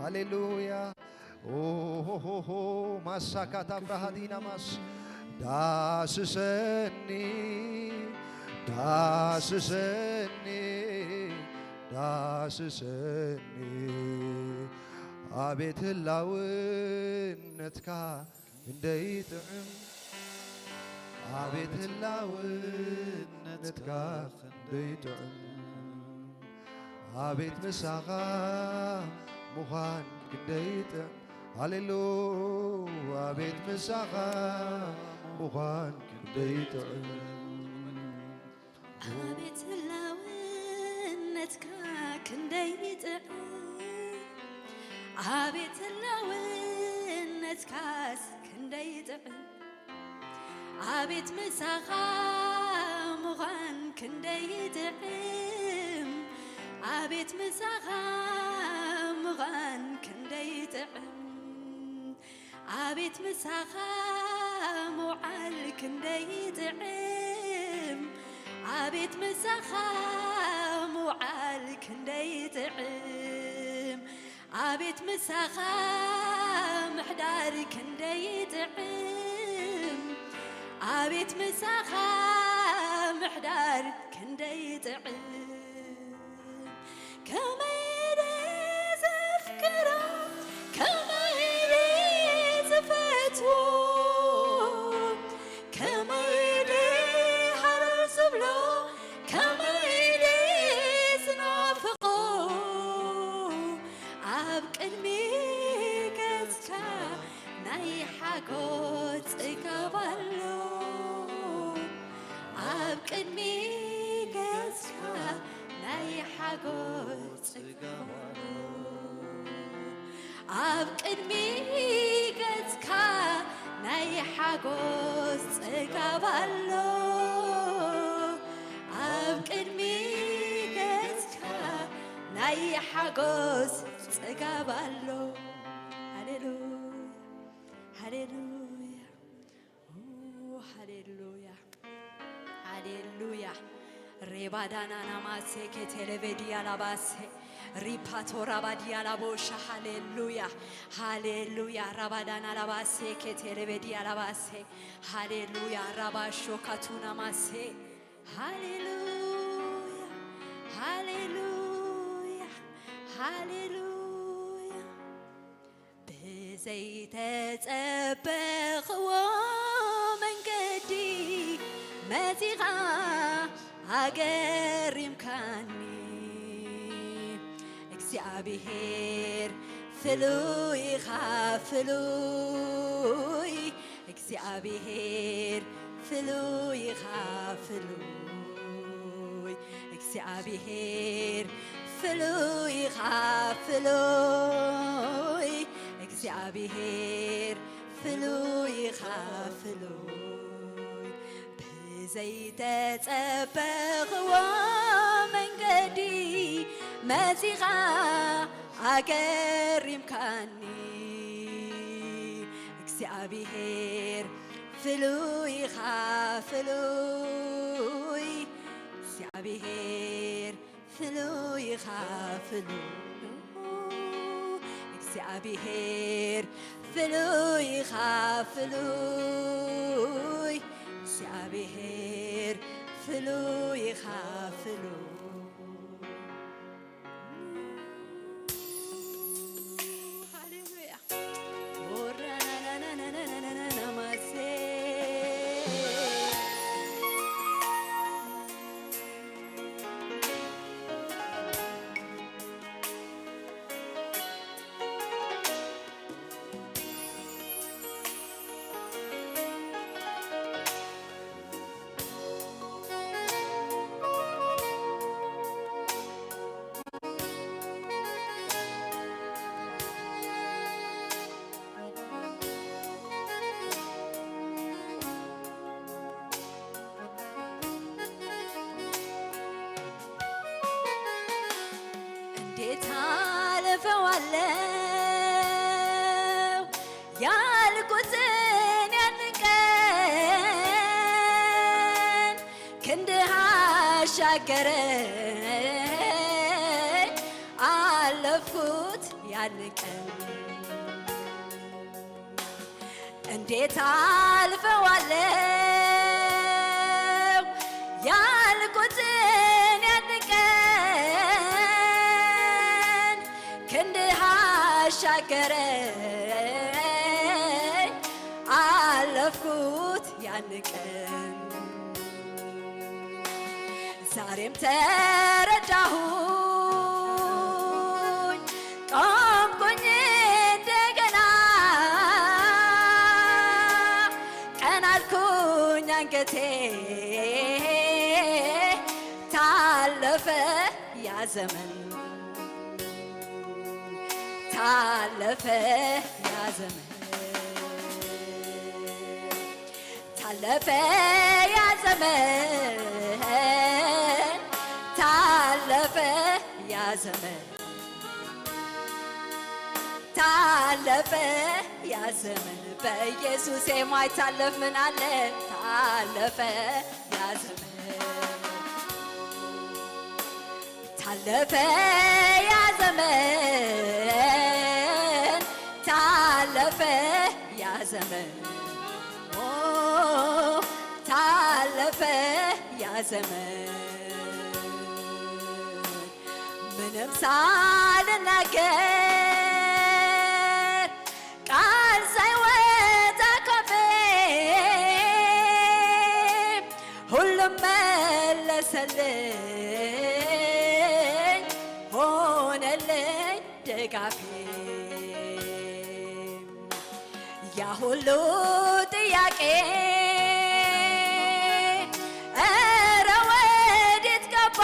ሃሌሉያ። ኦሆሆሆ ማሳካታ ብራሃዲና ማስ ዳስሰኒ፣ ዳስሰኒ፣ ዳስሰኒ። ኣቤት ህላውነትካ ክንደይ ጥዕም፣ ኣቤት ህላውነትካ ክንደይ ጥዕም። ኣቤት ምሳኻ ምዃን ክንደይ ጥዕም። ሃሌሉ ኣቤት ምሳኻ ምዃን ክንደይ ጥዕም። ኣቤት ህላውነትካ ክንደይ ጥዕም። ኣቤት ህላውነትካስ ክንደይ ጥዕም። ኣቤት ምሳኻ ምዃን ክንደይ ጥዕም። ኣቤት ምሳኻ ምዃን ክንደይ ጥዕም። ኣቤት ምሳኻ ምውዓል ክንደይ ጥዕም። ኣቤት ምሳኻ ምውዓል ክንደይ ጥዕም። ኣቤት ምሳኻ ምሕዳር ክንደይ ጥዕም። ኣቤት ምሳኻ ምሕዳር ክንደይ ጥዕም። ከመይ ኢለ ዘፍቅሮ፣ ከመይ ኢለ ዝፈትዎ፣ ከመይ ኢለ ሃረር ዝብሎ፣ ከመይ ኢለ ዝናፍቆ። ኣብ ቅድሚ ገጽካ ናይ ሓጎስ ጽጋብ ኣሎ። ኣብ ቅድሚ ገጽካ ናይ ሓጎስ ጽጋብ ኣሎ። ኣብ ቅድሚ ገጽካ ናይ ሓጎስ ጽጋብ ኣሎ። ኣብ ቅድሚ ገጽካ ናይ ሓጎስ ጽጋብ ኣሎ። ሃሌሉያ፣ ሃሌሉያ፣ ኦ፣ ሃሌሉያ፣ ሃሌሉያ። ሬባዳናና ማሴ ኬቴሌቬዲያ ላባሴ ሪፓቶ ራባዲያ ላቦሻ። ሃሌሉያ፣ ሃሌሉያ። ራባዳና ላባሴ ኬቴሌቬዲያ ላባሴ። ሃሌሉያ። ራባሾ ካቱና ማሴ። ሃሌሉያ፣ ሃሌሉያ፣ ሃሌሉያ። ብዘይተጸበኽዎ መንገዲ መጺኻ ኣገሪምካኒ። እግዚኣብሔር ፍሉይ ኢኻ፣ ፍሉይ። እግዚኣብሔር ፍሉይ ኢኻ፣ ፍሉይ። እግዚኣብሔር ፍሉይ ኢኻ ፍሉይ፣ እግዚኣብሔር ፍሉይ ኢኻ ፍሉይ። ብዘይተጸበኽዎ መንገዲ መጺኻ ኣገሪምካኒ። እግዚኣብሔር ፍሉይ ኢኻ ፍሉይ፣ እግዚኣብሔር ፍሉይ ኢኻ ፍሉይ፣ እግዚኣብሔር ፍሉይ ኢኻ ፍሉይ፣ እግዚኣብሔር ፍሉይ ኢኻ ፍሉይ። ሃሌሉያ። እንዴት አልፈዋለሁ ያልኩትን ያንን ቀን፣ ክንድህ አሻገረኝ አለፍኩት ያንን ቀን። እንዴት አልፈዋለሁ ያንን ቀን፣ ክንድህ አሻገረኝ አለፍኩት ያንን ቀን። ዛሬም ተረዳሁኝ ቆምኩኝ እንደገና፣ ቀና አልኩኝ አንገቴ ታለፈ ያ ዘመን፣ ታለፈ ያ ዘመን። ታለፈ ያ ዘመን፣ ታለፈ ያ ዘመን፣ ታለፈ ያ ዘመን። በኢየሱስ የማይታለፍ ምን አለ? ታለፈ ያ ዘመን። ታለፈ ያ ዘመን፣ ታለፈ ያ ዘመን፣ ኦ፣ ታለፈ ያ ዘመን። ምንም ሳልናገር ቃል ሳይወጣ ካፌ ሁሉም መለሰልኝ፣ ሆነልኝ ደጋፊ። ያ ሁሉ ጥያቄ ኧረ ወዴት ገባ?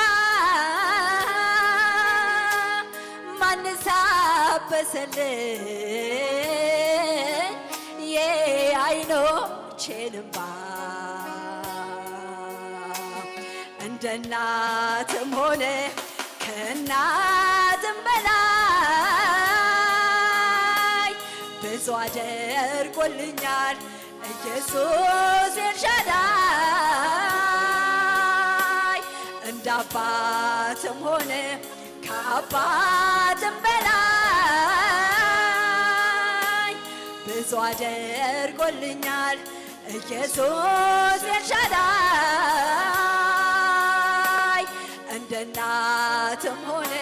ማንስ አበሰልኝ የዓይኖቼን እንባ? እንደ እናትም ሆነ ከእናትም በላይ ብዙ አድርጎልኛል ኢየሱስ ኤልሻዳይ። እንደ አባትም ሆነ ከአባትም በላይ ብዙ አድርጎልኛል ኢየሱስ ኤልሻዳይ። እንደ እናትም ሆነ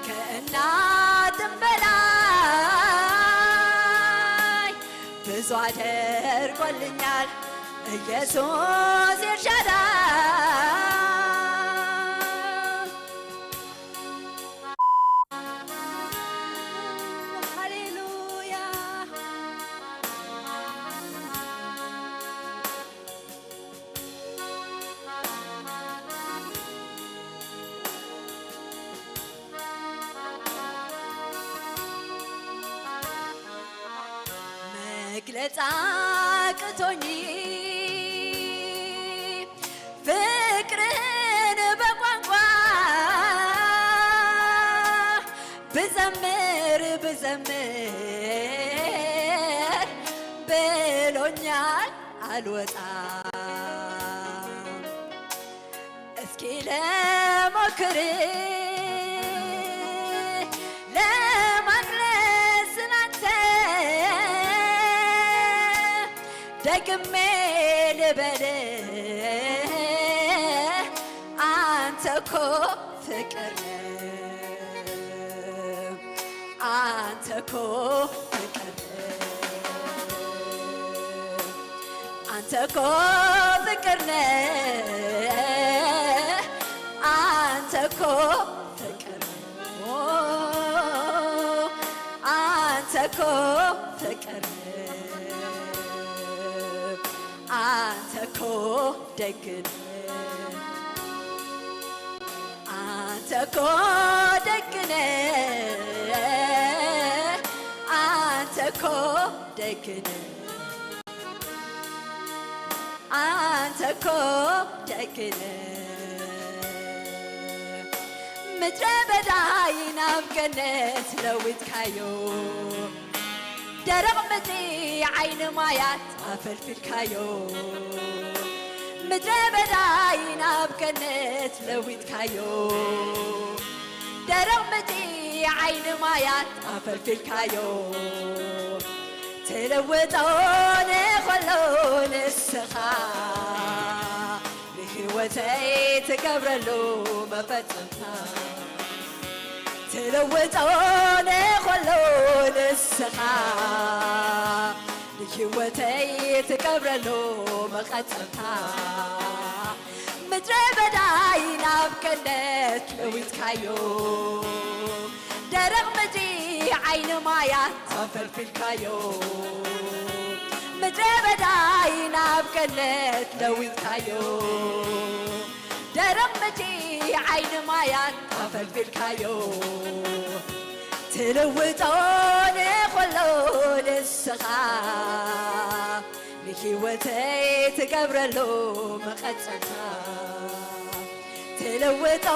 ከእናትም በላይ ብዙ አድርጎልኛል ኢየሱስ ኤልሻዳይ። ሃሌሉያ። ጻቅቶኝ ፍቅርህን በቋንቋ ብዘምር ብዘምር ብሎኛል አልወጣም። እስኪ ልሞክር ለማግለጽ ስላንተ ደግሜ ልበል አንተ እኮ ፍቅር ነህ። አንተ እኮ ፍቅር ነህ። አንተ እኮ ፍቅር ነህ። አንተ እኮ ፍቅር ነህ። ኦ፣ አንተ እኮ ፍቅር ነህ። አንተ እኮ ደግ ነህ። አንተ እኮ ደግ ነህ። አንተ እኮ ደግ ነህ። አንተ እኮ ደግ ነህ። ምድረ በዳይ ናብ ገነት ለዊጥካዮ። ደረቕ ምድሪ ዓይኒ ማያት ኣፈልፊልካዮ። ምድረ በዳይ ናብ ገነት ለዊጥካዮ። ደረቕ ምድሪ ዓይኒ ማያት ኣፈልፊልካዮ። ትልውጦ ንኸሎ ንስኻ ንህይወተይ ትገብረሉ መፈጸምታ። ትልውጦ ንኸሎ ንስኻ ንህይወተይ ትገብረሉ መቐጸልታ። ምድረ በዳይ ናብ ገነት ለዊጥካዮ። ደረቕ ምድሪ ዓይኒ ማያት ኣፈልፊልካዮ። ምድረ በዳይ ናብ ገነት ለዊጥካዮ። ደረቕ ምድሪ ዓይኒ ማያት ኣፈልፊልካዮ። ትልውጦ ንኸሎ ንስኻ ንህይወተይ ትገብረሉ መቐጸልታ። ትልውጦ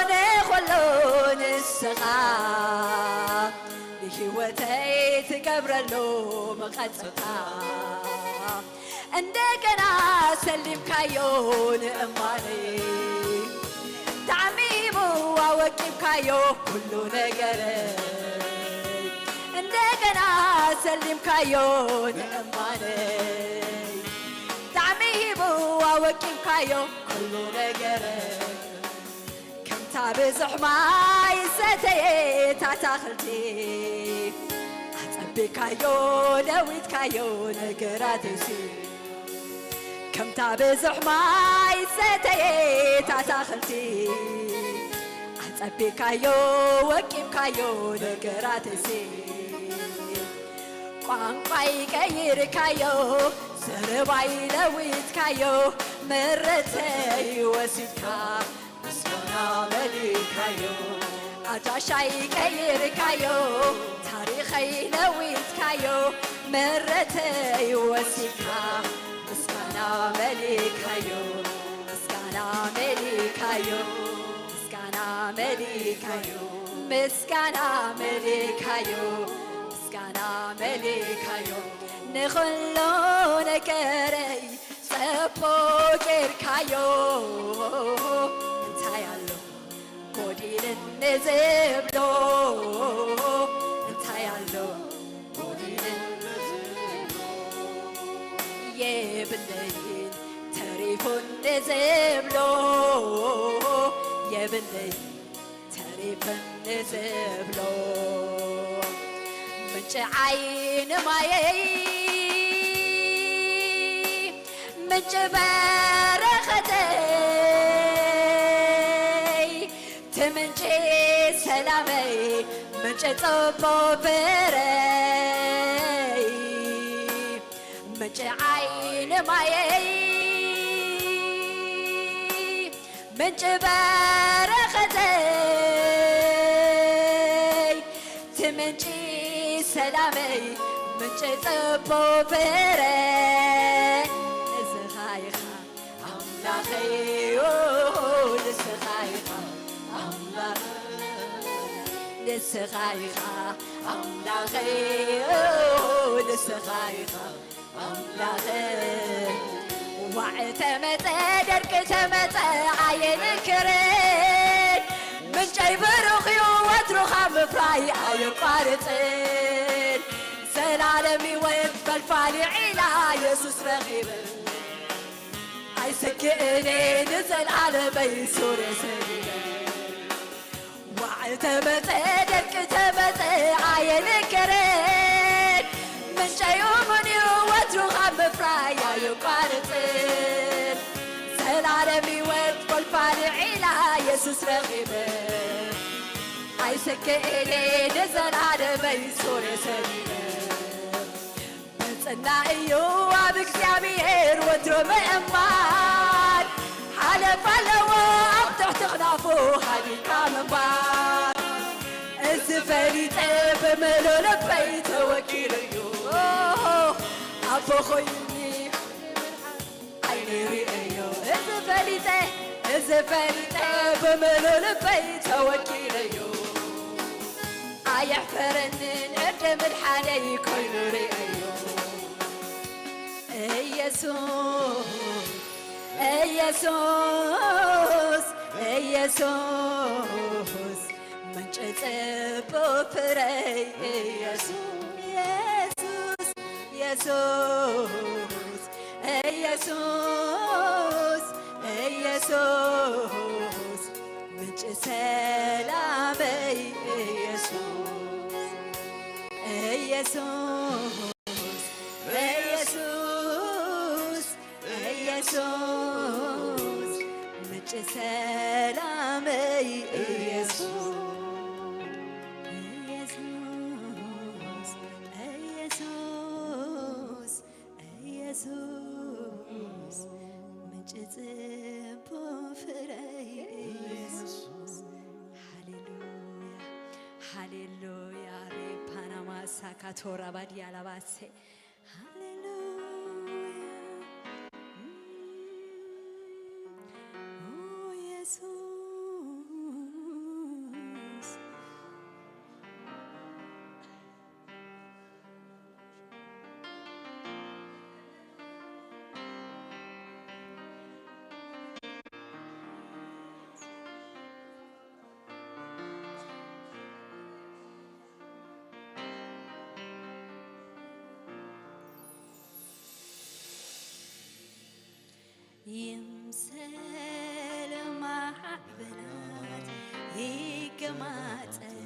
ንኸሎ ንስኻ ንህይወተይ ትገብረሉ መቐጸልታ። እንደገና ሰሊምካዮ ንእማነይ። ጣዕሚ ሂቡ ኣወቂብካዮ ኩሉ ነገረይ። እንደገና ሰሊምካዮ ንእማነይ። ጣዕሚ ሂቡ ኣወቂብካዮ ኩሉ ነገረይ። ከምታ ብዙሕ ማይ ዝሰተየት ኣታኽልቲ ኣጸቢካዮ ለዊጥካዮ ነገራተይሲ። ከምታ ብዙሕ ማይ ዝሰተየት ኣታኽልቲ ኣጸቢካዮ ወቂብካዮ ነገራተይሲ። ቋንቋይ ቀይርካዮ ዘረባይ ለዊጥካዮ ምረተይ ወሲድካ ምስጋና መሊእካዮ። ኣድራሻይ ቀይርካዮ ታሪኸይ ለዊጥካዮ ምረተይ ወሲድካ ምስጋና መሊእካዮ። ምስጋና መሊእካዮ። ምስጋና መሊእካዮ። ምስጋና መሊእካዮ። ምስጋና መሊእካዮ። ንኹሉ ነገረይ ጸቦ ጌርካዮ። እንታይ ኣሎ ጎዲልኒ ዝብሎ? እንታይ ኣሎ ጎዲልኒ ዝብሎ? የብለይን ተሪፉኒ ዝብሎ። የብለይን ተሪፈኒ ዝብሎ። ምንጪ ዓይኒ ማየይ፣ ምንጪ በረኸተይ፣ እቲ ምንጪ ሰላመይ፣ ምንጪ ጽቡቕ ፍረይ፣ ምንጪ ዓይኒ ማየይ፣ ምንጪ በረኸተይ፣ እቲ ምንጪ ሰላመይ፣ ምንጪ ጨጸቦ ፍረ ንስኻ ኢኻ ኣምላኸይ፣ ኦ፣ ንስኻ ኢኻ ኣምላኸይ፣ ንስኻ ኢኻ ኣምላኸይ፣ ኦ፣ ንስኻ ኢኻ ኣምላኸይ። ዋዕ ተመጸ፣ ደርቂ ተመጸ፣ ኣየንክርን። ምንጨይ ብሩኽ እዩ፣ ወትሩ ካብ ምፍራይ ኣየቋርጽን። ዘላለም ህይወት ፈልፋሊ ዒላ የሱስ ረኺበ። ኣይሰክእን እየ ንዘለኣለመይ ሱር ሰዲደ። ዋዕ ተመጸ፣ ደርቂ ተመጸ ኣየንክርን። ምንጨይ እሙን እዩ፣ ወትሩ ካብ ምፍራይ ኣየቋርጽን። ዘላለም ህይወት ፈልፋሊ ዒላ የሱስ ረኺበ። ኣይሰክእን እየ ንዘለኣለመይ ሱር ሰዲደ። ብጽና እዩ ኣብ እግዚኣብሔር ወትሩ ምእማን። ሓለፍ ኣለዎ ኣብ ትሕቲ ክናፉ ሃዲምካ ምንባር። እዚ ፈሊጠ ብምሉእ ልበይ ተወኪሉ እዩ። ኣቦ ኮይኑኒ ዓይነይ ርእዮ። እዚ ፈሊጠ፣ እዚ ፈሊጠ ብምሉእ ልበይ ተወኪለዮ። ኣየሕፈረንን ዕርዲ ምድሓነይ ኮይኑ ርእዮ። ኢየሱስ፣ ኢየሱስ፣ ኢየሱስ፣ ምንጪ ጽቡቕ ፍረይ ኢየሱስ፣ ኢየሱስ፣ ኢየሱስ፣ ኢየሱስ፣ ኢየሱስ፣ ምንጪ ሰላመይ ኢየሱስ፣ ኢየሱስ፣ ኢየሱስ፣ ኢየሱስ፣ ምንጪ ሰላመይ ኢየሱስ፣ ኢየሱስ፣ ኢየሱስ፣ ኢየሱስ፣ ምንጪ ጽቡቕ ፍረይ ኢየሱስ። ሃሌሉያ፣ ሃሌሉያ። ሬፓናማ ሳካቶራ ባዲያ ላባሴ። ሃሌሉያ። ኦ ኢየሱስ። ይምሰል ማዕበላት ይገማጠል፣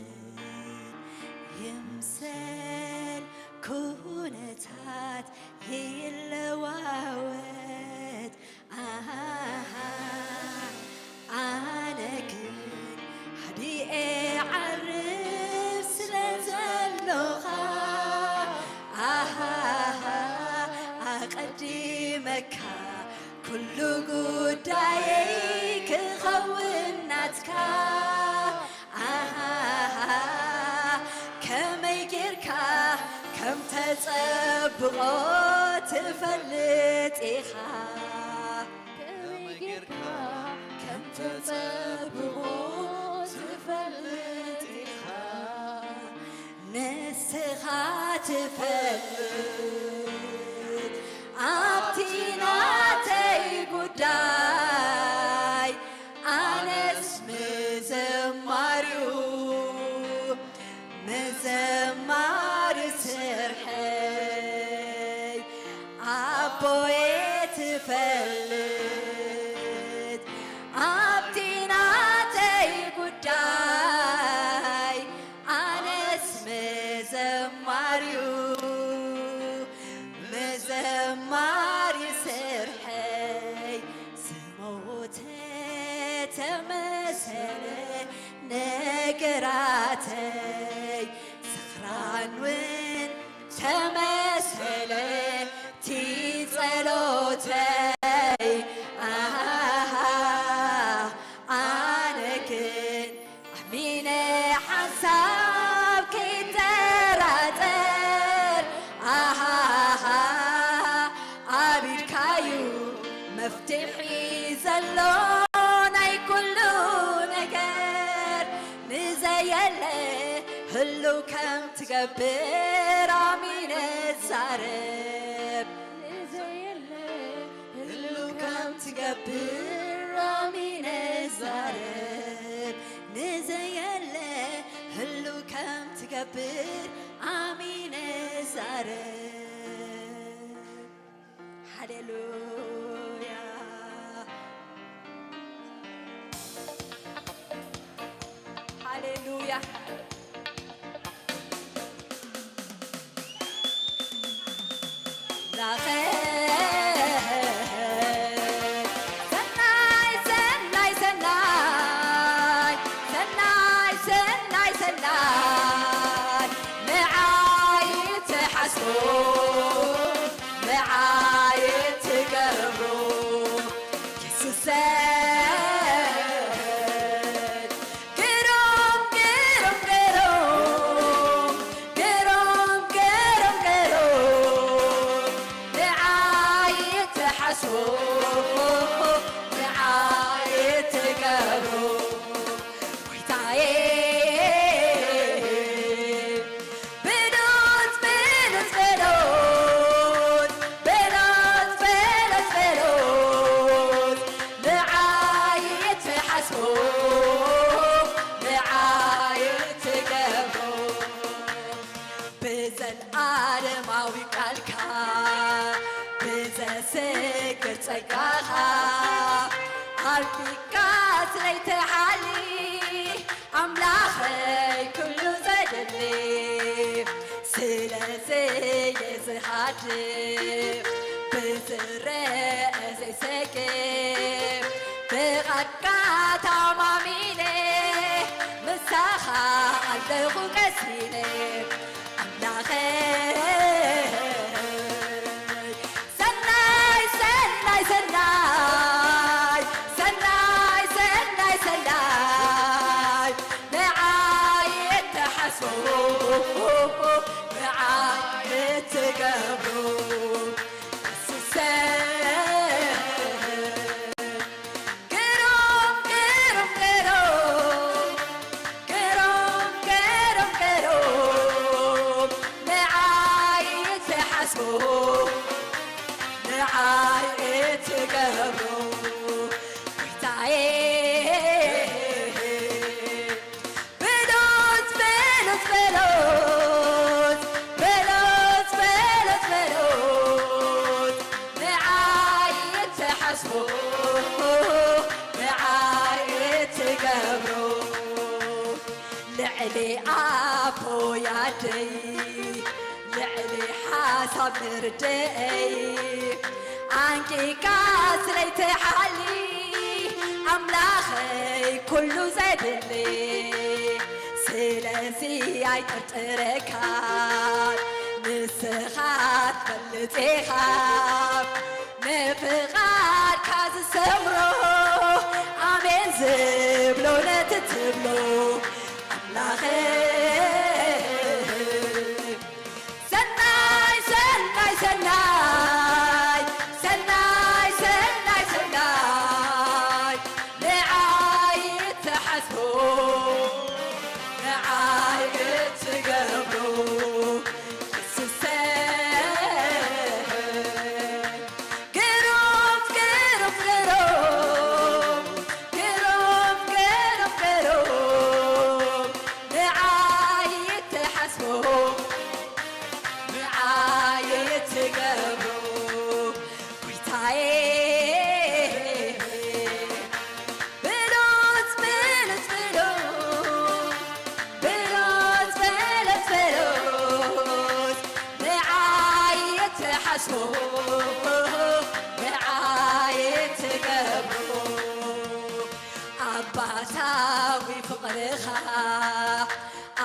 ይምሰል ኩነታት ይለዋወጥ፣ ኣሃ፣ ኣነ ግን ሓዲኤ ዓርፍ ስለ ዘሎኻ፣ ኣሃ፣ ኣቐዲመካ ኩሉ ጉዳየይ ክኸውን ናትካ። ኣሃ፣ ከመይ ጌርካ ከም ተጸብቖ ትፈልጥ ኢኻ። ከመይ ጌርካ ከም ተጸብቖ ትፈልጥ ኢኻ። ንስኻ ትፈልጥ ኣብቲ ናተይ ጉዳይ፣ ኣነስ ምዘማሪኡ ምዘማሪ ስርሐይ ኣቦየ ትፈልጥ ኣብቲ ናተይ ጉዳይ፣ ኣነስ ምዘማሪኡ ምዘማሪ ስርሐይ ዝሞተ ተመሰለ ነገራተይ፣ ስኽራን እውን ተመሰለ እቲ ጸሎተይ። ኣሃ፣ ኣነ ግን ኣሚነ ሓንሳብ ከይጠራጠር፣ ድሒ ዘሎ ናይ ኩሉ ነገር ንዘየለ ህሉ ከም ትገብር ኣሚነ ዛረብ። ንዘየለ ህሉ ከም ትገብር ኣሚነ ዛረብ። ንዘየለ ህሉ ከም ትገብር ኣሚነ ዛረብ። ሃሌሉያ። ሃሌሉያ። ላኸ ሰናይ፣ ሰናይ፣ ሰናይ፣ ሰናይ፣ ሰናይ፣ ሰናይ፣ ንዓይ ትሓስቦ፣ ንዓይ ትገብሮ፣ የሱሰይ። ግሩም፣ ግሩም፣ ግሩም፣ ግሩም፣ ግሩም፣ ግሩም፣ ንዓይ ትሓስቦ፣ ንዓይ ትገብሮ፣ ጎይታየ። ብሉጽ፣ ብሉጽ፣ ብሉጽ፣ ብሉጽ፣ ብሉጽ፣ ብሉጽ፣ ንዓይ ትሓስቦ፣ ንዓይ ትገብሮ፣ ብዘለኣለማዊ ቃልካ፣ ብዘስግር ጸጋኻ፣ ኣርኪካ ስለይትሓሊ፣ ኣምላኸይ ኩሉ ዘድሊ፣ ስለዚ እየ ዝሃድም፣ ብዝረአ ዘይሰግእ፣ ብቓልካ ተኣማሚነ፣ ምሳኻ ኣለኹ ቀሲነ፣ ኣምላኸይ። ሰናይ፣ ሰናይ፣ ሰናይ፣ ሰናይ፣ ሰናይ፣ ሰናይ፣ ንዓይ እትሓስቦ፣ ንዓይ እትገብሮ፣ የሱሰይ። ግሩም፣ ግሩም፣ ግሩም፣ ግሩም፣ ግሩም፣ ግሩም፣ ንዓይ እትሓስቦ፣ ንዓይ እትገብሮ፣ ጎይታየ። ብሉጽ፣ ብሉጽ፣ ብሉጽ፣ ብሉጽ፣ ብሉጽ፣ ብሉጽ፣ ንዓይ እትሓስቦ፣ ንዓይ እትገብሮ፣ ልዕሊ ኣቦይ ኣደይ፣ ልዕሊ ሓሳብ ምርድእይ፣ ኣንቂካ ስለይትሓሊ፣ ኣምላኸይ ኩሉ ዘድሊ፣ ስለዚ ኣይጥርጥረካን፣ ንስኻ ትፈልጥ ኢኻ፣ ንፍቓድካ ዝሰምሮ፣ ኣሜን ዝብሎ ነቲ ትብሎ፣ ኣምላኸይ። ሰናይ፣ ሰናይ፣ ሰናይ፣ ሰናይ፣ ሰናይ፣ ሰናይ፣ ንዓይ እትሓስቦ፣ ንዓይ እትገብሮ፣ የሱሰይ። ግሩም፣ ግሩም፣ ግሩም፣ ግሩም፣ ግሩም፣ ግሩም፣ ንዓይ እትሓስቦ፣ ንዓይ እትገብሮ፣ ጎይታየ። ብሉጽ፣ ብሉጽ፣ ብሉጽ፣ ብሉጽ፣ ብሉጽ፣ ብሉጽ፣ ንዓይ እትሓስቦ፣ ንዓይ እትገብሮ፣ ኣባታዊ ፍቕርኻ፣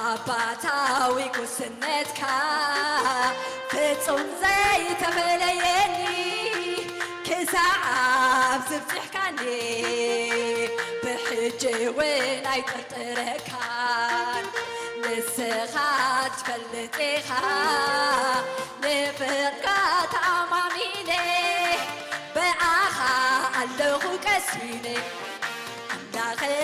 ኣባታዊ ጉስነትካ፣ ፍጹም ዘይተፈለየኒ፣ ክሳዕ ኣብዚ ኣብጽሕካኒ፣ ብሕጂ እውን ኣይጥርጥረካን። ንስኻ ትፈልጥ ኢኻ፣ ንፍቕርካ ተኣማሚነ፣ ብኣኻ ኣለኹ ቀሲነ ኣምላኸይ።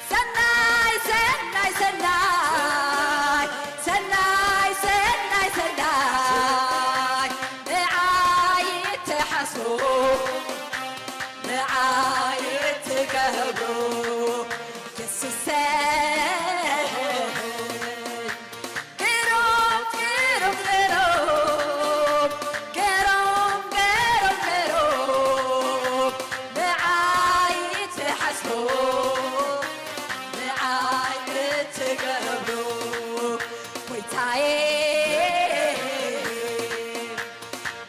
ሰናይ፣ ሰናይ፣ ሰናይ፣ ሰናይ፣ ሰናይ፣ ሰናይ፣ ንዓይ እትሓስቦ፣ ንዓይ እትገብሮ፣ የሱሰይ። ገሮም፣ ገሮም፣ ገሮም፣ ገሮም፣ ገሮም፣ ንዓይ እትሓስቦ፣ ንዓይ እትገብሮ፣ ጎይታየ።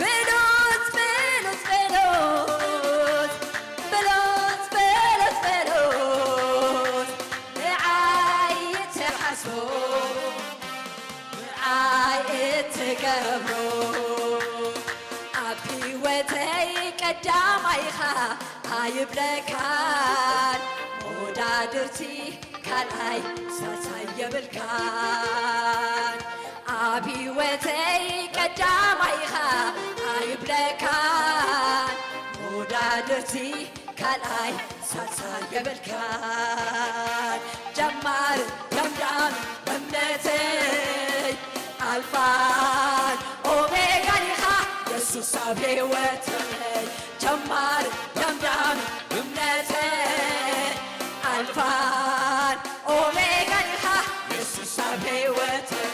በሉት፣ በሉት፣ በሉት፣ በሉት፣ በሉት፣ በሉት፣ ንዓይ እትሓስቦ፣ ንዓይ እትገብሮ፣ ኣብ ህይወተይ ቀዳማይኻ ኣይብለካን፣ መወዳድርቲ ካልኣይ ሳልሳይ የብልካን። ኣብ ህይወተይ ቀዳማይኻ ኣይብለካን፣ መወዳድርቲ ካልኣይ ሳልሳይ የብልካን። ጀማሪ ደምዳሚ እምነተይ፣ ኣልፋን ኦሜጋን ኢኻ የሱስ ኣብ ህይወተይ። ጀማሪ ደምዳሚ እምነተይ፣ ኣልፋን ኦሜጋን ኢኻ የሱስ ኣብ ህይወተይ።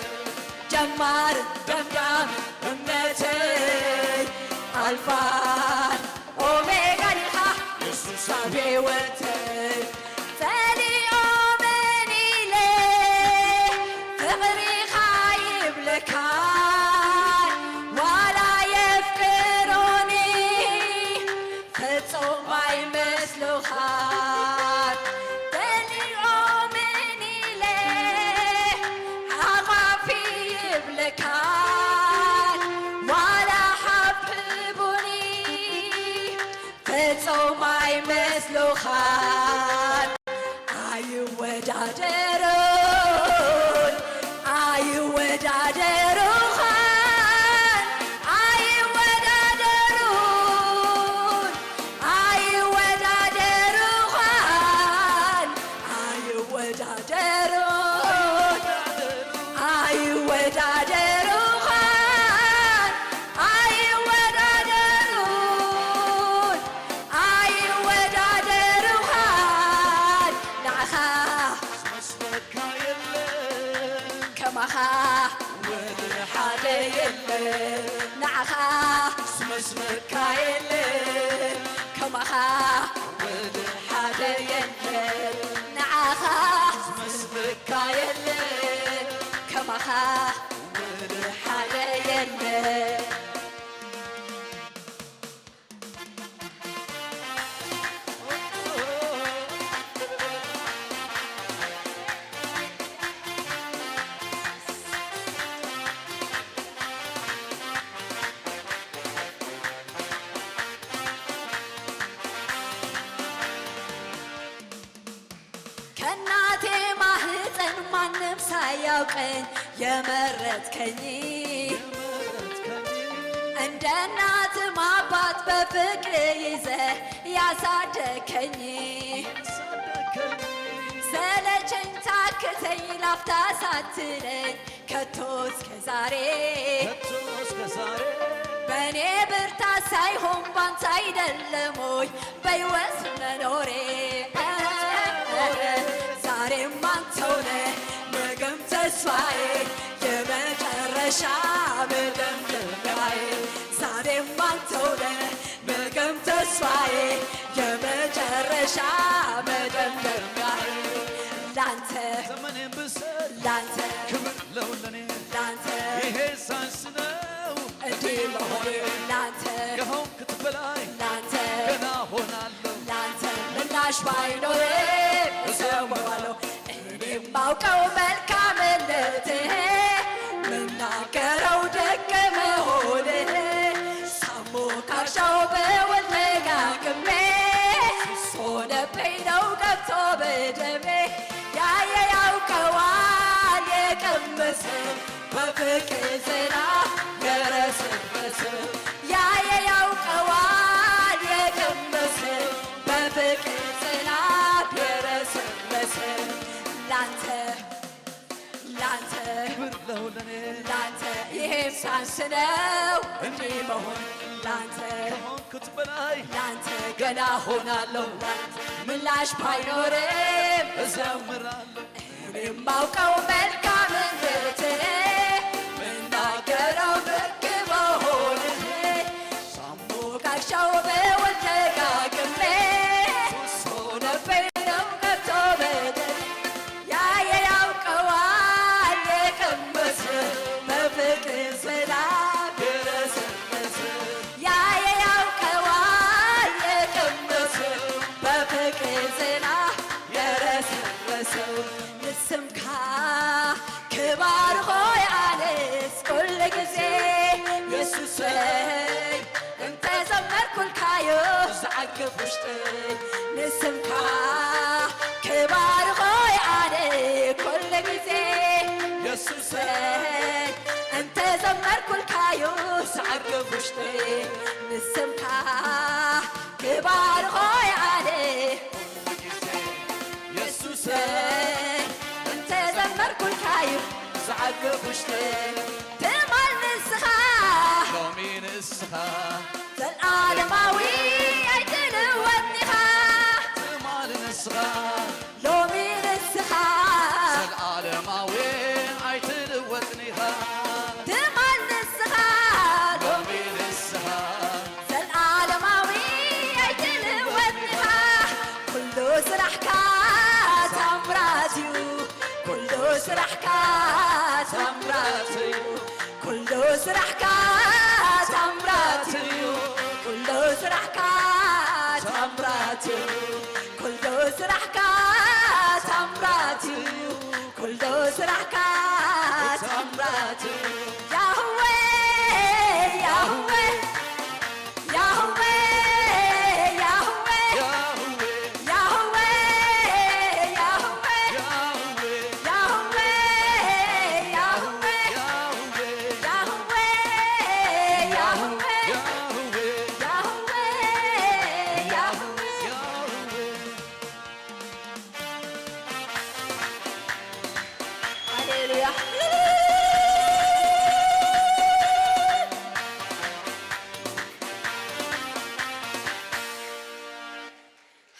ጀማሪ ደምዳሚ እምነተይ፣ ኣልፋን ኦሜጋን ኢኻ የሱስ ኣብ ህይወተይ። ጸሊኦምን ኢለ ፍቕሪኻ ይብለካን፣ ዋላ የፍቅሮኒ ፍጹም ኣይመስሉኻን። ጸሊኦምን ኢለ ሓቋፊ ይብለካን፣ ዋላ ሓብሕቡኒ ፍጹም ኣይመስሉኻን። ኣይወዳደሩን፣ ኣይወዳደሩኻን፣ ኣይወዳደሩን፣ ኣይወዳደሩኻን፣ ኣይወዳደሩን፣ ኣይወዳደሩኻን፣ ኣይወዳደሩን፣ ኣይወዳደሩኻን። ንዓኻ ዝመስለካ የለን፣ ከማኻ ወደ ሓደ የለን። ንዓኻ ዝመስለካ የለን፣ ከማኻ ወደ ሓደ የለን። ንዓኻ ዝመስለካ የለን፣ ከማኻ ወደ ሓደ የለን። ከእናቴ ማህፀን ማንም ሳያውቀኝ የመረጥከኝ፣ እንደ እናትም አባት በፍቅር ይዘህ ያሳደግከኝ። ሰለቸኝ ታክተኝ ላፍታ ሳትለኝ ከቶ እስከ ዛሬ፣ ከቶ እስከ ዛሬ በእኔ ብርታት ሳይሆን ባንተ አይደለም ወይ በሕይወት መኖሬ? ዛሬም አንተው ነህ ነገም ተስፋዬ፣ የመጨረሻ መደምደሚያዬ። ዛሬም አንተው ነህ ነገም ተስፋዬ፣ የመጨረሻ መደምደሚያዬ። ላንተ ዘመኔን ብሰጥ ላንተ ክብር ለውለኔ ላንተ ይሄ ሳንስ ነው እንዲህ መሆኔ ላንተ ከሆንክት በላይ ላንተ ገና ሆናለሁ። ላንተ ምላሽ ባይኖር እሰዋለሁ። እኔ የማውቀው መልካምነትህ፣ የምናገረው ደግ መሆንህ፣ ሳሞካሸው ብውል ደጋግሜ፣ ሱስ ሆነብኝ ነው ገብቶ በደሜ። ያየ ያውቀዋል የቀመሰ፣ በፍቅር ዝናብ የረሰረሰ። ያየ ያውቀዋል ክብር ነው ለኔ ላንተ ይሄም ሳንስ ነው እንዲህ መሆን ላንተ ከሆንኩት በላይ ላንተ ገና ሆናለሁ ላንተ ምላሽ ባይኖርም እዘምራለሁ እኔ የማውቀው መልካምነትህ የምናገረው ብርቅ መሆንህ ሳሞካሻው ብውል ደጋግሜ ሱስ ሆነብኝ ነው ከቶ በደል ያየ ያውቀዋል የቀመሰ በፍቅር ዝናብ የረሰረሰ ያየ ያውቀዋል የቀመሰ በፍቅር ዝናብ የረሰረሰው ንስምካ ክባር ሆይ ኣነስ ኩሉ ግዜ የሱሰይ እንተዘመርኩልካዮ ዝዓግብ ውሽጠይ ንስምካ ክባር ሆይ ኣነ ኩሉ ግዜ የሱሰይ እንተዘመርኩልካዮ ዝዓግብ ውሽጠይ ንስምካ ክባር ሆይ ኣነ የሱሰይ እንተዘመርኩልካዩ ዝዓግብ ውሽጠይ ትማል ንስኻ ሎሚ ንስኻ ዘልዓለማዊ ኣይትልወጥኒኻ ትማል ንስኻ ሎሚ ንስኻ ዘልዓለማዊ ኣይትልወጥኒኻ ትማል ንስኻ ሎሚ ንስኻ ዘልዓለማዊ ኣይትልወጥኒኻ ኩሉ ስራሕካ ታምራት እዩ ኩሉ ስራሕካ ታምራት እዩ ኩሉ ስራሕካ ታምራት እዩ ኩሉ ስራሕካ ታምራት እዩ ኩሉ ስራሕካ ታምራት እዩ ኩሉ ስራሕካ ታምራት እዩ ያህዌ ያህዌ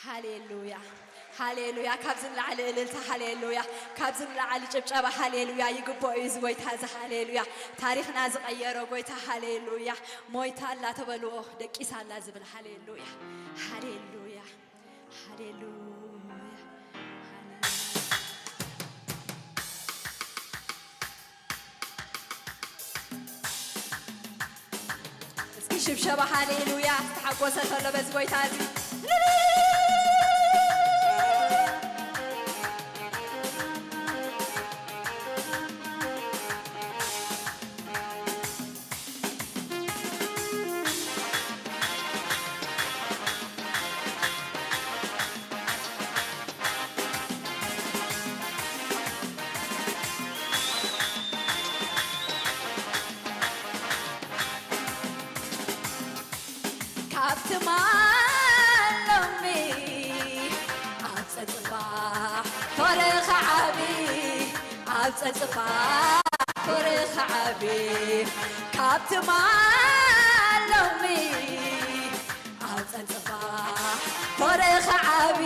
ሃሌሉያ፣ ሃሌሉያ። ካብዚ ንላዕሊ እልልታ፣ ሃሌሉያ። ካብዚ ንላዕሊ ጭብጨባ፣ ሃሌሉያ። ይግብኦ እዩ እዚ ጎይታ እዚ፣ ሃሌሉያ። ታሪኽና ዝቐየረ ጎይታ፣ ሃሌሉያ። ሞይታ ኣላ ተበልዎ፣ ደቂሳ ኣላ ዝብል፣ ሃሌሉያ፣ ሃሌሉያ፣ ሃሌሉያ። እስኪ ሽብሸባ ሃሌሉያ ዝተሓጎሰ ተሎ በዚ ጎይታ እዚ። ካብ ትማል ሎሚ ኣብ ጸጽባሕ ፍረኻ ዓቢ ኣብ ጸጽባሕ ፍረኻ ዓቢ ካብ ትማል ሎሚ ኣብ ጸጽባሕ ፍረኻ ዓቢ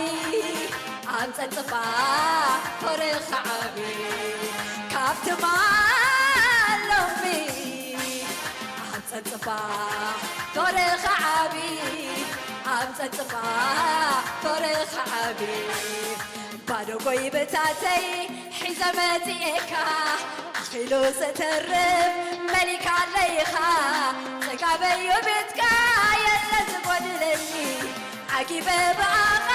ኣብ ጸጽባሕ ፍረኻ ዓቢ ካብ ትማል ሎሚ ኣብ ጸጽባሕ ፍረኻ ዓቢ ኣብ ጸጽባሕ ፍረኻ ዓቢ ባዶ ጎይብታተይ ሒዘ መጺኤካ ኣኺሉ ዘተርፍ መሊካለይኻ ጽጋበዩ ቤትካ የለ ዝጎድለኒ ዓጊበ ብኣኻ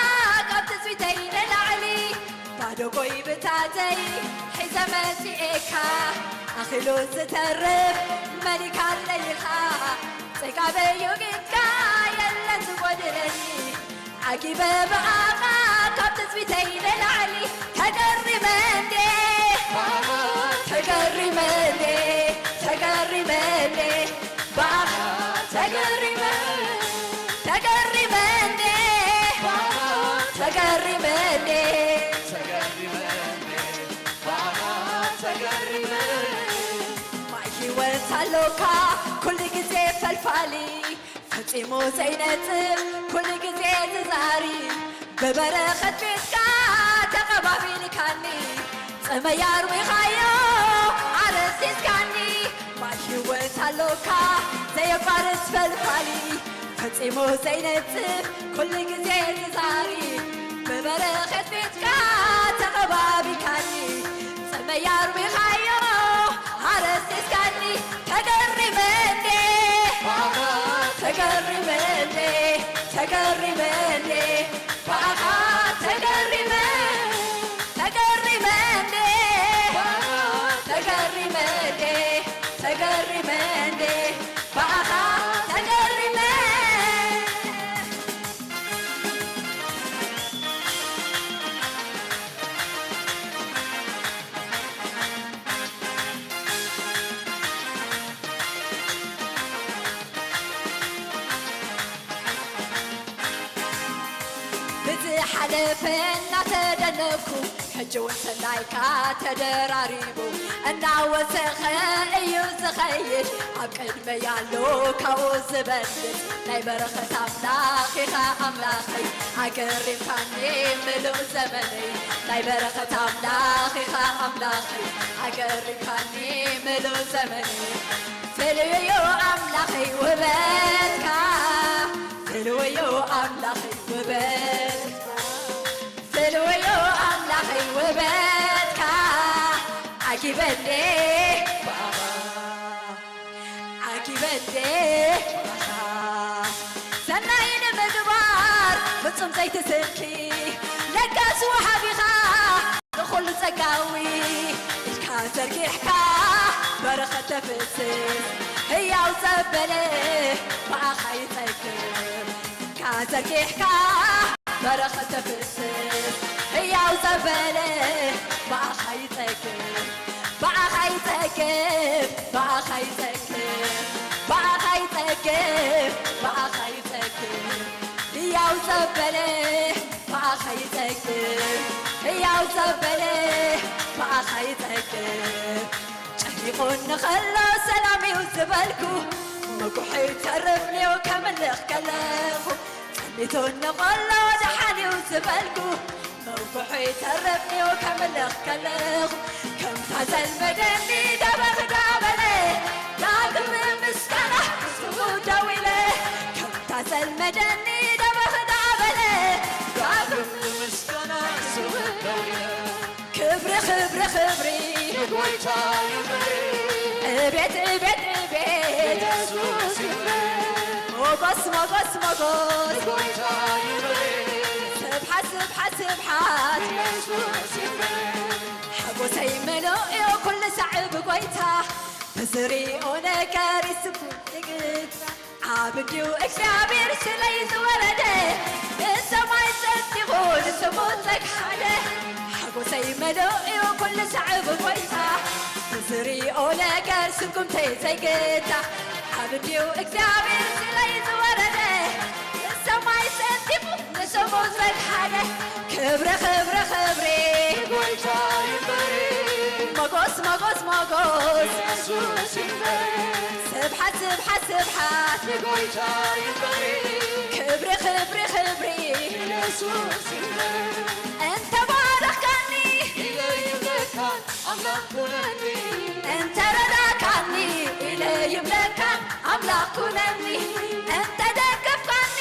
ካብ ትጽቢተይ ንላዕሊ ባዶ ጎይብታተይ ሒዘ መጺኤካ ኣኺሉ ዝተርፍ መሊካለይኻ ጽጋበዩ ጌትካ የለን ዝጎድለኒ ዓጊበ ብኣኻ ካብ ትጽቢተይ ንላዕሊ ተገሪመ እንዴ ተገሪመ እንዴ ተገሪመ እንዴ ብኣኻ ተገሪመ ተገሪመ እንዴ ተገሪመ እንዴ ተገሪመ እንዴ ብኣኻ ተገሪመ ኩሉ ግዜ ፈልፋሊ፣ ፈጺሙ ዘይነጽፍ፣ ኩሉ ግዜ ዝዛሪ፣ ብበረኸት ቤትካ ተቐባቢልካኒ፣ ጽመይ ኣርዊኻዮ ኣረሲስካኒ፣ ማይ ህይወት ኣሎካ ዘየቋርጽ ፈልፋሊ፣ ፈጺሙ ዘይነጽፍ፣ ኩሉ ግዜ ዝዛሪ፣ ብበረኸት ቤትካ ተቐባቢልካኒ፣ ጽመይ ኣርዊኻዮ ኣረሲስካኒ፣ ተገሪመ እንዴ፣ ተገሪመ እንዴ፣ ተገሪመ እንዴ፣ ብኣኻ ተገሪመ፣ ተገሪመ እንዴ፣ ተገሪመ እንዴ፣ ተገሪመ እንዴ፣ ብኣኻ ተገሪመ። ብዝሓለፈ እናተደነኩ፣ ሕጂ እውን ሰናይካ ተደራሪቡ፣ እናወሰኸ እዩ ዝኸይድ፣ ኣብ ቅድመይ ኣሎ ካብኡ ዝበልጽ። ናይ በረኸት ኣምላኽ ኢኻ ኣምላኸይ፣ ኣገሪምካኒ ምሉእ ዘመነይ። ናይ በረኸት ኣምላኽ ኢኻ ኣምላኸይ፣ ኣገሪምካኒ ምሉእ ዘመነይ። ፍሉይ እዩ ኣምላኸይ ውበትካ፣ ፍሉይ እዩ ኣምላኸይ ውበትካ፣ ፍሉይ እዩ ኣምላኸይ ውበትካ። ዓጊበ እንዴ ብኣኻ፣ ዓጊበ እንዴ ብኣኻ። ሰናይ ንምግባር ፍጹም ዘይትስንኪ፣ ለጋስ ወሃቢኻ ንኹሉ ጸጋዊ፣ ኢድካ ዘርጊሕካ በረኸት ተፍስስ፣ ህያው ዘበለ ብኣኻ ይጸግብ። ኢድካ ዘርጊሕካ በረኸት ተፍስስ፣ ህያው ዘበለ ብኣኻ ይጸግብ፣ ብኣኻ ይጸግብ፣ ብኣኻ ይጸግብ፣ ብኣኻ ይጸግብ፣ ብኣኻ ይጸግብ። ህያው ዘበለ ብኣኻ ይጸግብ፣ ህያው ዘበለ ብኣኻ ይጸግብ። ጨኒቑኒ ኸሎ ሰላም እዩ ዝበልኩ፣ መጉሒ ተርፍንዮ ከምልኽ ከለኹ። ጸኒቱኒ ኸሎ ደሓን እዩ ዝበልኩ፣ መጉሒ ተርፍንዮ ከምልኽ ከለኹ። ከምታ ዘልመደኒ ደበኽ ዳበለ፣ ዳግም ምስጋና ስሙ ደዊለ። ከምታ ዘልመደኒ ደበኽ ዳበለ፣ ዳግም ምስጋና ስሙ ደዊለ። ክብሪ፣ ክብሪ፣ ክብሪ ንጎይታ ይበል። እቤት፣ እቤት፣ እቤት ኢየሱስ ይበል። ሞጎስ፣ ሞጎስ፣ ሞጎስ ንጎይታ ይበል። ስብሓት፣ ስብሓት፣ ስብሓት ኢየሱስ ይበል። ሓጎሰይ ምሉእ እዩ ኩሉ ሳዕ ብጎይታ፣ ብዝሪኦ ነገር ይስኩ ትግታ። ኣብ እንዲሁ እግዚኣብሔር ስለይ ዝወረደ፣ ንሰማይ ጸንቲኹ ንስሙ ዘግሓደ። ሓጎሰይ መሊኡ እዩ ኩሉ ሳዕ ብጎይታ፣ ብዝሪኦ ነገር ስጉምተይ ዘይግታ። ኣብ እንዲሁ እግዚኣብሔር ስለይ ዝወረደ፣ ንሰማይ ጸንቲኹ ንስሙ ዘግሓደ። ክብሪ፣ ክብሪ፣ ክብሪ ንጎይታ ይበል። ሞጎስ፣ ሞጎስ፣ ሞጎስ የሱስ ይበል። ስብሓት፣ ስብሓት፣ ስብሓት ንጎይታ ይበል። ክብሪ፣ ክብሪ፣ ክብሪ የሱስ ይበል። እንተ ባረኽካኒ ኢለ ይብለካ ኣምላኽ ኩነኒ። እንተ ረዳእካኒ ኢለ ይብለካ ኣምላኽ ኩነኒ። እንተ ደገፍካኒ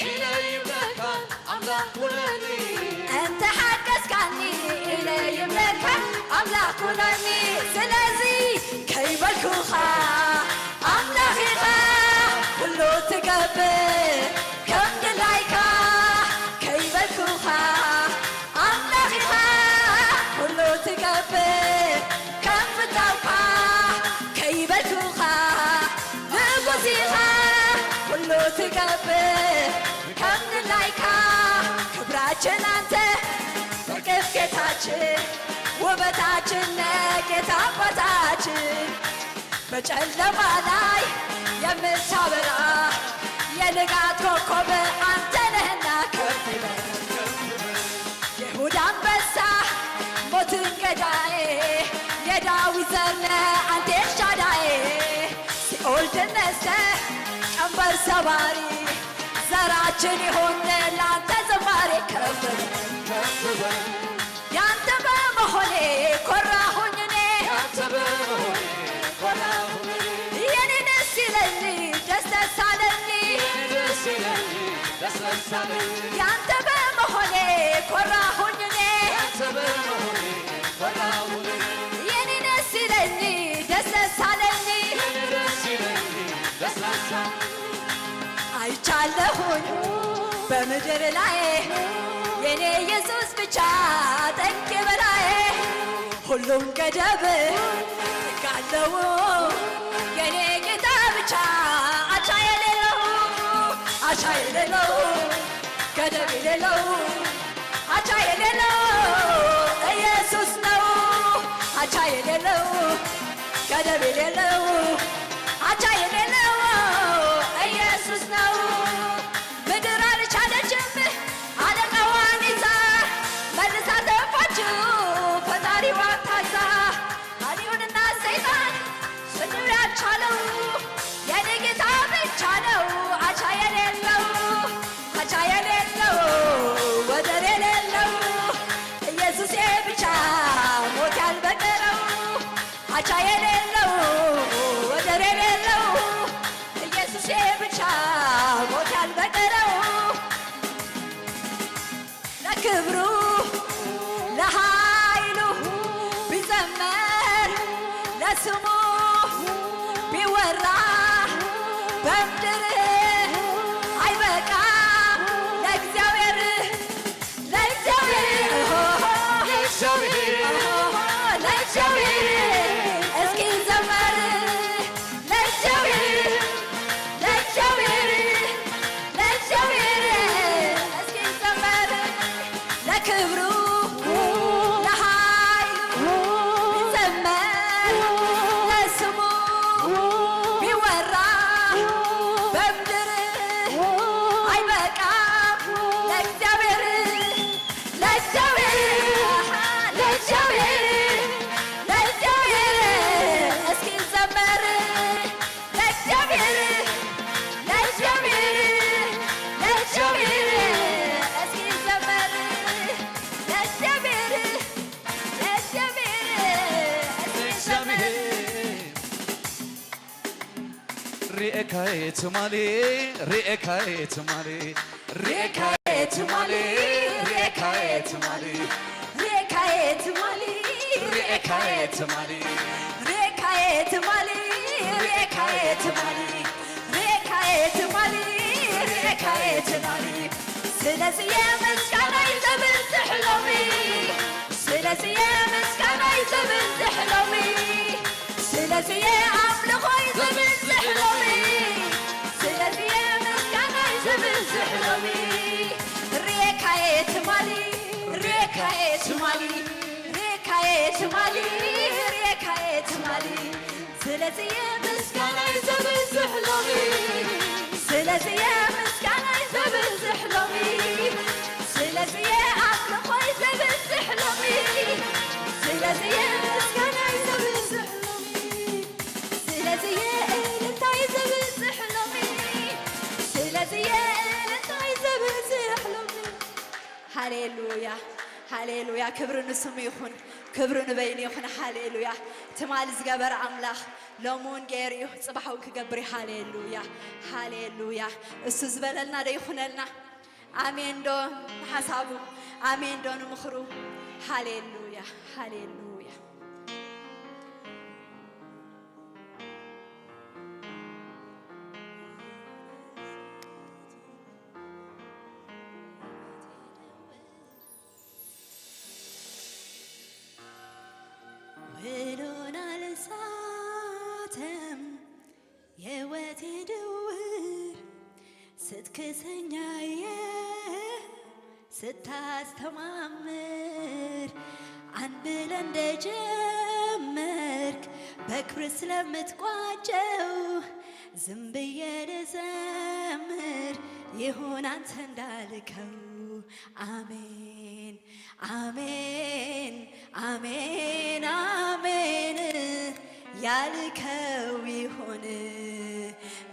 ኢለ ይብለካ ኣምላኽ ኩነኒ። እንተ ሓገዝካኒ ኢለ ይብለካ ኣምላኽ ኩነኒ። ስለዚ ከይበልኩኻ ኣምላኽ ኢኻ ኩሉ ትገብር፣ ከም ድላይካ ከይበልኩኻ ኣምላኽ ኢኻ ኩሉ ትገብር፣ ከም ፍታውካ ከይበልኩኻ ንጉስ ኢኻ ኩሉ ትገብር፣ ከም ድላይካ ክብራችን አንተ በግፍ ጌታችን፣ ውበታችን ነህ ጌታ አባታችን። በጨለማ ላይ የምታበራ የንጋት ኮከብ አንተ ነህና ከፍ ይበል። ይሁዳ አንበሳ ሞትን ገዳዬ፣ የዳዊት ዘር ነህ አንተ ኤልሻዳዬ። ሲኦል ቀንበር ሰባሪ ዘራችን ይሁን ላንተ ዝማሬ ከፍ ያንተ በመሆኔ ኮራሁኝ እኔ የኔ ደስ ይለኝ ደስ ደስ አለኝ ያንተ በመሆኔ ኮራሁኝ እኔ የኔ ደስ ይለኝ ደስ ደስ አለኝ አይቻለሁኝ በምድር ላይ የኔ ኢየሱስ ብቻ ጠንቅ በላይ ሁሉም ገደብ ጥጋለው የኔ ጌታ ብቻ አቻ የሌለው አቻ የሌለው ገደብ የሌለው አቻ የሌለው ኢየሱስ ነው አቻ የሌለው ገደብ የሌለው አቻ የሌለው ኢየሱስ ነው። ምድር አልቻለችም አለቃዋን ይዛ መልሳ ተፋችው ፈጣሪዋን ታዛ አሊዮንና ሰይጣን ስድብ ያልቻለው የኔ ጌታ ብቻ ነው አቻ የሌለው አቻ የሌለው ወደር የሌለው ኢየሱሴ ብቻ ሞት ያልበገረው አቻ የሌለው ወደር የሌለው ኢየሱሴ ብቻ ሞት ያልበገረው ለክብሩ ለኃይሉ ቢዘመር ለስሙ ቢወራ በምድር አይበቃ ለእግዚአብሔር ለእግዚአብሔር ለእግዚአብሔር እስኪ ዘመር ለእግዚአብሔር ለእግዚአብሔር ለእግዚአብሔር እስኪ ዘመር ለክብሩ ለኃይሉ ቢዘመር ለስሙ ቢወራ በምድር አይበቃም ለእግዚአብሔር ለእግዚአብሔር ለእግዚአብሔር ለእግዚአብሔር እስኪ ዘመር ለእግዚአብሔር ለእግዚአብሔር ለእግዚአብሔር እስኪ ዘመር ለእግዚአብሔር ለእግዚአብሔር እስኪ ዘመር ሪኤካዬ ትማሊ ሪኤካዬ ትማሊ ሪኤካዬ ትማሊ ሪኤካዬ ትማሊ ሬካዬ ትማሊ ሬካዬ ትማሊ ሬካዬ ትማሊ ሬካዬ ትማሊ ሬካዬ ትማሊ ሬካዬ ትማሊ ስለዚህ የምስጋናይ ዘብዝሕ ሎሚ ስለዚህ የምስጋናይ ዘብዝሕ ሎሚ ስለዚህ የአምልኾይ ዘብዝሕ ሎሚ ስለዚህ የምስጋናይ ዘብዝሕ ሎሚ ሬካዬ ትማሊ ሬካዬ ትማሊ ሬካዬ ትማሊ ሬካዬ ትማሊ ስለዚህ የምስጋናይ ዘብዝሕ ሎሚ ስለዚህ የምስጋናይ ዘብዝሕ ሎሚ ስለዚህ የአምልኾይ ዘብዝሕ ሎሚ ስለዚህ የምስጋናይ ዘብዝሕ ሎሚ ስለዚህ የእልልታይ ዘብዝሕ ሎሚ ስለዚህ የእልልታይ ዘብዝሕ ሎሚ ሃሌሉያ ሃሌሉያ ክብሪ ንስሙ ይኹን ክብሪ ንበይኑ ይኹን ሃሌሉያ ትማል ዝገበረ ኣምላኽ ሎሚ እውን ገይሩ እዩ ጽባሕ እውን ክገብር እዩ ሃሌሉያ ሃሌሉያ እሱ ዝበለልና ዶ ይኹነልና ኣሜን ዶ ንሓሳቡ ኣሜን ዶ ንምኽሩ ሃሌሉያ ሃሌሉያ ውሎን አልሳተም የወቴ ድውር ስትክሰኛየ ስታስተማምር አንብለ እንደጀመርክ በክብር ስለምትቋጨው ዝም ብዬ ልዘምር ይሁን አንተ እንዳልከው አሜን አሜን አሜን አሜን ያልከው ይሁን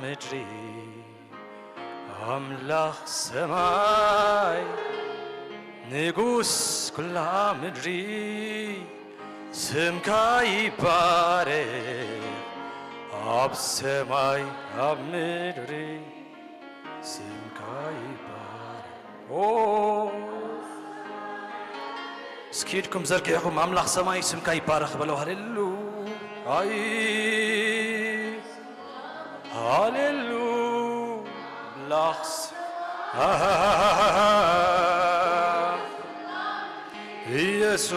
ምድሪ ኣምላኽ ሰማይ ንጉስ ኩላ ምድሪ ስምካ ይባረክ ኣብ ሰማይ ኣብ ምድሪ ስምካ ይባረክ። ኦ እስኪ ኢድኩም ዘርጊሕኩም ኣምላኽ ሰማይ ስምካ ይባረክ በለው። ሃሌሉ ኣይ ሃሌሉ ላኽስ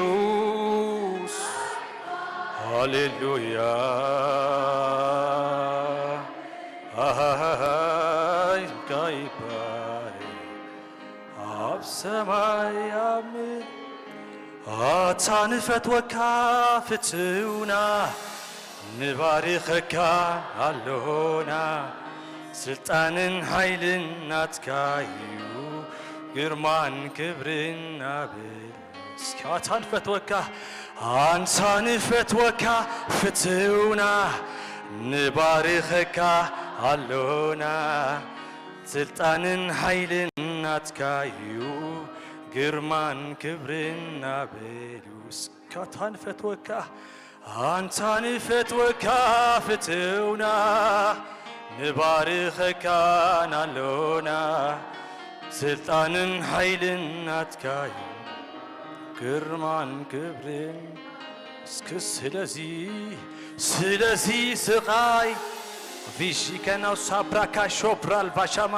ኢየሱስ ሃሌሉያ። ኣሃሃሃይ ካይባሪ ኣብ ሰማይ ኣብ ምድሪ ኣታ ንፈትወካ ፍትውና ንባሪኸካ ኣሎና። ስልጣንን ሓይልን ናትካ እዩ፣ ግርማን ክብርን ኣበል። እስኪ ኣታ ንፈትወካ፣ ኣንታ ንፈትወካ ፍትውና ንባሪኸካ ኣሎና። ስልጣንን ሓይልን ናትካ እዩ፣ ግርማን ክብርን ኣበል እዩ። እስኪ ኣታ ንፈትወካ፣ ኣንታ ንፈትወካ ፍትውና ንባርኸካን ኣሎና። ስልጣንን ሓይልን ናትካ እዩ፣ ግርማን ክብርን። እስኪ ስለዚ፣ ስለዚ ስቓይ ቪሺከናው ሳብራካ ሾብራል ቫሻማ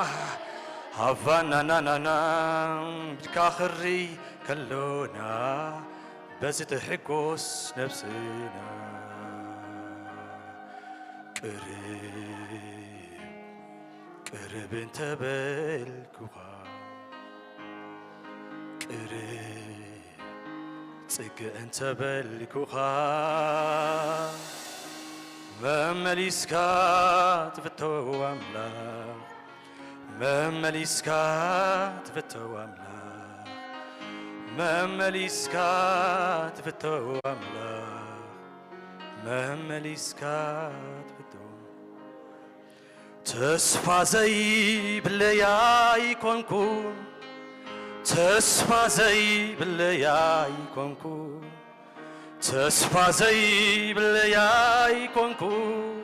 ሃቫናናናና ኢልካ ክሪ ከሎና በዚ ትሕጎስ ነብስና። ቅርብ ቅርብ እንተበልኩኻ፣ ቅርብ ጽግእ እንተበልኩኻ፣ መመሊስካ ትፍተው ኣምላኽ፣ መመሊስካ ትፍተው ኣምላኽ፣ መመሊስካ ትፍተው ኣምላኽ፣ መመሊስካ ትፍተው። ተስፋ ዘይብለይ ኣይኮንኩን፣ ተስፋ ዘይብለይ ኣይኮንኩን፣ ተስፋ ዘይብለይ ኣይኮንኩን፣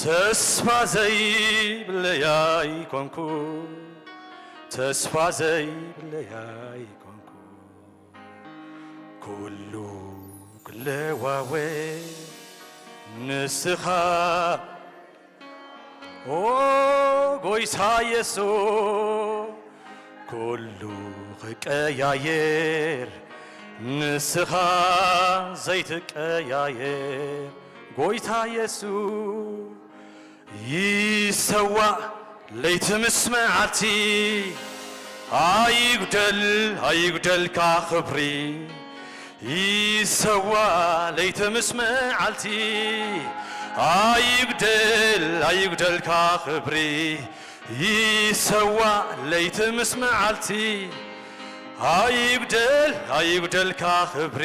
ተስፋ ዘይብለይ ኣይኮንኩን፣ ተስፋ ዘይብለይ ኣይኮንኩን። ኩሉ ክለዋወጥ ንስኻ ኦ ጎይታ የሱስ፣ ኩሉ ክቀያየር ንስኻ ዘይትቀያየር ጎይታ የሱስ። ይሰዋእ ለይቲ ምስ መዓልቲ፣ ኣይጉደል ኣይጉደልካ ክብሪ። ይሰዋእ ለይቲ ምስ መዓልቲ፣ ኣይጉደል ኣይጉደልካ ክብሪ። ይሰዋእ ለይቲ ምስ መዓልቲ፣ ኣይጉደል ኣይጉደልካ ክብሪ።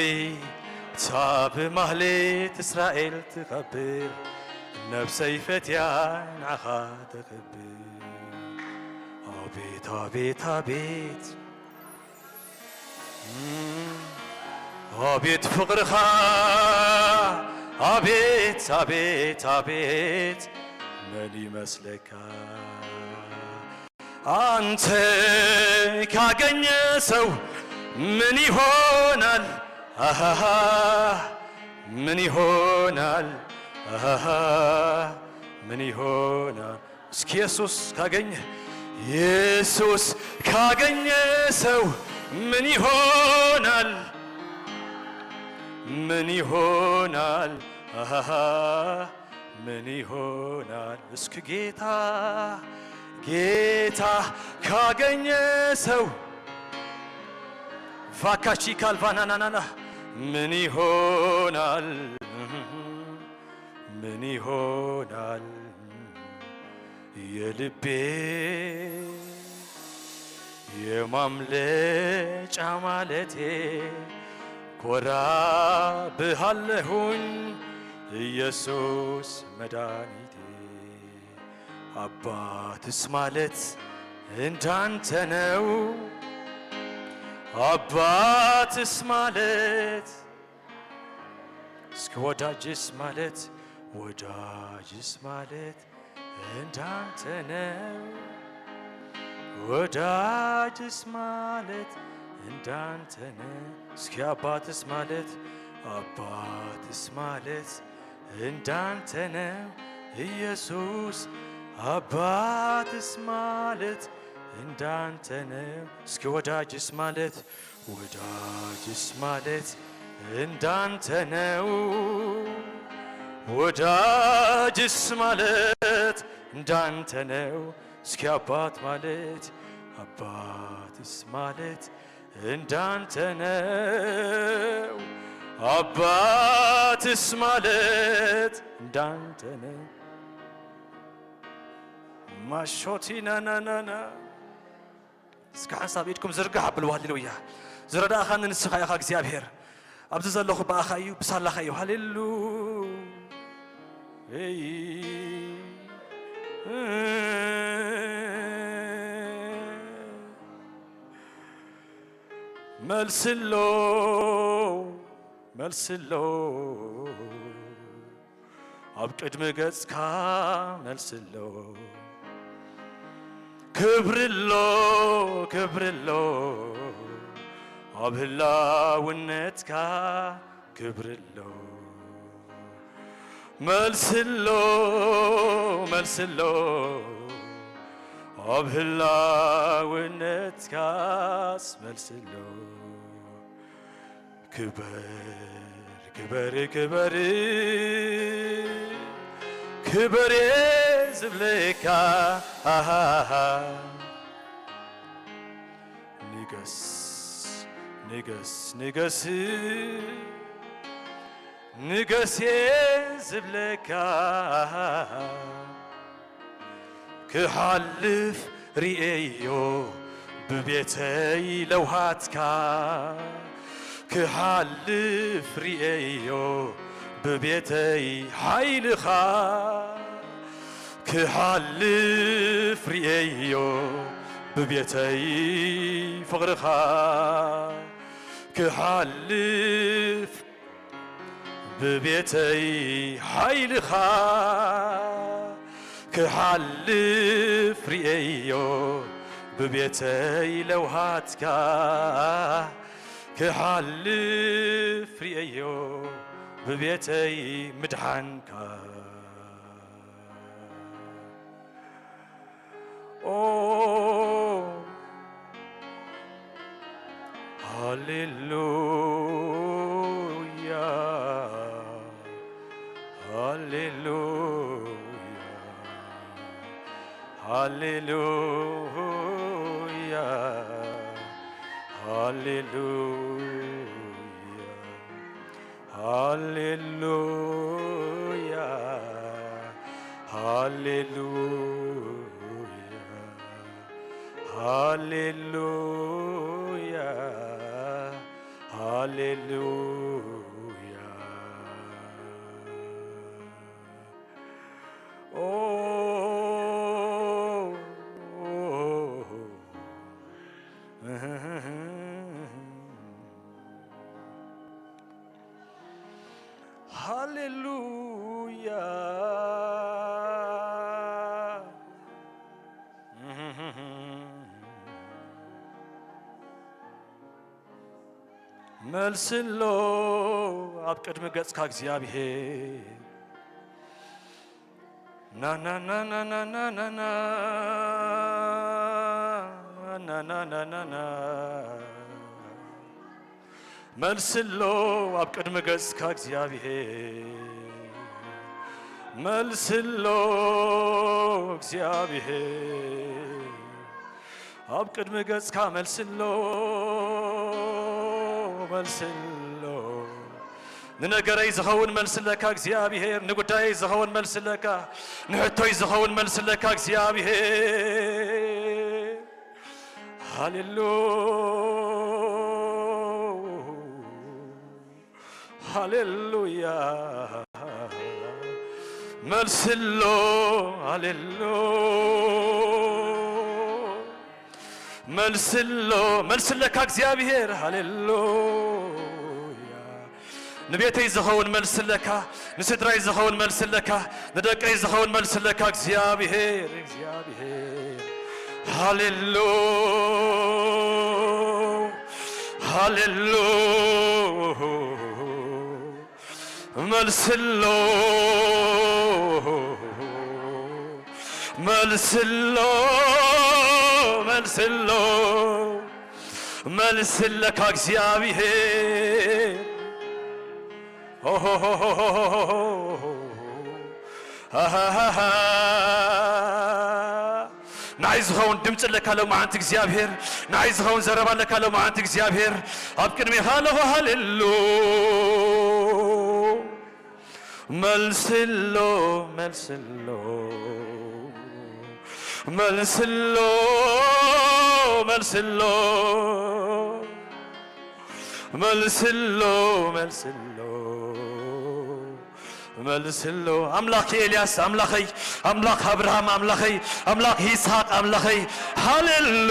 እታ ብማህሌት እስራኤል ትኸብር፣ ነብሰይ ፈትያ ንዓኻ ተኽብር። ኣቤት ኣቤት ኣቤት፣ እም፣ ኣቤት ፍቕርኻ፣ ኣቤት ኣቤት ኣቤት፣ መን ይመስለካ? አንተ ካገኘ ሰው ምን ይሆናል? አሃሃ ምን ይሆናል? አሃሃ ምን ይሆናል? እስኪ ኢየሱስ ካገኘ፣ ኢየሱስ ካገኘ ሰው ምን ይሆናል? ምን ይሆናል? አሃሃ ምን ይሆናል? እስኪ ጌታ ጌታ ካገኘ ሰው ቫካቺ ካልቫናናናና ምን ይሆናል? ምን ይሆናል? የልቤ የማምለጫ ማለቴ ኮራ ብሃለሁኝ ኢየሱስ መድኃኒቴ። አባትስ ማለት እንዳንተ ነው። አባትስ ማለት እስኪ ወዳጅስ ማለት ወዳጅስ ማለት እንዳንተ ነው። ወዳጅስ ማለት እንዳንተ ነው። እስኪ አባትስ ማለት አባትስ ማለት እንዳንተ ነው። ኢየሱስ። አባትስ ማለት እንዳንተ ነው። እስኪ ወዳጅስ ማለት፣ ወዳጅስ ማለት እንዳንተ ነው። ወዳጅስ ማለት እንዳንተ ነው። እስኪ አባት ማለት፣ አባትስ ማለት እንዳንተ ነው። አባትስ ማለት እንዳንተ ነው። ማሾቲ ናናናና። እስከ ሓንሳብ ኢድኩም ዝርጋሕ ኣብሉ። ሃሌሉያ። ዝረዳእኻኒ ንስኻ ኢኻ እግዚኣብሔር። ኣብዚ ዘለኹ ብኣኻ እዩ፣ ብሳላኻ እዩ። ሃሌሉ። መልስሎ፣ መልስሎ፣ ኣብ ቅድሚ ገጽካ መልስሎ። ክብርሎ፣ ክብርሎ፣ ኣብ ህላውነትካ ክብርሎ። መልስሎ፣ መልስሎ፣ ኣብ ህላውነትካስ መልስሎ። ክበር፣ ክበር፣ ክበር፣ ክበር እየ ዝብለካ። ንገስ፣ ንገስ፣ ንገስ፣ ንገስ እየ ዝብለካ። ክሓልፍ ርእየዮ ብቤተይ ለውሃትካ። ክሓልፍ ርእየዮ ብቤተይ ሓይልኻ። ክሓልፍ ርእየዮ ብቤተይ ፍቕርኻ። ክሓልፍ ብቤተይ ሓይልኻ። ክሓልፍ ርእየዮ ብቤተይ ለውሃትካ። ክሓልፍ ርእየዮ ብቤተይ ምድሓንካ። ኦ ሃሌሉያ፣ ሃሌሉያ፣ ሃሌሉያ፣ ሃሌሉያ። ሃሌሉያ፣ ሃሌሉያ፣ ሃሌሉያ፣ ሃሌሉያ። ኦ፣ ሃሌሉያ። መልስሎ ኣብ ቅድሚ ገጽካ እግዚኣብሔር። ናናናናናናና፣ ናናናናና። መልስሎ ኣብ ቅድሚ ገጽካ እግዚኣብሔር። መልስሎ እግዚኣብሔር። ኣብ ቅድሚ ገጽካ መልስሎ፣ መልስሎ። ንነገረይ ዝኸውን መልስለካ እግዚኣብሔር፣ ንጉዳየይ ዝኸውን መልስለካ፣ ንሕቶይ ዝኸውን መልስለካ እግዚኣብሔር። ሃሌሉ፣ ሃሌሉያ። መልስሎ፣ ሃሌሉ። መልስሎ፣ መልስለካ እግዚኣብሔር። ሃሌሉያ። ንቤተይ ዝኸውን መልስለካ፣ ንስድራይ ዝኸውን መልስለካ፣ ንደቀይ ዝኸውን መልስለካ እግዚኣብሔር፣ እግዚኣብሔር። ሃሌሉ፣ ሃሌሉ። መልስሎ፣ መልስሎ፣ መልስሎ፣ መልስለካ እግዚኣብሔር። ኦሆሆሆሆሆ። ኣሃሃሃ። ንዓይ ዝኸውን ድምፂ ኣለካ ሎማዓንቲ እግዚኣብሔር። ንዓይ ዝኸውን ዘረባ ኣለካ ሎማዓንቲ እግዚኣብሔር። ኣብ ቅድሜኻ ኣለኹ። ሃሌሉ። መልስሎ፣ መልስሎ፣ መልስሎ፣ መልስሎ፣ መልስሎ፣ መልስሎ፣ መልስሎ። ኣምላኽ ኤልያስ ኣምላኸይ፣ ኣምላኽ ኣብርሃም ኣምላኸይ፣ ኣምላኽ ይስሐቅ ኣምላኸይ። ሃሌሉ።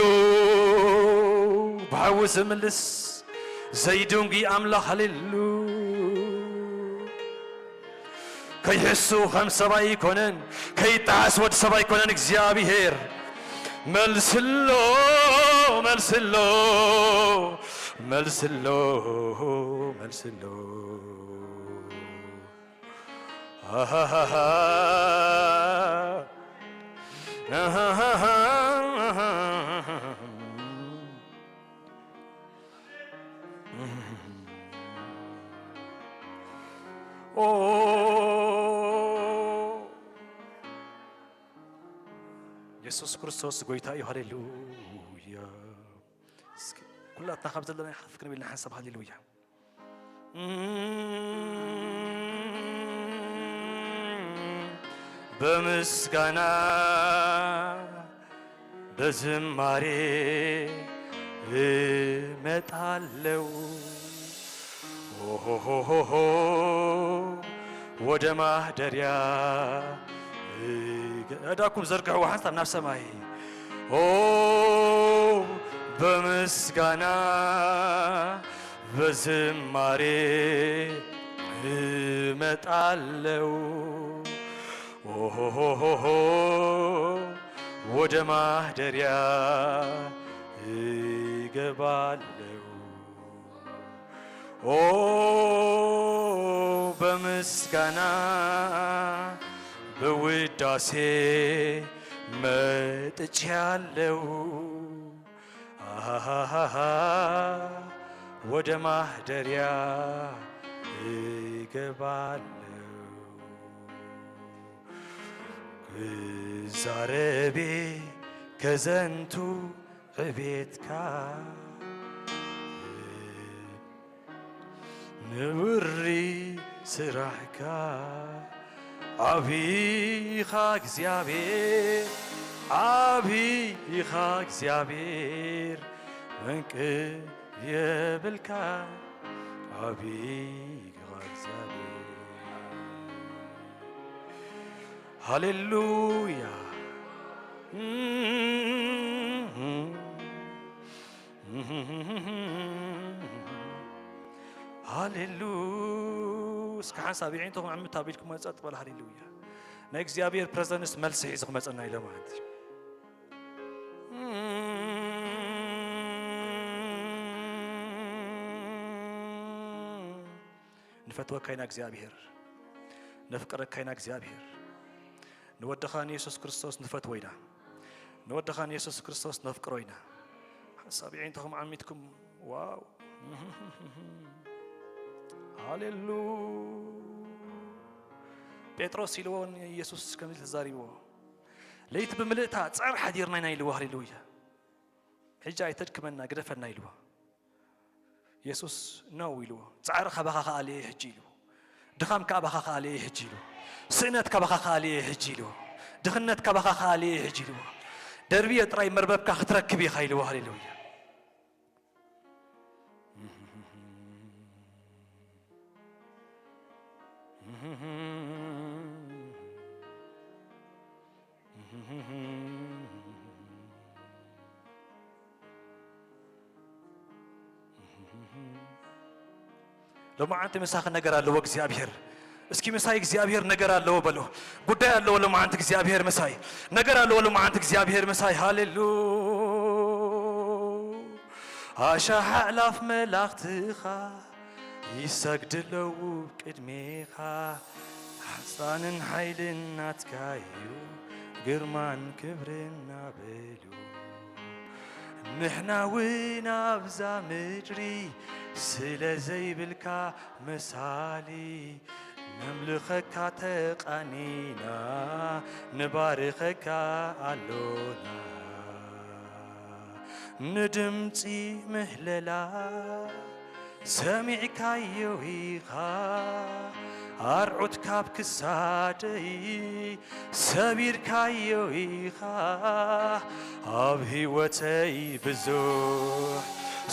ብሓዊ ዝምልስ ዘይድንጉ ኣምላኽ። ሃሌሉ። ከይሕሱ ከም ሰብ ኣይኮነን፣ ከይጠዓስ ወዲ ሰብ ኣይኮነን እግዚኣብሔር። መልስሎ፣ መልስሎ፣ መልስሎ፣ መልስሎ። ኣሃሃሃ። ኣሃሃሃ። ኦ፣ የሱስ ክርስቶስ ጎይታ እዩ። ሃሌሉያ። እስኪ ኩላትና ካብ ዘለና ሓፍ ክንብል ንሓንሳብ። ሃሌሉያ። በምስጋና በዝማሬ እመጣለው። ኦሆሆሆሆ፣ ወደ ማደሪያ እገ-፣ እዳኩም ዘርግሕዎ ሓንሳብ ናብ ሰማይ። ኦ፣ በምስጋና በዝማሬ እመጣለው። ኦሆሆሆሆ፣ ወደ ማደሪያ እገባለው። ኦ፣ በምስጋና በውዳሴ መጥቻለው። አሃሃሃ፣ ወደ ማደሪያ እገባለው። ክዛረቤ ከዘንቱ ዕቤትካ ንብሪ ስራሕካ ዓቢኻ እግዚኣብሔር፣ ዓቢኻ እግዚኣብሔር፣ መንቅብ የብልካ፣ ዓቢኻ እግዚኣብሔር። ሃሌሉያ። ሃሌሉ። እስኪ ሓንሳብ የዒንትኹም ዕምት ኣቢልኩም ጸጥ በሉ። ሃሌሉያ። ናይ እግዚኣብሔር ፕረዘንስ መልሲ ሒዙ ክመጸና ኢሎ ማለት እዩ። ንፈትወካ ኢና እግዚኣብሔር፣ ነፍቅረካ ኢና እግዚኣብሔር። ንወድኻ ንየሱስ ክርስቶስ ንፈትዎ ኢና። ንወድኻ ንየሱስ ክርስቶስ ነፍቅሮ ኢና። ሓንሳብ የዒንትኹም ዓሚትኩም፣ ዋው። ሃሌሉ። ጴጥሮስ ኢልዎ ንየሱስ ከምዚ ተዛሪብዎ፣ "ለይቲ ብምልእታ ጻዕሪ ሓዲርና ኢና" ኢልዎ። ሃሌሉያ። "ሕጂ ኣይተድክመና፣ ግደፈና" ኢልዎ። የሱስ ነው ኢልዎ። "ጻዕሪ ካባኻ ክኣልየ ሕጂ" ኢልዎ። "ድኻም ካባኻ ክኣልየ ሕጂ" ኢልዎ። "ስእነት ካባኻ ክኣልየ ሕጂ" ኢልዎ። "ድኽነት ካባኻ ክኣልየ ሕጂ" ኢልዎ። "ደርብዮ ጥራይ መርበብካ ክትረክብ ኢኻ" ኢልዎ። ሃሌሉያ። ሎማዓንቲ ምሳኺ ነገር ኣለዎ እግዚኣብሔር። እስኪ ምሳይ እግዚኣብሔር ነገር ኣለዎ በሎ። ጉዳይ ኣለዎ ሎማዓንቲ እግዚኣብሔር ምሳይ። ነገር ኣለዎ ሎማዓንቲ እግዚኣብሔር ምሳይ። ሃሌሉ። ኣሻሕ ኣእላፍ መላእኽትኻ ይሰግዱ ኣለዉ ቅድሜኻ። ሓጻንን ሓይልን ናትካ እዩ፣ ግርማን ክብርን ናበሉ። ንሕና እውን ኣብዛ ምድሪ ስለ ዘይብልካ መሳሊ፣ ነምልኸካ ተቓኒና፣ ንባርኸካ ኣሎና። ንድምጺ ምህለላ ሰሚዕካዮ ኢኻ፣ ኣርዑት ካብ ክሳደይ ሰቢርካዮ ኢኻ። ኣብ ህይወተይ ብዙሕ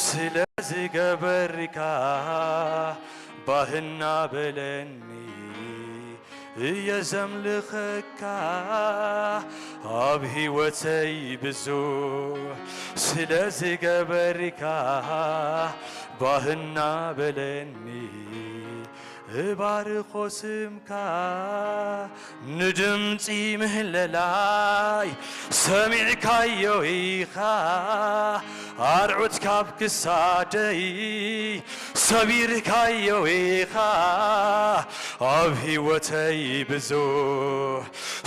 ስለ ዝገበርካ፣ ባህና በለኒ እየ ዘምልኸካ። ኣብ ህይወተይ ብዙሕ ስለ ዝገበርካ፣ ባህና በለኒ እባርኾ ስምካ። ንድምፂ ምህለላይ ሰሚዕካዮ ኢኻ፣ ኣርዑት ካብ ክሳደይ ሰቢርካዮ ኢኻ። ኣብ ህይወተይ ብዙሕ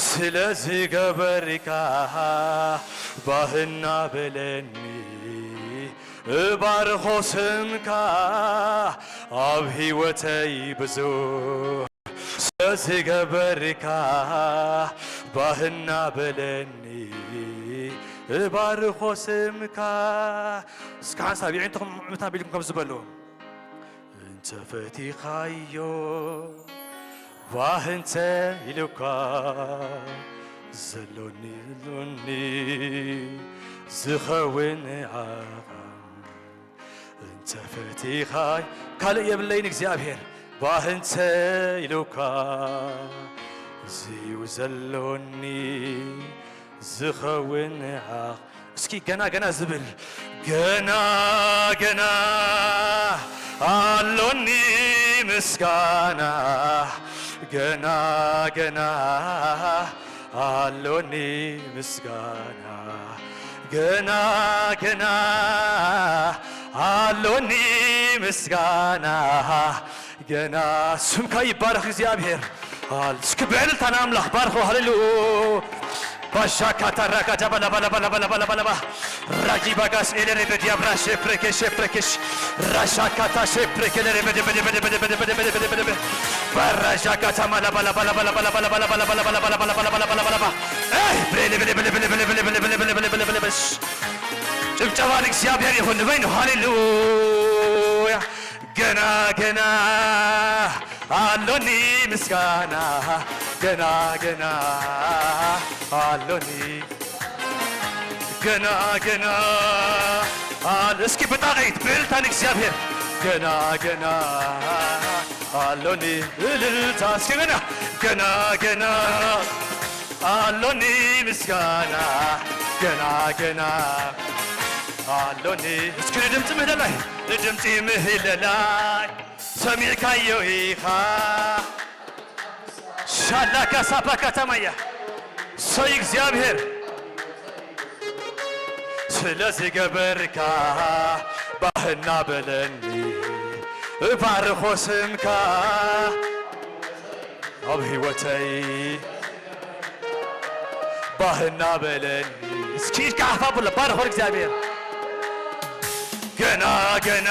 ስለ ዝገበርካ፣ ባህና በለኒ እባርኾ ስምካ። ኣብ ህይወተይ ብዙሕ ስለ ዝገበርካ፣ ባህና በለኒ እባርኾ ስምካ። እስከ ሓንሳብ የዒንትኹም ምዕምታ ቢልኩም ከም ዝበሉ፣ እንተ ፈቲኻዮ ባህ እንተ ኢሉካ፣ ዘሎኒ ዘሎኒ ዝኸውን ዓቐን፣ እንተ ፈቲኻይ ካልእ የብለይን እግዚኣብሔር። ባህ እንተ ኢሉካ፣ እዚዩ ዘሎኒ ዝኸውን ዓቕ-፣ እስኪ ገና ገና ዝብል፣ ገና ገና ኣሎኒ ምስጋና፣ ገና ገና ኣሎኒ ምስጋና፣ ገና ገና ኣሎኒ ምስጋና፣ ገና ስምካ ይባረኽ እግዚኣብሔር። ሃል-፣ እስኪ ብዕልልታ ንኣምላኽ ባርኾ። ሃሌሉ ባሻካታ ራካታ ባላ ባላ ባላ ባላ ባላ ባላ ባ ራጂ ባጋስ ኤለሬ በዲያ ብራ ሼፕሬኬ ሼፕሬኬሽ ራሻካታ ሼፕሬኬ ለሬ በደ በደ በደ በደ በደ በደ በደ በደ በደ በ ባራሻካታ ማላ ባላ ባላ ባላ ባላ ባላ ባላ ባላ ባላ ባላ ባላ ባላ ባላ ባላ ባላ ባላ ባላ ባ ኤይ ብሬ ለበለ በለ በለ በለ በለ በለ በለ በለ በለ በለ በለ በሽ ጭብጨባ ለእግዚአብሔር ይሁን። ንበይኑ ሃሌሉያ። ገና ገና ኣሎኒ ምስጋና፣ ገና ገና ኣሎኒ፣ ገና ገና ኣል-፣ እስኪ ብጣቕዒት ብእልልታ ንእግዚኣብሔር። ገና ገና ኣሎኒ እልልታ፣ እስኪ ገና፣ ገና ገና ኣሎኒ ምስጋና፣ ገና ገና ኣሎኒ። እስኪ ንድምፂ ምህለላይ፣ ንድምፂ ምህለላይ ሰሚዕካዮ ኢኻ። ሻላካ ሳባ ከተማያ ሰይ እግዚኣብሔር ስለ ዝገበርካ ባህና በለኒ እባርኾ ስምካ ኣብ ህይወተይ ባህና በለኒ። እስኪ ኢድካ ዓፍ ኣብሎ፣ ባርኾ እግዚኣብሔር። ገና ገና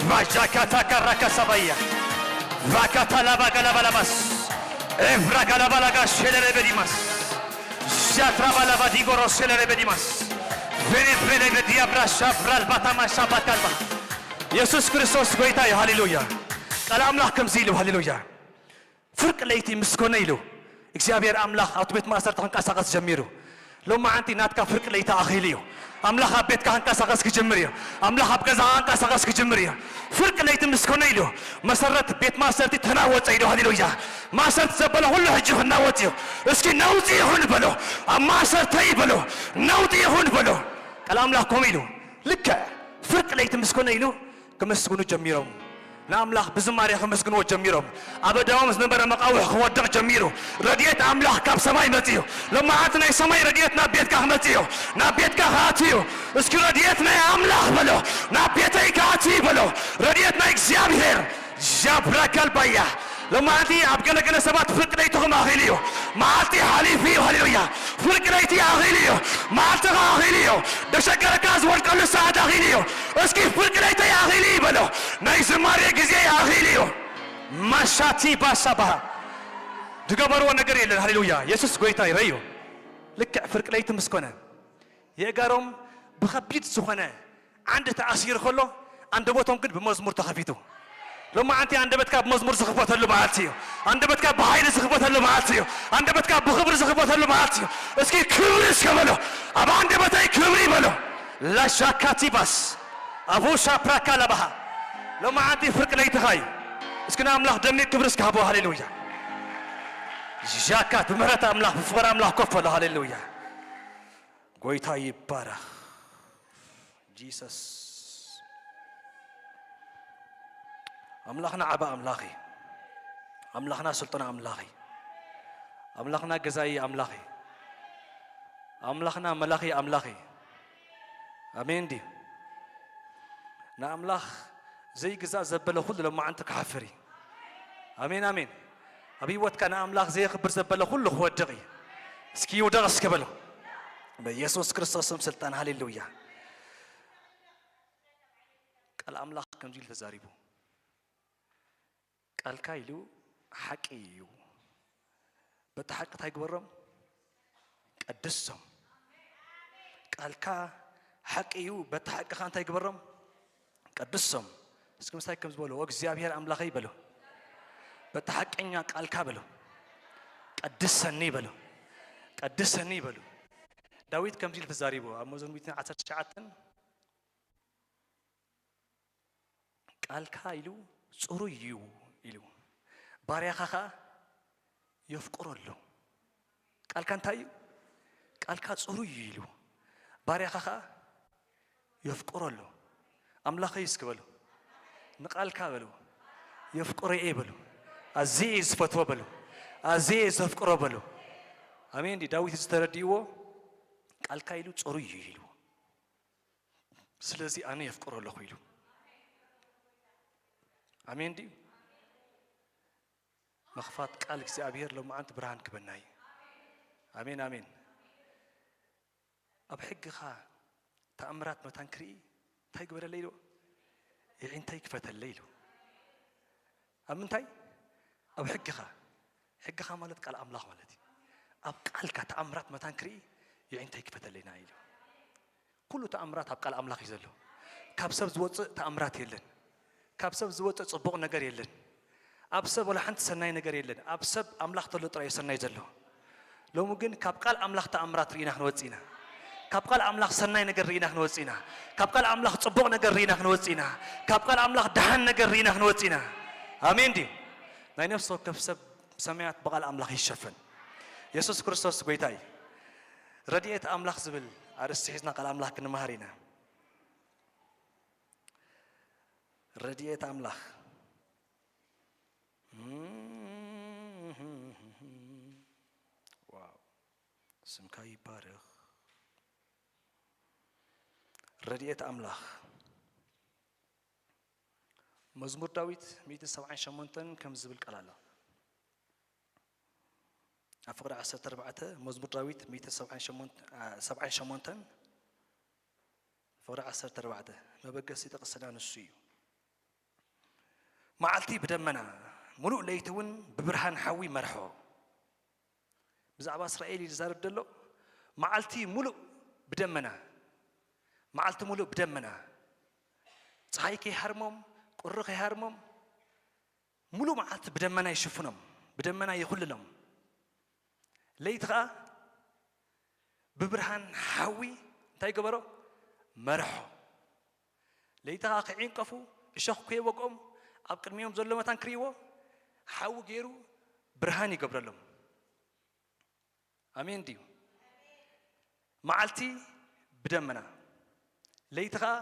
ቫጃካታ ካራካ ሳባያ ቫካታ ላባ ጋላባ ላባስ ኤፍራ ጋላባ ላጋ ሸለለ በዲማስ ሻትራ ባላባ ዲጎሮ ሸለለ በዲማስ ቬኔ ቬኔ በዲያ ብራሻ ብራልባታ ማሻ ባካልባ ኢየሱስ ክርስቶስ ጎይታ እዩ። ሃሌሉያ። ቃል ኣምላኽ ከምዚ ኢሉ፣ ሃሌሉያ። ፍርቂ ለይቲ ምስ ኮነ ኢሉ እግዚኣብሔር ኣምላኽ ኣብቲ ቤት ማእሰርቲ ክንቀሳቐስ ጀሚሩ። ሎማዓንቲ ናትካ ፍርቂ ለይቲ ኣኺሉ እዩ። ኣምላኽ ኣብ ቤትካ ክንቀሳቐስ ክጅምር እዩ። ኣምላኽ ኣብ ገዛኻ ክንቀሳቐስ ክጅምር እዩ። ፍርቂ ለይቲ ምስ ኮነ ኢሉ መሰረት ቤት ማእሰርቲ ተናወጸ ኢሉ። ሃሌሉያ። ማእሰርቲ ዘበለ ኩሉ ሕጂ ክናወጽ እዩ። እስኪ ነውጺ ይኹን በሎ። ኣብ ማእሰርተይ በሎ። ነውጢ ይኹን በሎ። ቃል ኣምላኽ ከምኡ ኢሉ። ልክዕ ፍርቂ ለይቲ ምስ ኮነ ኢሉ ክምስግኑ ጀሚሮም። ንኣምላኽ ብዝማሬ ክምስግንዎ ጀሚሮም። ኣብ ኣእዳዎም ዝነበረ መቓውሕ ክወድቕ ጀሚሩ። ረድኤት ኣምላኽ ካብ ሰማይ መጺኡ። ሎማዓንቲ ናይ ሰማይ ረድኤት ናብ ቤትካ ክመጽእ እዩ። ናብ ቤትካ ክኣቱ እዩ። እስኪ ረድኤት ናይ ኣምላኽ በሎ። ናብ ቤተይ ክኣቱ እዩ በሎ። ረድኤት ናይ እግዚኣብሔር። ዣብራካል ባያ። ሎማዓንቲ ኣብ ገለገለ ሰባት ፍርቂ ለይትኹም ኣኺሉ እዩ። መዓልቲ ሓሊፉ እዩ። ሃሌሉያ። ፍርቂ ለይቲ ኣኺሉ እዩ። መዓልትኻ ኣኺሉ እዩ። ደሸገረካ ዝወድቀሉ ሰዓት ኣኺሉ እዩ። እስኪ ፍርቂ ለይተይ ኣኺሉ እዩ በሎ። ናይ ዝማሬ ግዜ ኣኺሉ እዩ። ማሻቲ ባሻ ባሃ። ዝገበርዎ ነገር የለን። ሃሌሉያ። የሱስ ጎይታ ይረዩ። ልክዕ ፍርቂ ለይቲ ምስ ኮነ የእጋሮም ብኸቢድ ዝኾነ ዓንዲ ተኣሲሩ ከሎ፣ ኣንደበቶም ግን ብመዝሙር ተኸፊቱ። ሎማዓንቲ ኣንደበትካ ብመዝሙር ዝኽፈተሉ መዓልቲ እዩ። ኣንደበትካ ብሓይሊ ዝኽፈተሉ መዓልቲ እዩ። ኣንደበትካ ብኽብሪ ዝኽፈተሉ መዓልቲ እዩ። እስኪ ክብሪ እስከ በሎ። ኣብ ኣንደበተይ ክብሪ በሎ። ላሻካቲባስ ኣቡሻ ፕራካ ለባሃ። ሎማዓንቲ ፍርቂ ለይትኻ እዩ። እስኪ ንኣምላኽ ደሚቕ ክብሪ እስከ ሃቦ። ሃሌሉያ። ሻካት ብምህረት ኣምላኽ ብፍቕሪ ኣምላኽ ኮፍ በሎ። ሃሌሉያ። ጎይታ ይባረኽ። ጂሰስ ኣምላኽና ዓባ ኣምላኽ እዩ። ኣምላኽና ስልጡን ኣምላኽ እዩ። ኣምላኽና ገዛኢ ኣምላኽ እዩ። ኣምላኽና መላኺ ኣምላኽ እዩ። ኣሜን ድዩ? ንኣምላኽ ዘይግዛእ ዘበለ ኩሉ ሎማዓንቲ ክሓፍር እዩ። ኣሜን ኣሜን። ኣብ ህይወትካ ንኣምላኽ ዘየኽብር ዘበለ ኩሉ ክወድቕ እዩ። እስኪ ይውደቕ እስከ በሎ። በኢየሱስ ክርስቶስ ስም ስልጣን። ሃሌሉያ። ቃል ኣምላኽ ከምዚ ኢሉ ተዛሪቡ። ቃልካ ኢሉ ሓቂ እዩ። በቲ ሓቂ እንታይ ግበሮም? ቀድሶም። ቃልካ ሓቂ እዩ። በቲ ሓቂ ኸኣ እንታይ ግበሮም? ቀድሶም። እስኪ ምሳይ ከም ዝበሉ፣ "ኦ እግዚኣብሔር ኣምላኸይ" በሉ። በቲ ሓቀኛ ቃልካ በሉ። "ቀድሰኒ" በሉ። "ቀድሰኒ" በሉ። ዳዊት ከምዚ ኢሉ ተዛሪቡ ኣብ መዝሙር ሚእትን ዓሰርተ ትሽዓተን፣ "ቃልካ" ኢሉ "ጽሩይ እዩ" ኢሉ፣ "ባርያኻ ኸኣ የፍቅሮ ኣሎ።" ቃልካ እንታይ እዩ? ቃልካ ጽሩይ እዩ ኢሉ፣ ባርያኻ ኸኣ የፍቅሮ ኣሎ። ኣምላኸይ እስኪ በሉ፣ ንቃልካ በሉ፣ የፍቅሮ እየ በሉ፣ ኣዝየ እየ ዝፈትዎ በሉ፣ ኣዝየ እየ ዘፍቅሮ በሉ። ኣሜን ድዩ? ዳዊት እዚ ተረዲእዎ፣ ቃልካ ኢሉ ጽሩይ እዩ ኢሉ። ስለዚ ኣነ የፍቅሮ ኣለኹ ኢሉ። ኣሜን ድዩ? ምኽፋት ቃል እግዚኣብሔር ሎማዓንቲ ብርሃን ክበና እዩ። ኣሜን፣ ኣሜን። ኣብ ሕግኻ ተኣምራት መታን ክርኢ እንታይ ግበረለይ ኢሉ? የዒንተይ ክፈተለይ ኢሉ። ኣብ ምንታይ? ኣብ ሕግኻ። ሕግኻ ማለት ቃል ኣምላኽ ማለት እዩ። ኣብ ቃልካ ተኣምራት መታን ክርኢ የዒንተይ ክፈተለይና ኢሉ። ኩሉ ተኣምራት ኣብ ቃል ኣምላኽ እዩ ዘሎ። ካብ ሰብ ዝወጽእ ተኣምራት የለን። ካብ ሰብ ዝወጽእ ጽቡቕ ነገር የለን። ኣብ ሰብ ወላ ሓንቲ ሰናይ ነገር የለን። ኣብ ሰብ ኣምላኽ ተሎ ጥራይ እዩ ሰናይ ዘሎ። ሎሚ ግን ካብ ቃል ኣምላኽ ተኣምራት ርኢና ክንወጽእ ኢና። ካብ ቃል ኣምላኽ ሰናይ ነገር ርኢና ክንወጽእ ኢና። ካብ ቃል ኣምላኽ ጽቡቕ ነገር ርኢና ክንወጽእ ኢና። ካብ ቃል ኣምላኽ ደሓን ነገር ርኢና ክንወጽእ ኢና። ኣሜን ድዩ? ናይ ነፍሲ ወከፍ ሰብ ሰማያት ብቃል ኣምላኽ ይሸፈን። የሱስ ክርስቶስ ጎይታ እዩ። ረድኤት ኣምላኽ ዝብል ኣርእስቲ ሒዝና ቃል ኣምላኽ ክንመሃር ኢና። ረድኤት ኣምላኽ። ዋው፣ ስምካ ይባረኽ። ረድኤት ኣምላኽ። መዝሙር ዳዊት ሚእትን ሰብዓን ሸሞንተን ከምዚ ዝብል ቃል ኣሎ። ኣብ ፍቕሪ ዓሰርተ ኣርባዕተ፣ መዝሙር ዳዊት ሚእትን ሰብዓን ሸሞንተ፣ አ፣ ሰብዓን ሸሞንተን፣ ፍቕሪ ዓሰርተ ኣርባዕተ፣ መበገሲ ጥቕስና ንሱ እዩ። መዓልቲ ብደመና፣ ምሉእ ለይቲ እውን ብብርሃን ሓዊ መርሖ። ብዛዕባ እስራኤል እዩ ዝዛረብ ዘሎ። መዓልቲ ሙሉእ ብደመና፣ መዓልቲ ሙሉእ ብደመና፣ ፀሓይ ከይሃርሞም፣ ቁሪ ከይሃርሞም፣ ሙሉእ መዓልቲ ብደመና ይሽፍኖም፣ ብደመና ይኹልሎም። ለይቲ ኸዓ ብብርሃን ሓዊ እንታይ ገበሮ? መርሖ። ለይቲ ኸዓ ክዒንቀፉ፣ እሾኽ ከይወግኦም፣ ኣብ ቅድሚኦም ዘሎ መታን ክርእይዎ፣ ሓዊ ገይሩ ብርሃን ይገብረሎም። ኣሜን ድዩ? መዓልቲ ብደመና፣ ለይቲ ኸዓ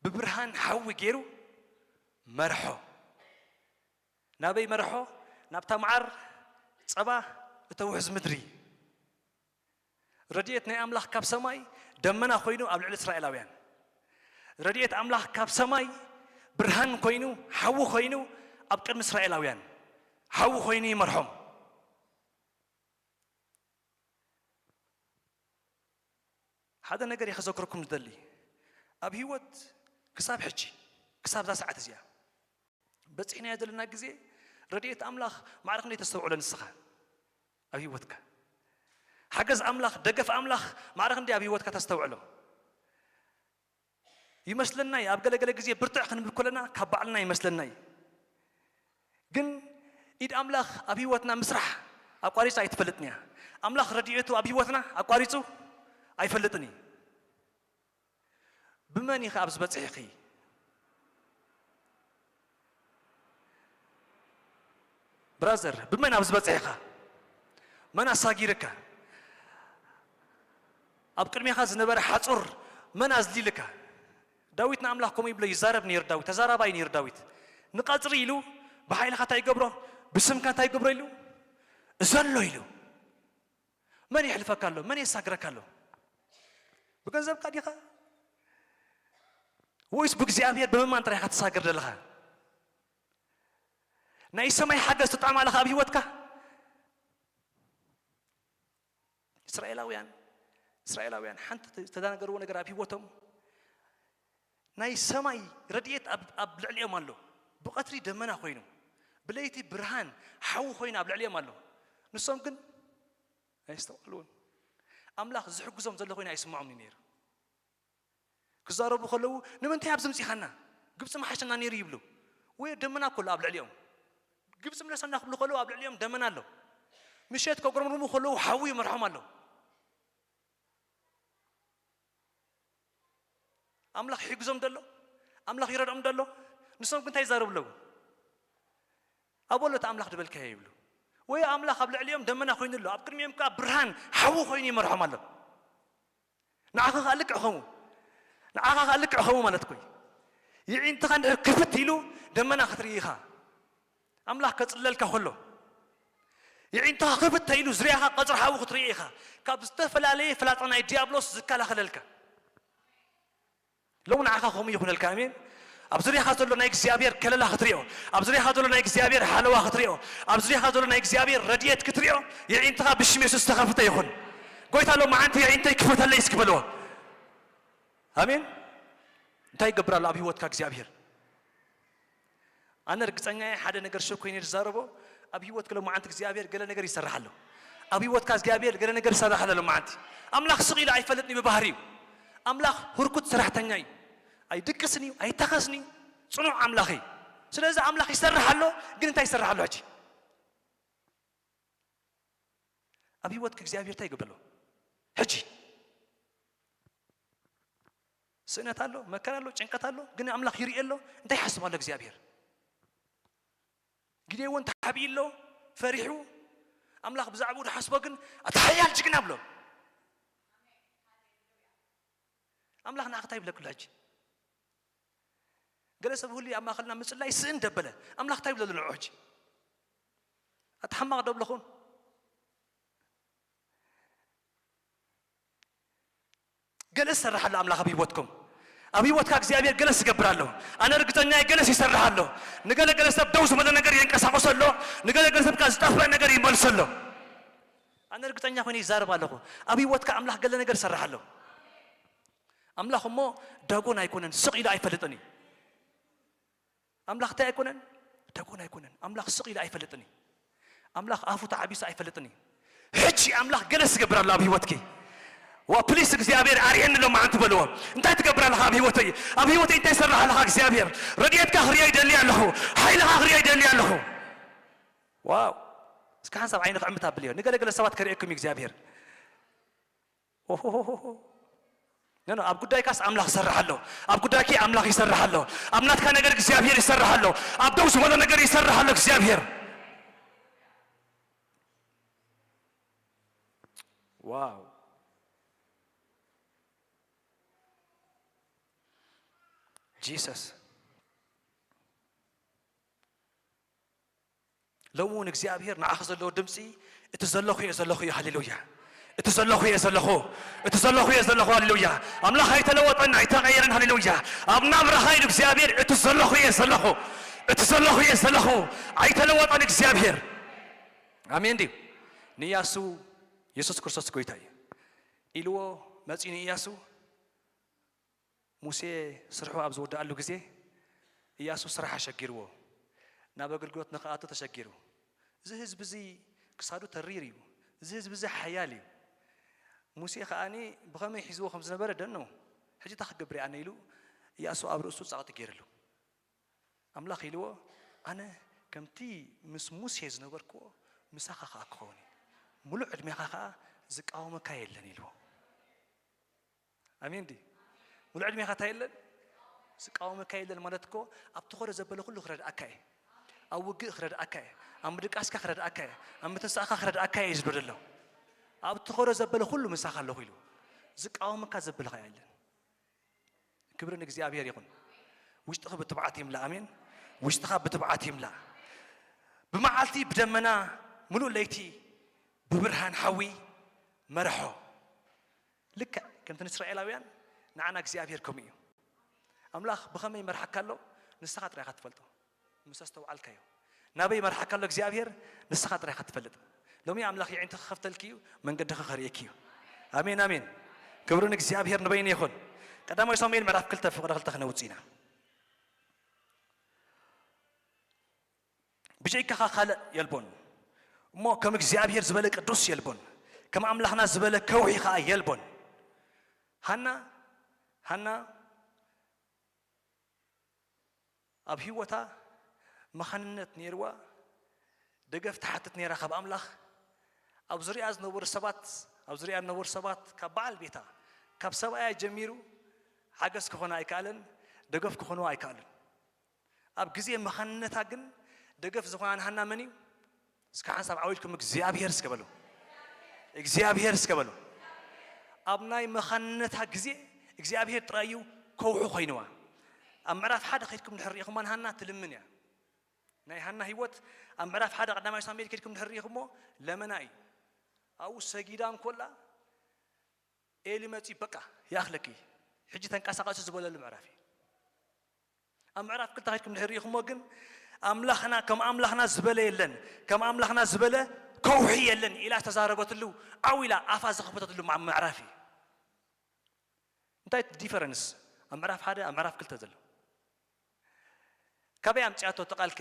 ብብርሃን ሓዊ ገይሩ መርሖ። ናበይ መርሖ? ናብታ መዓር ጸባ እተውሕዝ ምድሪ። ረድኤት ናይ ኣምላኽ ካብ ሰማይ ደመና ኮይኑ ኣብ ልዕሊ እስራኤላውያን። ረድኤት ኣምላኽ ካብ ሰማይ ብርሃን ኮይኑ፣ ሓዊ ኮይኑ፣ ኣብ ቅድሚ እስራኤላውያን ሓዊ ኮይኑ ይመርሖም። ሓደ ነገር እየ ከዘክረኩም ዝደሊ። ኣብ ህይወት ክሳብ ሕጂ፣ ክሳብ እዛ ሰዓት እዚኣ በፂሕናዮ ዘለና ግዜ፣ ረድኤት ኣምላኽ ማዕረ ክንደይ ተስተውዕሎ ንስኻ ኣብ ህይወትካ? ሓገዝ ኣምላኽ፣ ደገፍ ኣምላኽ ማዕረ ክንደይ ኣብ ህይወትካ ተስተውዕሎ? ይመስለና እዩ፣ ኣብ ገለገለ ግዜ ብርትዕ ክንብል ከለና ካብ ባዕልና ይመስለና እዩ። ግን ኢድ ኣምላኽ ኣብ ህይወትና ምስራሕ ኣቋሪጻ ኣይትፈልጥን እያ። ኣምላኽ ረድኤቱ ኣብ ህይወትና ኣቋሪጹ ኣይፈልጥን እዩ። ብመን ኢኻ ኣብዚ በጺሕኺ? ብራዘር፣ ብመን ኣብዚ በጺሕኻ? መን ኣሳጊርካ? ኣብ ቅድሜኻ ዝነበረ ሓጹር መን ኣዝሊልካ? ዳዊት ንኣምላኽ ከምኡ ይብሎ፣ ይዛረብ ነይሩ ዳዊት፣ ተዛራባይ ነይሩ ዳዊት። ንቐጽሪ ኢሉ፣ ብሓይልኻ እንታይ ይገብሮ? ብስምካ እንታይ ይገብሮ ኢሉ? እዘሎ ኢሉ። መን የሕልፈካ ኣሎ? መን የሳግረካ ኣሎ? ብገንዘብካ ዲኻ? ወይስ ብእግዚኣብሔር ብምእማን ጥራይ ኢኻ ትሳገር ዘለኻ? ናይ ሰማይ ሓገዝ ትጥዕም ኣለኻ ኣብ ህይወትካ? እስራኤላውያን፣ እስራኤላውያን ሓንቲ ዝተደናገርዎ ነገር ኣብ ህይወቶም፣ ናይ ሰማይ ረድኤት ኣብ፣ ኣብ ልዕሊኦም ኣሎ። ብቐትሪ ደመና ኮይኑ፣ ብለይቲ ብርሃን ሓዊ ኮይኑ ኣብ ልዕሊኦም ኣሎ። ንሶም ግን ኣየስተውዕልዎን። ኣምላኽ ዝሕግዞም ዘሎ ኮይኑ ኣይስምዖምን እዩ ነይሩ። ክዛረቡ ከለዉ፣ "ንምንታይ ኣብዚ ምጺኻና? ግብጺ ምሓሸና ነይሩ" ይብሉ። ወይ ደመና እኮ ኣሎ ኣብ ልዕሊኦም። "ግብጺ ምለሰና" ክብሉ ከለዉ፣ ኣብ ልዕሊኦም ደመና ኣሎ። ምሸት ከጉረምርሙ ከለዉ፣ ሓዊ ይመርሖም ኣሎ። ኣምላኽ ይሕግዞም ደሎ፣ ኣምላኽ ይረድኦም ደሎ። ንሶም ግን እንታይ ይዛረቡ ኣለዉ? "ኣብ ወሎ እቲ ኣምላኽ ድበልካዮ" ይብሉ። ወይ ኣምላኽ ኣብ ልዕሊኦም ደመና ኮይኑ ኣሎ፣ ኣብ ቅድሚኦም ከኣ ብርሃን ሓዊ ኮይኑ ይመርሖም ኣሎ። ንዓኻ ከኣ ልክዕ ከምኡ፣ ንዓኻ ከኣ ልክዕ ከምኡ ማለት እኮ እዩ። የዒንትኻ እንድሕር ክፍት ኢሉ ደመና ክትርኢ ኢኻ። ኣምላኽ ከጽልለልካ ከሎ፣ የዒንትኻ ክፍት ኢሉ ዙርያኻ ቀጽሪ ሓዊ ክትርኢ ኢኻ። ካብ ዝተፈላለየ ፍላጻ ናይ ዲያብሎስ ዝከላኸለልካ። ሎሚ ንዓኻ ከምኡ ይኹነልካ። ኣሜን። ኣብ ዙርያኻ ዘሎ ናይ እግዚኣብሔር ከለላ ክትሪኦ፣ ኣብ ዙርያኻ ዘሎ ናይ እግዚኣብሔር ሓለዋ ክትሪኦ፣ ኣብ ዙርያኻ ዘሎ ናይ እግዚኣብሔር ረድኤት ክትሪኦ፣ የዒንትኻ ብሽም የሱስ ዝተኸፍተ ይኹን። ጎይታ ሎመዓንቲ የዒንተይ ክፈተለይ እስኪ በልዎ። ኣሜን። እንታይ ይገብር ኣሎ ኣብ ህይወትካ እግዚኣብሔር? ኣነ ርግጸኛ እየ፣ ሓደ ነገር ሽር ኮይነ ዝዛረቦ፣ ኣብ ህይወትካ ሎመዓንቲ እግዚኣብሔር ገለ ነገር ይሰርሕ ኣሎ። ኣብ ህይወትካ እግዚኣብሔር ገለ ነገር ይሰርሕ ኣሎ ሎመዓንቲ። ኣምላኽ ስቕ ኢሉ ኣይፈልጥን እዩ ብባህሪኡ። ኣምላኽ ህርኩት ሰራሕተኛ እዩ። ኣይድቅስን እዩ፣ ኣይታኸስን እዩ። ጽኑዕ ኣምላኽ እዩ። ስለዚ ኣምላኽ ይሰርሕ ኣሎ፣ ግን እንታይ ይሰርሕ ኣሎ ሕጂ? ኣብ ህይወትካ እግዚኣብሔር እንታይ ይገብር ኣሎ? ሕጂ ስእነት ኣሎ፣ መከራ ኣሎ፣ ጭንቀት ኣሎ፣ ግን ኣምላኽ ይርኢ ኣሎ። እንታይ ይሓስብ ኣሎ እግዚኣብሔር? ጊዴዎን ተሓቢኡ ኣሎ፣ ፈሪሑ። ኣምላኽ ብዛዕባኡ ዝሓስቦ ግን፣ "ኣታ ሓያል ጅግና" ብሎ። ኣምላኽ ንዓኻ እንታይ ይብለካ ኣሎ ሕጂ? ገለ ሰብ ህሉይ ኣብ ማእከልና ምጽላይ ስእን ደበለ። ኣምላኽ እንታይ ይብሎ ኣሎ ንዑ ሕጂ? ኣታ ሓማቕ ዶ ብለኹም? ገለ ዝሰርሕ ኣሎ ኣምላኽ ኣብ ህይወትኩም። ኣብ ህይወትካ እግዚኣብሔር ገለስ ይገብር ኣሎ። ኣነ ርግጸኛ እየ፣ ገለስ ይሰርሕ ኣሎ። ንገለ ገለ ሰብ ደው ዝበለ ነገር የንቀሳቕሶ ኣሎ። ንገለ ገለ ሰብ ከኣ ዝጠፍአ ነገር ይመልሶ ኣሎ። ኣነ ርግጸኛ ኮይነ ይዛረብ ኣለኹ። ኣብ ህይወትካ ኣምላኽ ገለ ነገር ይሰርሕ ኣሎ። ኣምላኽ እሞ ዳጎን ኣይኮነን፣ ስቕ ኢሉ ኣይፈልጥን እዩ። ኣምላኽ እንታይ ኣይኮነን? ዳጎን ኣይኮነን። ኣምላኽ ስቕ ኢሉ ኣይፈልጥን እዩ። ኣምላኽ ኣፉ ተዓቢሱ ኣይፈልጥን እዩ። ሕጂ ኣምላኽ ገለስ ይገብር ኣሎ ኣብ ህይወትኪ። ዋ ፕሊስ እግዚኣብሔር ኣርየኒ ሎመዓንቲ በልዎ። እንታይ ትገብር ኣለኻ ኣብ ህይወተይ? ኣብ ህይወተይ እንታይ ይሰርሕ ኣለኻ እግዚኣብሔር? ረድኤትካ ክርእዮ ይደሊ ኣለኹ። ሓይልኻ ክርእዮ ይደሊ ኣለኹ። ዋው እስኪ ሓንሳብ ዓይንኺ ዕምት ኣብልዮ። ንገለገለ ሰባት ከርእየኩም እዩ እግዚኣብሔር። ኦሆሆሆ። ኖ፣ ኖ፣ ኣብ ጉዳይካስ ኣምላኽ ይሰርሕ ኣሎ። ኣብ ጉዳይኪ ኣምላኽ ይሰርሕ ኣሎ። ኣብ ናትካ ነገር እግዚኣብሔር ይሰርሕ ኣሎ። ኣብ ደው ዝበሎ ነገር ይሰርሕ ኣሎ እግዚኣብሔር። ዋው። ጂሰስ። ሎሚ እውን እግዚኣብሔር ንዓኺ ዘለዎ ድምፂ፣ "እቲ ዘለኹ እየ ዘለኹ" እዩ። ሃሌሉያ። "እቲ ዘለኹ እየ ዘለኹ፣ እቲ ዘለኹ እየ ዘለኹ" ሃሌሉያ። ኣምላኽ ኣይተለወጠን፣ ኣይተቐየረን። ሃሌሉያ። ኣብ ናብራኻ ኢሉ እግዚኣብሔር፣ "እቲ ዘለኹ እየ ዘለኹ፣ እቲ ዘለኹ እየ ዘለኹ፣ ኣይተለወጠን እግዚኣብሔር። ኣሜን ድዩ? ንኢያሱ የሱስ ክርስቶስ ጎይታ እዩ ኢልዎ መጺኡ ንኢያሱ። ሙሴ ስርሑ ኣብ ዝወድኣሉ ግዜ፣ ኢያሱ ስራሕ ኣሸጊርዎ፣ ናብ ኣገልግሎት ንኽኣቱ ተሸጊሩ። እዚ ህዝቢ እዚ ክሳዱ ተሪር እዩ፣ እዚ ህዝቢ እዚ ሓያል እዩ። ሙሴ ከኣኒ ብኸመይ ሒዝዎ ከም ዝነበረ ደነው። ሕጂ እንታይ ክገብር እየ ኣነ ኢሉ ኢያሱ ኣብ ርእሱ ጸቕጢ ገይርሉ። ኣምላኽ ኢልዎ፣ ኣነ ከምቲ ምስ ሙሴ ዝነበርክዎ ምሳኻ ከኣ ክኸውን እየ። ሙሉእ ዕድሜኻ ከኣ ዝቃወመካ የለን ኢልዎ። ኣሜን ድዩ? ሙሉእ ዕድሜኻ እንታይ የለን? ዝቃወመካ የለን ማለት እኮ ኣብ ትኸዶ ዘበለ ኩሉ ክረድኣካ እየ። ኣብ ውግእ ክረድኣካ እየ። ኣብ ምድቃስካ ክረድኣካ እየ። ኣብ ምትንሳእካ ክረድኣካ እየ ዝብሎ ዘሎ። ኣብ ትኸዶ ዘበለ ኩሉ ምሳኻ ኣለኹ ኢሉ። ዝቃወመካ ዘበለ ኸኣ የለን። ክብሪ ንእግዚኣብሔር ይኹን። ውሽጥኺ ብትብዓት ይምላ። ኣሜን። ውሽጥኻ ብትብዓት ይምላ። ብመዓልቲ ብደመና፣ ምሉእ ለይቲ ብብርሃን ሓዊ መርሖ። ልክዕ ከምቲ ንእስራኤላውያን ንዓና እግዚኣብሔር ከምኡ እዩ። ኣምላኽ ብኸመይ ይመርሓካ ኣሎ ንስኻ ጥራይ ኢኻ ትፈልጦ፣ ምስ ኣስተውዓልካዮ። ናበይ ይመርሓካ ኣሎ እግዚኣብሔር ንስኻ ጥራይ ኢኻ ትፈልጥ። ሎሚ ኣምላኽ የዒንትኺ ክኸፍተልኪ እዩ፣ መንገድኺ ከርእየኪ እዩ። ኣሜን፣ ኣሜን። ክብሪ ንእግዚኣብሔር ንበይኑ ይኹን። ቀዳማዊ ሳሙኤል ምዕራፍ ክልተ ፍቕዲ ክልተ ክነውጽእ ኢና። ብጀይካኻ ካልእ የልቦን፣ እሞ ከም እግዚኣብሔር ዝበለ ቅዱስ የልቦን፣ ከም ኣምላኽና ዝበለ ከውሒ ኸኣ የልቦን። ሃና፣ ሃና ኣብ ህይወታ መኻንነት ነይርዋ፣ ደገፍ ትሓትት ነይራ ካብ ኣምላኽ። ኣብ ዙርያ ዝነበሩ ሰባት፣ ኣብ ዙርያ ዝነበሩ ሰባት ካብ በዓል ቤታ፣ ካብ ሰብኣያ ጀሚሩ ሓገዝ ክኾና ኣይከኣለን፣ ደገፍ ክኾንዋ ኣይከኣሉን። ኣብ ግዜ መኻንነታ ግን ደገፍ ዝኾና ንሃና መን እዩ? እስከ ሓንሳብ ዓው ኢልኩም እግዚኣብሔር እስከ በሉ። እግዚኣብሔር እስከ በሉ። ኣብ ናይ መኻንነታ ግዜ እግዚኣብሔር ጥራይ እዩ ከውሒ ኮይንዋ። ኣብ ምዕራፍ ሓደ ከይድኩም ድሕር ርኢኹማ ንሃና ትልምን እያ። ናይ ሃና ህይወት ኣብ ምዕራፍ ሓደ ቀዳማይ ሳሙኤል ከይድኩም ድሕር ርኢኹሞ ለመና እዩ። ኣብኡ ሰጊዳ እንኮላ ኤሊ መጺኡ በቃ ይኣኽለኪ፣ ሕጂ ተንቀሳቐሲ ዝበለሉ ምዕራፍ እዩ። ኣብ ምዕራፍ ክልተ ከይድኩም ድሕር ርኢኹሞ ግን ኣምላኽና ከም ኣምላኽና ዝበለ የለን፣ ከም ኣምላኽና ዝበለ ከውሒ የለን ኢላ ዝተዛረበትሉ ዓው ኢላ ኣፋ ዝኸፈተትሉ ማ-፣ ምዕራፍ እዩ። እንታይ እቲ ዲፈረንስ ኣብ ምዕራፍ ሓደ ኣብ ምዕራፍ ክልተ ዘሎ? ካበይ ኣምጺኣቶ እቲ ቃልከ?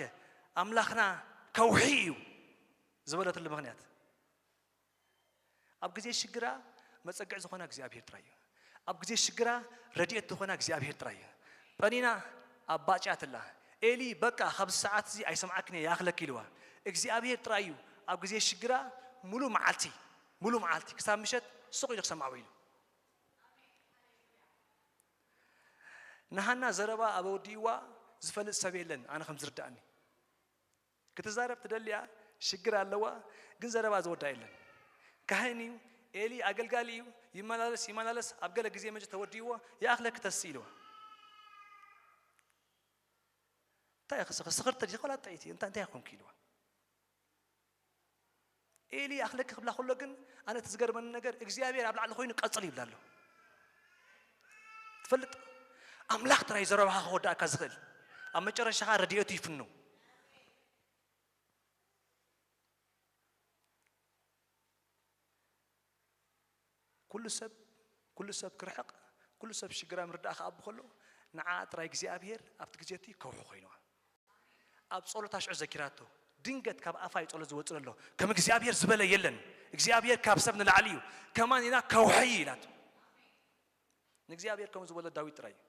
ኣምላኽና ከውሒ እዩ ዝበለትሉ ምኽንያት። ኣብ ግዜ ሽግራ መጸግዕ ዝኾና እግዚኣብሔር ጥራይ እዩ። ኣብ ግዜ ሽግራ ረድኤት ዝኾና እግዚኣብሔር ጥራይ እዩ። ጸኒና ኣባጭያትላ። ኤሊ በቃ ካብዚ ሰዓት እዚ ኣይሰምዓክን እየ ይኣኽለኪ ኢልዋ። እግዚኣብሔር ጥራይ እዩ ኣብ ግዜ ሽግራ ሙሉ መዓልቲ፣ ሙሉ መዓልቲ ክሳብ ምሸት ስቕ ኢሉ ክሰምዓ ውዒሉ። ንሃና ዘረባ ኣብ ኣወዲእዋ ዝፈልጥ ሰብ የለን ኣነ ከም ዝርድኣኒ። ክትዛረብ ትደልያ ሽግር ኣለዋ ግን ዘረባ ዝወዳ የለን። ካህን እዩ፣ ኤሊ ኣገልጋሊ እዩ፣ ይመላለስ ይመላለስ ኣብ ገለ ግዜ መጀ ተወዲእዎ ይኣኽለኪ ተስእ ኢልዋ። እንታይ ኢኺ ስኽርቲ ዲኺ ዋላ ጥዕይቲ እንታይ እንታይ ኮንኪ ኢልዋ። ኤሊ ኣኽለኪ ክብላ ከሎ ግን ኣነ እቲ ዝገርመኒ ነገር እግዚኣብሔር ኣብ ላዕሊ ኮይኑ ቀጽል ይብላ ኣሎ። ትፈልጥ ኣምላኽ ጥራይ ዘረባኻ ክወዳእካ ዝኽእል ኣብ መጨረሻኻ ረድኤቱ ይፍኑ። ኩሉ ሰብ ኩሉ ሰብ ክርሕቕ ኩሉ ሰብ ሽግራ ምርዳእ ክኣቡ ከሎ ንዓ ጥራይ እግዚኣብሔር ኣብቲ ግዜ እቲ ከውሒ ኮይንዋ። ኣብ ጸሎታ ሽዑ ዘኪራቶ ድንገት ካብ ኣፋይ ጸሎት ዝወጽእ ዘሎ ከም እግዚኣብሔር ዝበለ የለን። እግዚኣብሔር ካብ ሰብ ንላዕሊ እዩ። ከማን ኢና ከውሒ ኢላቶ። ንእግዚኣብሔር ከም ዝበሎ ዳዊት ጥራይ እዩ።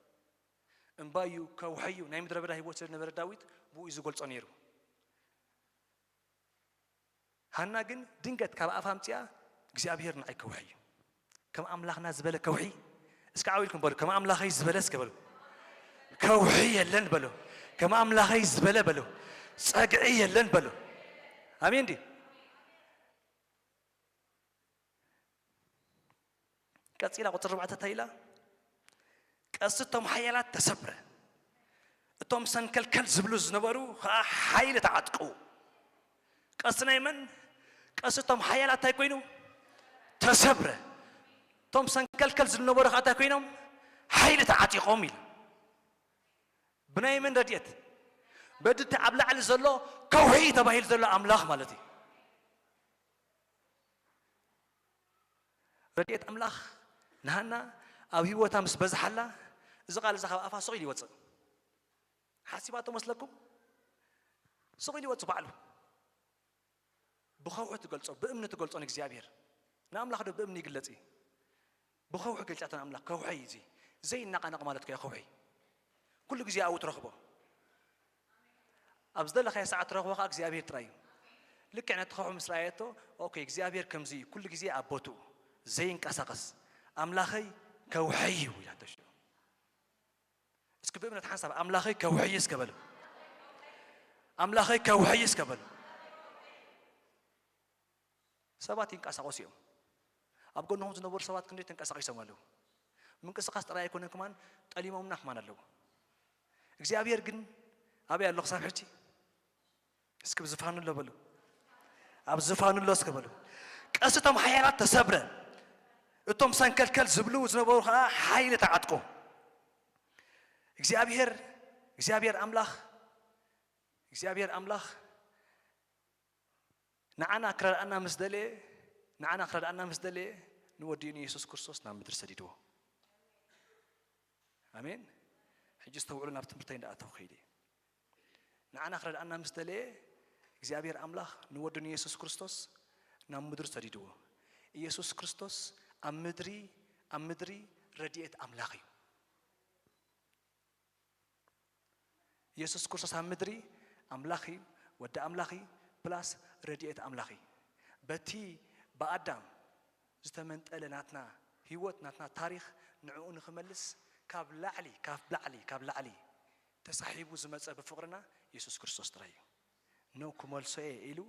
እምባዩ ከውሒ እዩ ናይ ምድረ በዳ ህይወት ስለ ዝነበረ ዳዊት ብኡ እዩ ዝገልጾ ነይሩ። ሃና ግን ድንገት ካብ ኣፍ ኣምጺኣ እግዚኣብሔር ንዓይ ከውሒ እዩ። ከም ኣምላኽና ዝበለ ከውሒ እስከ ዓው ኢልኩም በሉ። ከም ኣምላኸይ ዝበለ እስከ በሉ። ከውሒ የለን በሉ። ከም ኣምላኸይ ዝበለ በሉ። ጸግዒ የለን በሉ። ኣሜን ዲ ቀጺላ ቁጽሪ ኣርባዕተ እንታይ ኢላ? ቀስቲ እቶም ሓያላት ተሰብረ፣ እቶም ሰንከልከል ዝብሉ ዝነበሩ ኸኣ ሓይሊ ተዓጥቀዉ። ቀስቲ ናይ መን? ቀስቲ እቶም ሓያላት እንታይ ኮይኑ? ተሰብረ። እቶም ሰንከልከል ዝብሉ ነበሩ ኸኣ እንታይ ኮይኖም? ሓይሊ ተዓጢቖም ኢሉ። ብናይ መን ረድኤት? በድቲ ኣብ ላዕሊ ዘሎ ከውሒ ተባሂሉ ዘሎ ኣምላኽ ማለት እዩ። ረድኤት ኣምላኽ ንሃና ኣብ ህይወታ ምስ በዝሓላ፣ እዚ ቃል እዚ ካብ ኣፋ ስቕ ኢሉ ይወፅእ። ሓሲባቶ መስለኩም? ስቕ ኢሉ ይወፅእ ባዕሉ። ብኸውሒ ትገልጾ፣ ብእምኒ ትገልጾ ንእግዚኣብሔር። ንኣምላኽ ዶ ብእምኒ ይግለጽ እዩ? ብኸውሒ ገልጻቶ ንኣምላኽ፣ ከውሒ እዩ እዚ። ዘይነቓነቕ ማለት እኮ እዩ ከውሒ። ኩሉ ግዜ ኣብኡ ትረኽቦ። ኣብ ዝደለኻዮ ሰዓት ትረኽቦ ከኣ እግዚኣብሔር ጥራይ እዩ። ልክዕ ነቲ ከውሒ ምስ ረኣየቶ፣ ኦኬ፣ እግዚኣብሔር ከምዚ እዩ፣ ኩሉ ግዜ ኣብ ቦትኡ ዘይንቀሳቐስ ኣምላኸይ ከውሒ እዩ ኢላቶ ሽዑ። እስኪ ብእምነት ሓንሳብ ኣምላኸይ ከውሒ እዩ እስከ በሉ። ኣምላኸይ ከውሒ እዩ እስከ በሉ። ሰባት ይንቀሳቐሱ እዮም። ኣብ ጎንኹም ዝነበሩ ሰባት ክንደይ ተንቀሳቒሶም ኣለዉ። ምንቅስቓስ ጥራይ ኣይኮነን፣ ከማን ጠሊሞምና ከማን ኣለዉ። እግዚኣብሔር ግን ኣበይ ኣሎ ክሳብ ሕጂ? እስኪ ኣብ ዝፋኑ ኣሎ በሉ። ኣብ ዝፋኑ ኣሎ እስከ በሉ። ቀስቶም ሓያላት ተሰብረ። እቶም ሰንከልከል ዝብሉ ዝነበሩ ኸዓ ሓይሊ ተዓጥቁ። እግዚኣብሔር፣ እግዚኣብሔር ኣምላኽ፣ እግዚኣብሔር ኣምላኽ ንዓና ክረድኣና ምስ ደለየ፣ ንዓና ክረድኣና ምስ ደለየ፣ ንወዲኡ ንየሱስ ክርስቶስ ናብ ምድሪ ሰዲድዎ። ኣሜን። ሕጂ ዝተውዕሉ ናብ ትምህርተይ እንዳኣተው ከይደ። ንዓና ክረድኣና ምስ ደለየ፣ እግዚኣብሔር ኣምላኽ ንወዱ ንየሱስ ክርስቶስ ናብ ምድሪ ሰዲድዎ። ኢየሱስ ክርስቶስ ኣብ ምድሪ፣ ኣብ ምድሪ ረድኤት ኣምላኽ እዩ። ኢየሱስ ክርስቶስ ኣብ ምድሪ ኣምላኽ እዩ፣ ወዲ ኣምላኽ እዩ፣ ፕላስ ረድኤት ኣምላኽ እዩ። በቲ ብኣዳም ዝተመንጠለ ናትና ህይወት፣ ናትና ታሪኽ ንዕኡ ንኽመልስ ካብ ላዕሊ፣ ካብ ላዕሊ፣ ካብ ላዕሊ ተሳሒቡ ዝመጸ ብፍቕርና ኢየሱስ ክርስቶስ ጥራይ እዩ። ኖ ክመልሶ እየ ኢሉ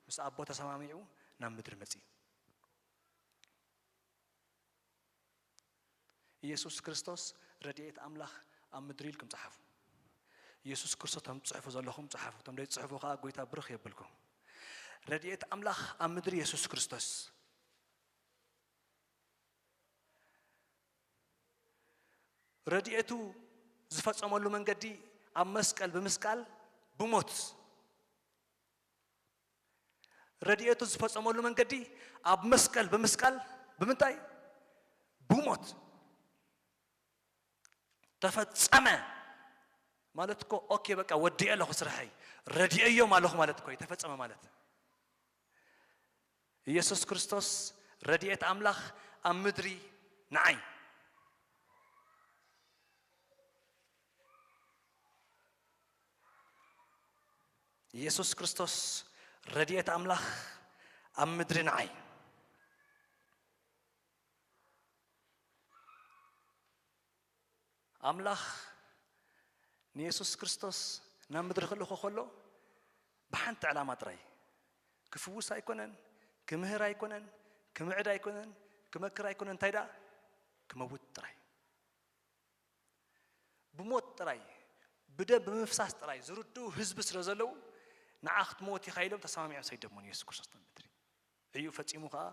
ምስ ኣቦ ተሰማሚዑ ናብ ምድሪ መጺኡ። ኢየሱስ ክርስቶስ ረድኤት ኣምላኽ ኣብ ምድሪ ኢልኩም ጸሓፉ። ኢየሱስ ክርስቶስ፣ እቶም ትጽሕፉ ዘለኹም ጸሓፉ፣ እቶም ዘይትጽሕፉ ከኣ ጎይታ ብርኽ የብልኩም። ረድኤት ኣምላኽ ኣብ ምድሪ ኢየሱስ ክርስቶስ። ረድኤቱ ዝፈጸመሉ መንገዲ ኣብ መስቀል ብምስቃል ብሞት። ረድኤቱ ዝፈጸመሉ መንገዲ ኣብ መስቀል ብምስቃል ብምንታይ? ብሞት። ተፈጸመ ማለት እኮ ኦኬ በቃ ወዲኤ ኣለኹ ስርሐይ፣ ረድኤዮም ኣለኹ ማለት እኮ እዩ ተፈጸመ ማለት። ኢየሱስ ክርስቶስ ረድኤት ኣምላኽ ኣብ ምድሪ ንዓይ። ኢየሱስ ክርስቶስ ረድኤት ኣምላኽ ኣብ ምድሪ ንዓይ። ኣምላኽ ንየሱስ ክርስቶስ ናብ ምድሪ ክልእኾ ከሎ ብሓንቲ ዕላማ ጥራይ፣ ክፍውስ ኣይኮነን፣ ክምህር ኣይኮነን፣ ክምዕድ ኣይኮነን፣ ክመክር ኣይኮነን፣ እንታይ ደኣ ክመውት ጥራይ። ብሞት ጥራይ፣ ብደም ብምፍሳስ ጥራይ ዝርድኡ ህዝቢ ስለ ዘለዉ፣ ንዓ ክትመውት ኢኻ ኢሎም ተሰማሚዖም ሰይዶሞ ንየሱስ ክርስቶስ ናብ ምድሪ። እዩ ፈጺሙ ከኣ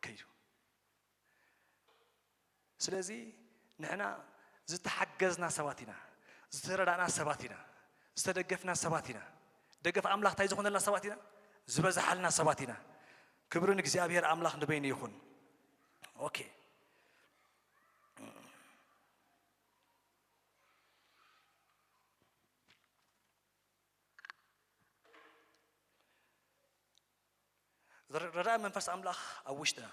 ከይዱ። ስለዚ ንሕና ዝተሓገዝና ሰባት ኢና፣ ዝተረዳእና ሰባት ኢና፣ ዝተደገፍና ሰባት ኢና። ደገፍ ኣምላኽ እንታይ ዝኾነልና ሰባት ኢና? ዝበዝሓልና ሰባት ኢና። ክብሪ ንእግዚኣብሔር ኣምላኽ ንበይኑ ይኹን። ኦኬ። ረዳኢ መንፈስ ኣምላኽ ኣብ ውሽጥና።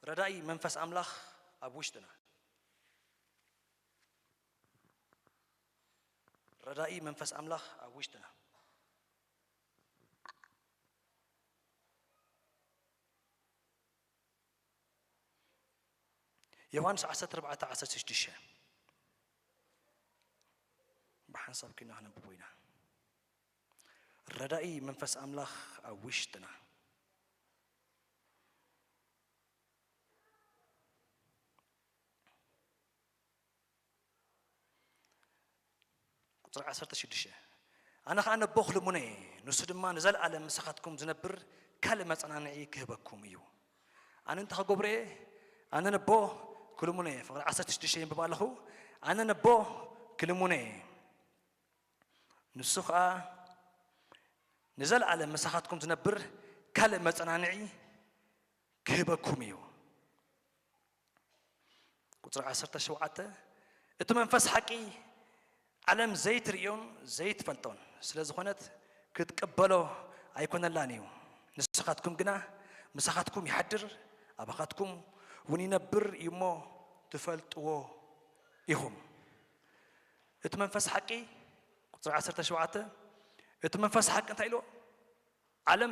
ረዳኢ መንፈስ ኣምላኽ ኣብ ውሽጥና። ረዳኢ መንፈስ ኣምላኽ ኣብ ውሽጥና። ዮሃንስ ዓሰርተ ኣርባዕተ ዓሰርተ ሽዱሽተ። ብሓንሳብ ኮይና ክነብቦ ኢና። ረዳኢ መንፈስ ኣምላኽ ኣብ ውሽጥና። ቁጽሪ ዓሰርተ ሽዱሽተ። ኣነ ኸኣ ነቦ ክልምኖ እየ፣ ንሱ ድማ ንዘለኣለም ምሳኻትኩም ዝነብር ካልእ መጸናንዒ ክህበኩም እዩ። ኣነ እንታይ ክገብሮ እየ? ኣነ ነቦ ክልምኖ እየ። ፍቕሪ ዓሰርተ ሽዱሽተ የንብብ ኣለኹ። ኣነ ነቦ ክልምኖ እየ። ንሱ ኸኣ ንዘለኣለም ምሳኻትኩም ዝነብር ካልእ መጸናንዒ ክህበኩም እዩ። ቁጽሪ ዓሰርተ ሸውዓተ፣ እቲ መንፈስ ሓቂ ዓለም ዘይትርእዮን ዘይትፈልጦን ስለ ዝኾነት ክትቅበሎ ኣይኮነላን እዩ። ንስኻትኩም ግና ምሳኻትኩም ይሓድር፣ ኣባኻትኩም እውን ይነብር እዩ እሞ ትፈልጥዎ ኢኹም። እቲ መንፈስ ሓቂ፣ ቁጽሪ ዓሰርተ ሸውዓተ፣ እቲ መንፈስ ሓቂ እንታይ ኢልዎ? ዓለም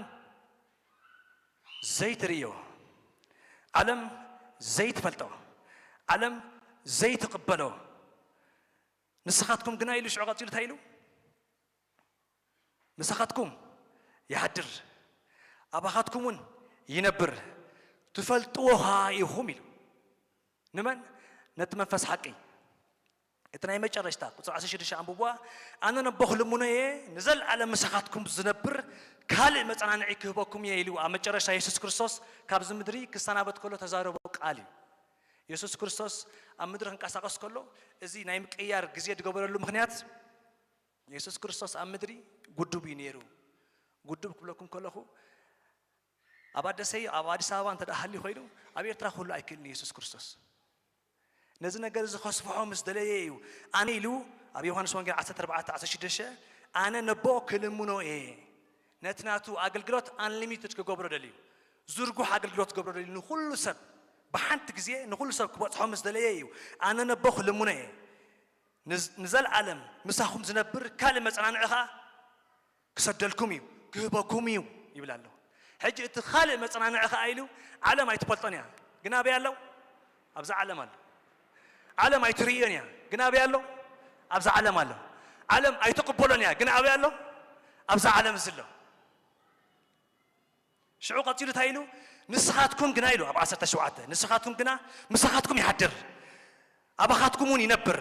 ዘይትርእዮ፣ ዓለም ዘይትፈልጦ፣ ዓለም ዘይትቕበሎ፣ ንስኻትኩም ግና ኢሉ ሽዑ ቀጺሉ እንታይ ኢሉ? ምሳኻትኩም ይሓድር፣ ኣባኻትኩም እውን ይነብር፣ ትፈልጥዎ ኸኣ ኢኹም ኢሉ። ንመን? ነቲ መንፈስ ሓቂ። እቲ ናይ መጨረሽታ ቁጽሪ ዓሰርተ ሽዱሽተ ኣንብብዋ። ኣነ ነቦ ክልምኖ እየ፣ ንዘለኣለም ምሳኻትኩም ዝነብር ካልእ መጸናንዒ ክህበኩም እየ ኢሉ ኣብ መጨረሽታ የሱስ ክርስቶስ ካብዚ ምድሪ ክሰናበት ከሎ ተዛረቦ ቃል እዩ። የሱስ ክርስቶስ ኣብ ምድሪ ክንቀሳቐስ ከሎ እዚ ናይ ምቅያር ግዜ ዝገበረሉ ምኽንያት፣ የሱስ ክርስቶስ ኣብ ምድሪ ጉዱብ እዩ ነይሩ። ጉዱብ ክብለኩም ከለኹ፣ ኣብ ኣደሰይ ኣብ ኣዲስ ኣበባ እንተ ደኣ ሃልዩ ኮይኑ፣ ኣብ ኤርትራ ክህሉ ኣይክእልን እዩ የሱስ ክርስቶስ። ነዚ ነገር እዚ ከስፍሖ ምስ ደለየ እዩ ኣነ ኢሉ ኣብ ዮሃንስ ወንጌል ዓሰርተ ኣርባዕተ ዓሰርተ ሽዱሽተ፣ ኣነ ነቦ ክልምኖ እየ። ነቲ ናቱ ኣገልግሎት ኣንሊሚትድ ክገብሮ ደልዩ፣ ዝርጉሕ ኣገልግሎት ክገብሮ ደልዩ፣ ንኹሉ ሰብ ብሓንቲ ግዜ ንኹሉ ሰብ ክበጽሖ ምስ ደለየ እዩ ኣነ ነቦ ክልምኖ እየ። ንዝ-፣ ንዘለኣለም ምሳኹም ዝነብር ካልእ መጸናንዒ ኸኣ ክሰደልኩም እዩ፣ ክህበኩም እዩ ይብል ኣሎ። ሕጂ እቲ ካልእ መጸናንዒ ኸኣ ኢሉ፣ ዓለም ኣይትፈልጦን እያ፣ ግን ኣበይ ኣሎ? ኣብዛ ዓለም ኣሎ። ዓለም ኣይትርእዮን እያ፣ ግን ኣበይ ኣሎ? ኣብዛ ዓለም ኣሎ። ዓለም ኣይትቕበሎን እያ፣ ግን ኣበይ ኣሎ? ኣብዛ ዓለም እዚ ኣሎ። ሽዑ ቀጺሉ እንታይ ኢሉ? ንስኻትኩም ግና ኢሉ ኣብ ዓሰርተ ሸውዓተ፣ ንስኻትኩም ግና ምሳኻትኩም ይሓድር፣ ኣባኻትኩም እውን ይነብር፣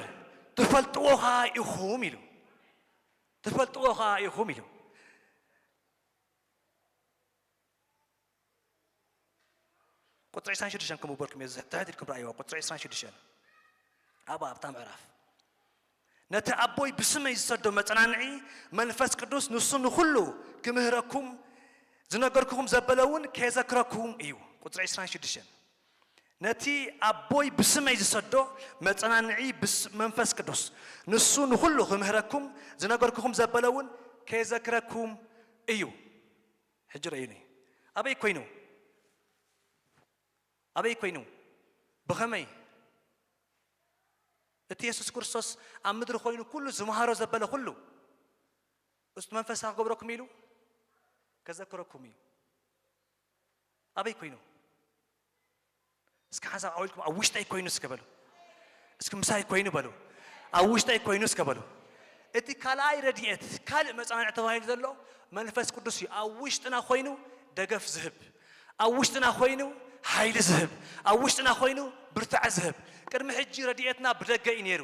ትፈልጥዎ ኸኣ ኢኹም ኢሉ። ትፈልጥዎ ኸኣ ኢኹም ኢሉ። ቁጽሪ ዕስራን ሽዱሽተን ከም ዝበልኩም እየ፣ ትሕት ኢልኩም ረኣይዋ። ቁጽሪ ዕስራን ሽዱሽተን ኣብኣ ኣብታ ምዕራፍ፣ ነቲ ኣቦይ ብስመይ ዝሰዶ መጸናንዒ መንፈስ ቅዱስ ንሱ ንኹሉ ክምህረኩም ዝነገርኩኹም ዘበለ እውን ከየዘክረኩም እዩ። ቁጽሪ ዕስራን ሽዱሽተን፣ ነቲ ኣቦይ ብስመይ ዝሰዶ መጸናንዒ ብስ-፣ መንፈስ ቅዱስ ንሱ ንኹሉ ክምህረኩም ዝነገርኩኹም ዘበለ እውን ከየዘክረኩም እዩ። ሕጂ ረእዩኒ። ኣበይ ኮይኑ? ኣበይ ኮይኑ? ብኸመይ? እቲ የሱስ ክርስቶስ ኣብ ምድሪ ኮይኑ ኩሉ ዝመሃሮ ዘበለ ኩሉ፣ እስቲ መንፈስ ክገብረኩም ኢሉ ከዘክረኩም እዩ። ኣበይ ኮይኑ? እስኪ ሓንሳብ ዓው ኢልኩም ኣብ ውሽጠይ ኮይኑ እስከ በሉ። እስኪ ምሳይ ኮይኑ በሉ። ኣብ ውሽጠይ ኮይኑ እስከ በሉ። እቲ ካልኣይ ረድኤት፣ ካልእ መጸናንዒ ተባሂሉ ዘሎ መንፈስ ቅዱስ እዩ። ኣብ ውሽጥና ኮይኑ ደገፍ ዝህብ፣ ኣብ ውሽጥና ኮይኑ ሓይሊ ዝህብ፣ ኣብ ውሽጥና ኮይኑ ብርታዐ ዝህብ። ቅድሚ ሕጂ ረድኤትና ብደገ እዩ ነይሩ።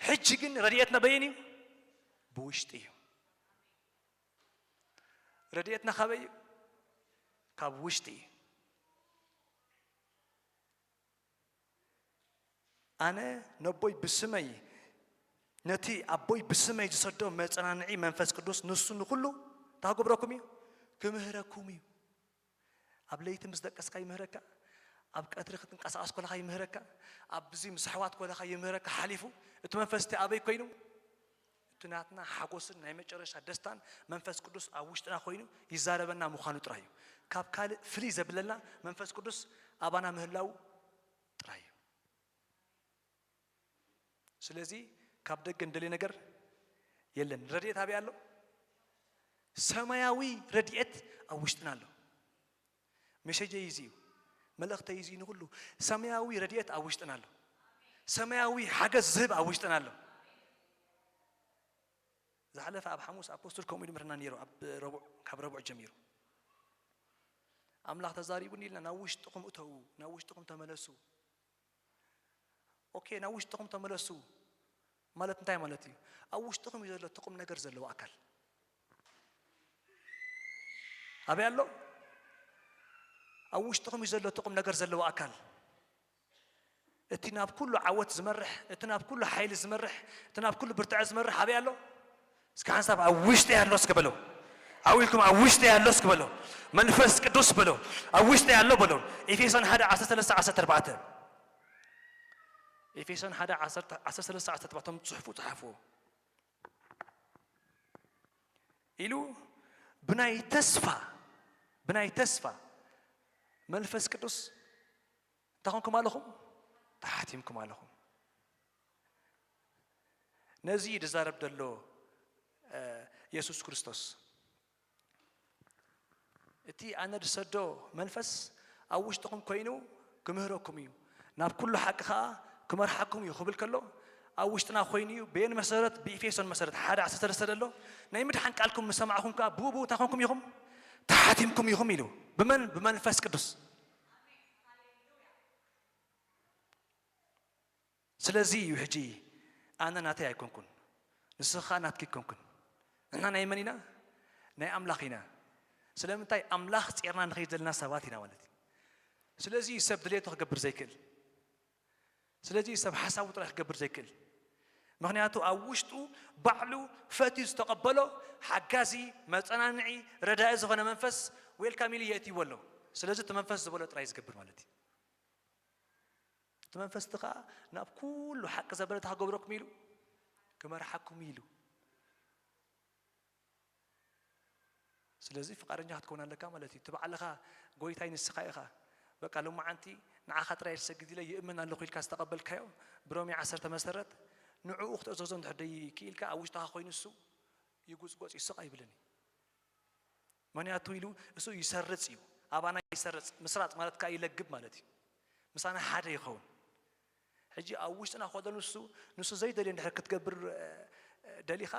ሕጂ ግን ረድኤትና በየን እዩ? ብውሽጢ እዩ። ረድኤትና ካበይ እዩ? ካብ ውሽጢ እዩ። ኣነ ነቦይ ብስመይ፣ ነቲ ኣቦይ ብስመይ ዝሰዶ መጸናንዒ መንፈስ ቅዱስ ንሱ ንኹሉ እንታይ ክገብረኩም እዩ? ክምህረኩም እዩ። ኣብ ለይቲ ምስ ደቀስካ ይምህረካ፣ ኣብ ቀትሪ ክትንቀሳቐስ ከለኻ ይምህረካ፣ ኣብ ብዚ ምስ ኣሕዋት ከለኻ ይምህረካ። ሓሊፉ እቲ መንፈስ እቲ ኣበይ ኮይኑ? እቲ ናትና ሓጎስን ናይ መጨረሻ ደስታን መንፈስ ቅዱስ ኣብ ውሽጥና ኮይኑ ይዛረበና ምዃኑ ጥራይ እዩ። ካብ ካልእ ፍልይ ዘብለና መንፈስ ቅዱስ ኣባና ምህላው ጥራይ እዩ። ስለዚ ካብ ደገ እንደልዮ ነገር የለን። ረድኤት ኣበይ ኣሎ? ሰማያዊ ረድኤት ኣብ ውሽጥና ኣሎ። መሸጀይ እዚ እዩ፣ መልእኽተይ እዚ እዩ ንኹሉ። ሰማያዊ ረድኤት ኣብ ውሽጥና ኣሎ። ሰማያዊ ሓገዝ ዝህብ ኣብ ውሽጥና ኣሎ። ዝሓለፈ ኣብ ሓሙስ ኣፖስትል ከምኡ ኢሉ ምርና ነይሩ፣ ኣብ ረቡዕ፣ ካብ ረቡዕ ጀሚሩ። ኣምላኽ ተዛሪቡኒ ኢልና ናብ ውሽጥኹም እተዉ፣ ናብ ውሽጥኹም ተመለሱ። ኦኬ፣ ናብ ውሽጥኹም ተመለሱ ማለት እንታይ ማለት እዩ? ኣብ ውሽጥኹም እዩ ዘሎ እቲ ቁም ነገር ዘለዎ ኣካል። ኣበይ ኣሎ? ኣብ ውሽጥኹም እዩ ዘሎ እቲ ቁም ነገር ዘለዎ ኣካል። እቲ ናብ ኩሉ ዓወት ዝመርሕ፣ እቲ ናብ ኩሉ ሓይሊ ዝመርሕ፣ እቲ ናብ ኩሉ ብርትዐ ዝመርሕ ኣበይ ኣሎ? እስኪ ሓንሳብ ኣብ ውሽጢ ኣሎ እስኪ በሎ። ዓው ኢልኩም ኣብ ውሽጢ ኣሎ እስኪ በሎ። መንፈስ ቅዱስ በሎ። ኣብ ውሽጢ ኣሎ በሎ። ኤፌሶን ሓደ ዓሰርተ ሰለስተ ዓሰርተ ኣርባዕተ። ኤፌሶን ሓደ ዓሰርተ ሰለስተ ዓሰርተ ኣርባዕተ ጽሑፉ ጽሓፍዎ። ኢሉ ብናይ ተስፋ፣ ብናይ ተስፋ መንፈስ ቅዱስ እንታይ ኮንኩም ኣለኹም? ተሓቲምኩም ኣለኹም። ነዚ እዩ ዝዛረብ ዘሎ፣ እ፣ የሱስ ክርስቶስ። እቲ ኣነ ዝሰዶ መንፈስ ኣብ ውሽጥኹም ኮይኑ ክምህረኩም እዩ፣ ናብ ኩሉ ሓቂ ኸኣ ክመርሓኩም እዩ ክብል ከሎ፣ ኣብ ውሽጥና ኮይኑ እዩ። በየን መሰረት? ብኤፌሶን መሰረት ሓደ ዓሰርተ ሰለስተ ዘሎ፣ ናይ ምድሓን ቃልኩም ምስ ሰማዕኹም ከኣ ብኡ ብኡ እንታይ ኮንኩም ኢኹም? ተሓቲምኩም ኢኹም ኢሉ። ብመን? ብመንፈስ ቅዱስ። ስለዚ እዩ ሕጂ ኣነ ናተይ ኣይኮንኩን፣ ንስኻ ናትኪ ኣይኮንኩን። ንሕና ናይ መን ኢና? ናይ ኣምላኽ ኢና። ስለምንታይ? ኣምላኽ ጼርና ንኸይድ ዘለና ሰባት ኢና ማለት እዩ። ስለዚ እዩ ሰብ ድሌቱ ክገብር ዘይክእል። ስለዚ እዩ ሰብ ሓሳቡ ጥራይ ክገብር ዘይክእል። ምኽንያቱ ኣብ ውሽጡ ባዕሉ ፈትዩ ዝተቐበሎ ሓጋዚ፣ መጸናንዒ፣ ረዳኢ ዝኾነ መንፈስ ዌልካም ኢሉ የእትይዎ ኣሎ። ስለዚ እቲ መንፈስ ዝበሎ ጥራይ ዝገብር ማለት እዩ። እቲ መንፈስ እቲ ኸኣ ናብ ኩሉ ሓቂ ዘበለ እንታይ ክገብረኩም ኢሉ? ክመርሓኩም ኢሉ። ስለዚ ፍቓደኛ ክትከውን ኣለካ ማለት እዩ። እቲ ባዕልኻ ጎይታይ ንስኻ ኢኻ። በቃ ሎማዓንቲ ንዓኻ ጥራይ እየ ዝሰግድ ኢለ ይእመን ኣለኹ ኢልካ ዝተቐበልካዮ ብሮሜ ዓሰርተ መሰረት ንዕኡ ክትእዘዞ እንድሕር ደይክኢልካ ኣብ ውሽጥኻ ኮይኑ እሱ ይጉጽጎጽ እዩ፣ ስቕ ኣይብልን እዩ። ምኽንያቱ ኢሉ እሱ ይሰርጽ እዩ፣ ኣባና ይሰርጽ። ምስራጽ ማለት ከኣ ይለግብ ማለት እዩ። ምሳና ሓደ ይኸውን። ሕጂ ኣብ ውሽጥና ከሎ ንሱ፣ ንሱ ዘይደልዮ እንድሕር ክትገብር፣ እ፣ እ፣ ደሊኻ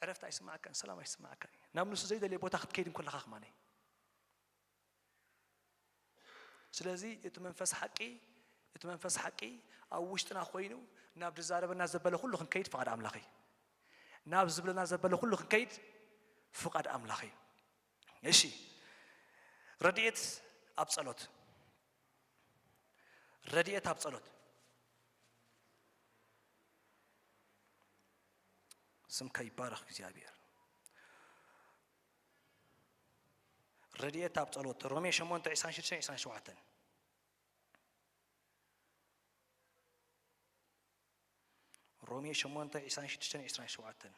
ዕረፍቲ ኣይስምዓካን፣ ሰላም ኣይስምዓካን እዩ። ናብ ንሱ ዘይደልዮ ቦታ ክትከይድ እንከለኻ ከማነይ። ስለዚ እቲ መንፈስ ሓቂ፣ እቲ መንፈስ ሓቂ ኣብ ውሽጥና ኮይኑ ናብ ዝዛረበና ዘበለ ኩሉ ክንከይድ ፍቓድ ኣምላኽ እዩ። ናብ ዝብለና ዘበለ ኩሉ ክንከይድ ፍቓድ ኣምላኽ እዩ። እሺ፣ ረድኤት ኣብ ጸሎት። ረድኤት ኣብ ጸሎት። ስምካ ይባረኽ እግዚኣብሔር። ረድኤት ኣብ ጸሎት። ሮሜ ሸሞንተ፣ ዕስራን ሽዱሽተን፣ ዕስራን ሸውዓተን። ሮሜ ሸሞንተ፣ ዕስራን ሽዱሽተን፣ ዕስራን ሸውዓተን።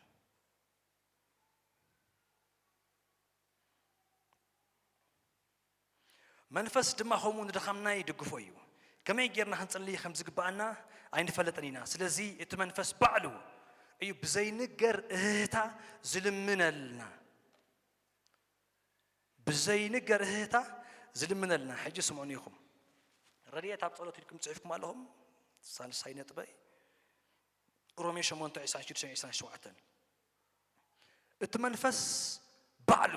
መንፈስ ድማ ከምኡ ንድኻምና ይድግፎ እዩ። ከመይ ጌርና ክንጽሊ ከም ዝግብኣና ኣይንፈልጥን ኢና። ስለዚ እቲ መንፈስ ባዕሉ እዩ ብዘይንገር እህህታ ዝልምነልና። ብዘይንገር እህህታ ዝልምነልና። ሕጂ ስምዑኒ ኢኹም። ረድኤት ኣብ ጸሎት ኢልኩም ጽሒፍኩም ኣለኹም። ሳልሳይ ነጥበይ። ሮሜ ሸሞንተ፣ ዕስራን ሽዱሽተን፣ ዕስራን ሸውዓተን። እቲ መንፈስ ባዕሉ፣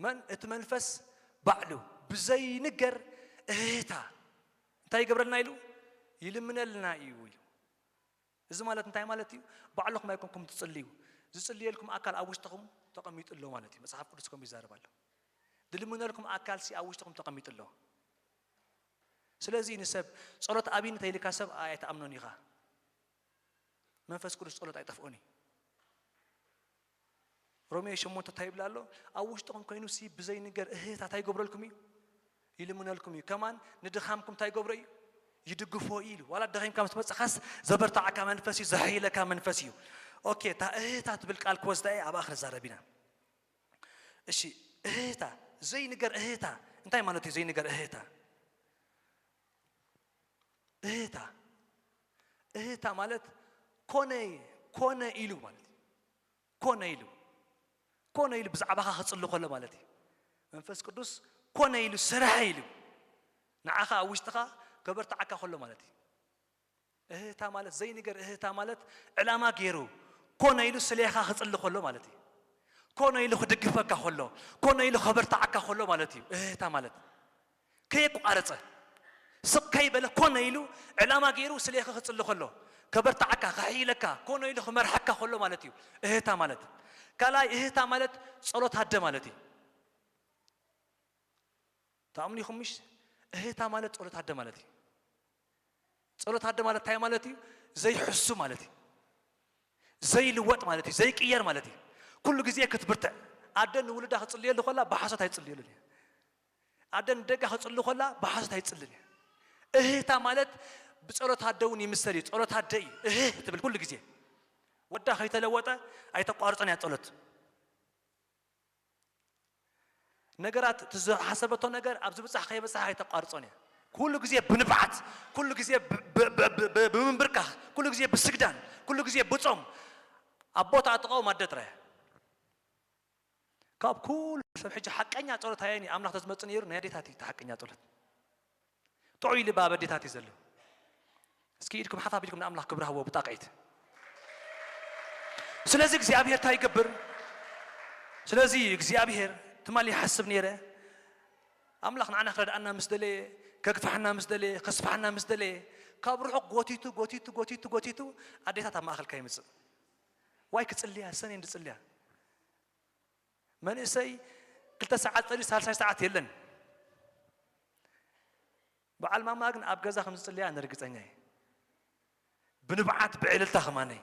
መን? እቲ መንፈስ ባዕሉ ብዘይንገር እህህታ እንታይ ይገብረልና ኢሉ? ይልምነልና እዩ ኢሉ። እዚ ማለት እንታይ ማለት እዩ? ባዕልኹም ኣይኮንኩም ትጽልዩ። ዝጽልየልኩም ኣካል ኣብ ውሽጥኹም ተቐሚጡ ኣሎ ማለት እዩ። መጽሓፍ ቅዱስ ከምኡ ይዛረብ ኣሎ። ዝልምነልኩም ኣካልሲ ኣብ ውሽጥኹም ተቐሚጡ ኣሎ። ስለዚ ንሰብ ጸሎት ኣብይኒ ተይልካ ሰብ ኣይትኣምኖን ኢኻ። መንፈስ ቅዱስ ጸሎት ኣይጠፍኦን እዩ። ሮሜ ሸሞንተ እንታይ ይብል ኣሎ? ኣብ ውሽጥኹም ኮይኑሲ ብዘይንገር እህህታ እንታይ ይገብረልኩም እዩ? ይልምነልኩም እዩ። ከማን ንድኻምኩም እንታይ ይገብሮ እዩ? ይድግፎ እዩ ኢሉ። ዋላ ደኺምካ ምስ መጻኻስ ዘበርታዓካ መንፈስ እዩ፣ ዘሐይለካ መንፈስ እዩ። ኦኬ፣ እታ እህህታ ትብል ቃል ክወስዳ እየ፣ ኣብኣ ክንዛረብ ኢና። እሺ፣ እህህታ፣ ዘይንገር እህህታ እንታይ ማለት እዩ? ዘይንገር እህህታ፣ እህህታ፣ እህህታ ማለት ኮነ፣ ኮነ ኢሉ ማለት እዩ። ኮነ ኢሉ፣ ኮነ ኢሉ ብዛዕባኻ ክጽሊ ከሎ ማለት እዩ። መንፈስ ቅዱስ ኮነ ኢሉ፣ ስራሕ ኢሉ፣ ንዓኻ ኣብ ውሽጥኻ ከበርትዓካ ከሎ ማለት እዩ። እህህታ ማለት፣ ዘይንገር እህህታ ማለት፣ ዕላማ ገይሩ ኮነ ኢሉ ስሌኻ ክጽሊ ከሎ ማለት እዩ። ኮነ ኢሉ ክድግፈካ ከሎ፣ ኮነ ኢሉ ከበርትዓካ ከሎ ማለት እዩ። እህህታ ማለት ከየቋረጸ፣ ስቕ ከይበለ ኮነ ኢሉ ዕላማ ገይሩ ስሌኻ ክጽሊ ከሎ፣ ከበርትዓካ፣ ከሕይለካ፣ ኮነ ኢሉ ክመርሓካ ከሎ ማለት እዩ እህህታ ማለት። ካልኣይ እህህታ ማለት ጸሎት ኣደ ማለት እዩ። ትኣምኑ ኢኹም ምሽ? እህህታ ማለት ጸሎት ኣደ ማለት እዩ። ጸሎት ኣደ ማለት እንታይ ማለት እዩ? ዘይሕሱ ማለት እዩ። ዘይልወጥ ማለት እዩ፣ ዘይቅየር ማለት እዩ። ኩሉ ግዜ ክትብርትዕ። ኣደ ንውልዳ ክጽልየሉ ከላ ብሓሶት ኣይጽልየሉን እያ። ኣደ ንደጋ ክጽሊ ከላ ብሓሶት ኣይጽልን እያ። እህህታ ማለት ብጸሎት ኣደ እውን ይምሰል እዩ። ጸሎት ኣደ እዩ እህህ ትብል ኩሉ ግዜ። ወዳ ከይተለወጠ ኣይተቋርጾን እያ ጸሎት። ነገራት እቲ ዝሓሰበቶ ነገር ኣብ ዝብጻሕ ከይበጽሕ ኣይተቋርጾን እያ። ኩሉ ግዜ ብንብዓት፣ ኩሉ ግዜ ብ-፣ ብ-፣ ብ-፣ ብ-፣ ብ-፣ ብምንብርካኽ፣ ኩሉ ግዜ ብስግዳን፣ ኩሉ ግዜ ብጾም። ኣብ ቦታ ኣጥቓኦም ኣደ ጥራይ እያ። ካብ ኩሉ ሰብ ሕጂ ሓቀኛ ጸሎት ኣየን እዩ ኣምላኽ ተዝመጽእ ነይሩ፣ ናይ ኣዴታት እዩ እቲ ሓቀኛ ጸሎት። ጥዑይ ልቢ ኣብ ኣዴታት እዩ ዘሎ። እስኪ ኢድኩም ሓፍ ኣቢልኩም ንኣምላኽ ክብሪ ሃቦ ብጣቕዒት። ስለዚ እግዚኣብሔር እንታይ ይገብር? ስለዚ እግዚኣብሔር ትማሊ ይሓስብ ነይረ። ኣምላኽ ንዓና ክረድኣና ምስ ደለየ፣ ከግፍሓና ምስ ደለየ፣ ከስፍሓና ምስ ደለየ፣ ካብ ርሑቕ ጎቲቱ፣ ጎቲቱ፣ ጎቲቱ፣ ጎቲቱ ኣዴታት ኣብ ማእኸልካ ይምጽእ። ዋይ ክጽልያ፣ ሰኔ እንድጽልያ። መንእሰይ ክልተ ሰዓት ጸልዩ ሳልሳይ ሰዓት የለን። በዓል ማማ ግን ኣብ ገዛ ከም ዝጽልያ ኣነ ርግጸኛ እየ። ብንብዓት ብዕልልታ ከማነይ።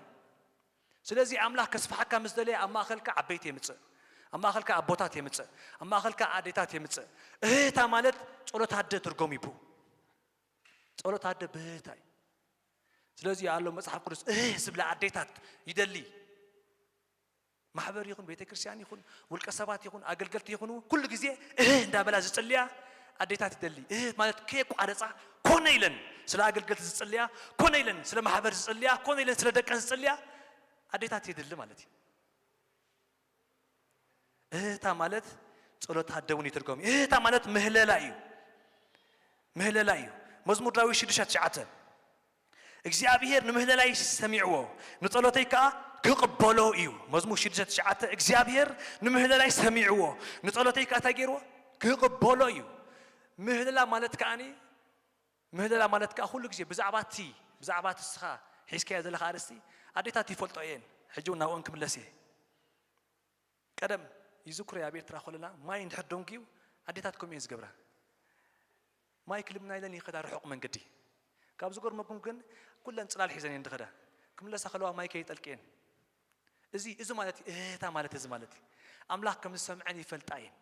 ስለዚ ኣምላኽ ከስፍሓካ ምስ ደለየ ኣብ ማእከልካ ዓበይቲ የምጽእ። ኣብ ማእከልካ ኣቦታት የምጽእ። ኣብ ማእከልካ ኣዴታት የምጽእ። እህህታ ማለት ጸሎት ኣደ ትርጎም ይቡ። ጸሎት ኣደ ብህህታ እዩ። ስለዚ ኣሎ መጽሓፍ ቅዱስ እህ ዝብላ ኣዴታት ይደሊ። ማሕበር ይኹን ቤተ ክርስቲያን ይኹን ውልቀ ሰባት ይኹን ኣገልገልቲ ይኹኑ ኩሉ ግዜ እህ እንዳበላ ዝጽልያ ኣዴታት ይደሊ። እህ ማለት ከየቋረጻ ኮነ ኢለን ስለ ኣገልገልቲ ዝጽልያ፣ ኮነ ኢለን ስለ ማሕበር ዝጽልያ፣ ኮነ ኢለን ስለ ደቀን ዝጽልያ ኣዴታት ይደሊ ማለት እዩ። እህታ ማለት ጸሎት ኣደ እውን ይትርጎም እዩ። እህታ ማለት ምህለላ እዩ። ምህለላ እዩ። መዝሙር ዳዊት ሽዱሽተ ትሽዓተ፣ እግዚኣብሔር ንምህለላይ ሰሚዕዎ፣ ንጸሎተይ ከኣ ክቕበሎ እዩ። መዝሙር ሽዱሽተ ትሽዓተ፣ እግዚኣብሔር ንምህለላይ ሰሚዕዎ፣ ንጸሎተይ ከኣ እንታይ ገይርዎ? ክቕበሎ እዩ። ምህለላ ማለት ከኣኒ፣ ምህለላ ማለት ከኣ ኩሉ ግዜ ብዛዕባ እቲ፣ ብዛዕባ እቲ ንስኻ ሒዝካዮ ዘለኻ ኣርእስቲ ኣዴታት ይፈልጦ እየን። ሕጂ እውን ናብኦን ክምለስ እየ። ቀደም ይዝክሮ እየ፣ ኣብ ኤርትራ ከለና ማይ እንድሕር ደንጉዩ ኣዴታት ከምኡ እየን ዝገብራ። ማይ ክልምና ኢለን ይኸዳ ርሑቕ መንገዲ። ካብ ዝገርመኩም ግን ኩለን ጽላል ሒዘን እየን ዝኸዳ። ክምለሳ ከለዋ ማይ ከይጠልቅየን። እዚ፣ እዚ ማለት እዩ፣ እህህታ ማለት እዚ ማለት እዩ። ኣምላኽ ከም ዝሰምዐን ይፈልጣ እየን።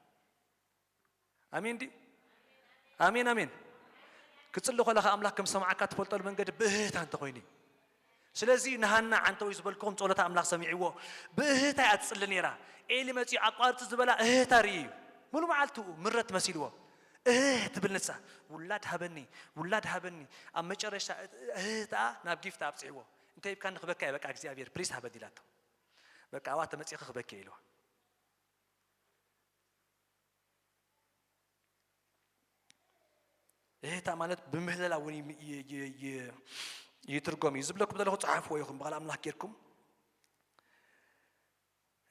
ኣሜን ድዩ? ኣሜን፣ ኣሜን። ክጽሊ ከለኻ ኣምላኽ ከም ዝሰምዓካ ትፈልጠሉ መንገዲ ብእህህታ እንተኾይኑ እዩ። ስለዚ ንሃና ዓንተወይ ዝበልክኹም ጸሎታ ኣምላኽ ሰሚዕዎ። ብእህህታ እያ ትጽሊ ነይራ። ኤሊ መጺኡ ኣቋርጺ ዝበላ እህህታ ርእዩ እዩ። ሙሉ መዓልትኡ ምረት መሲልዎ። እህህ ትብል ንሳ፣ "ውላድ ሃበኒ፣ ውላድ ሃበኒ።" ኣብ መጨረሻ እህህታኣ ናብ ጊፍት ኣብጽሕዎ። "እንታይ ሂብካኒ ክበካ እየ በቃ እግዚኣብሔር፣ ፕሊስ ሃበኒ" ኢላቶ። "በቃ ኣብኣ ተመጺኺ ክበኪ እየ" ኢልዋ። እህህታ ማለት ብምህለላ እውን ይም-፣ ይ-፣ ይ-፣ ይ-፣ ይትርጎም እዩ። ዝብለኩም ዘለኹ ጸሓፍዎ ኢኹም ብቓል ኣምላኽ ጌርኩም።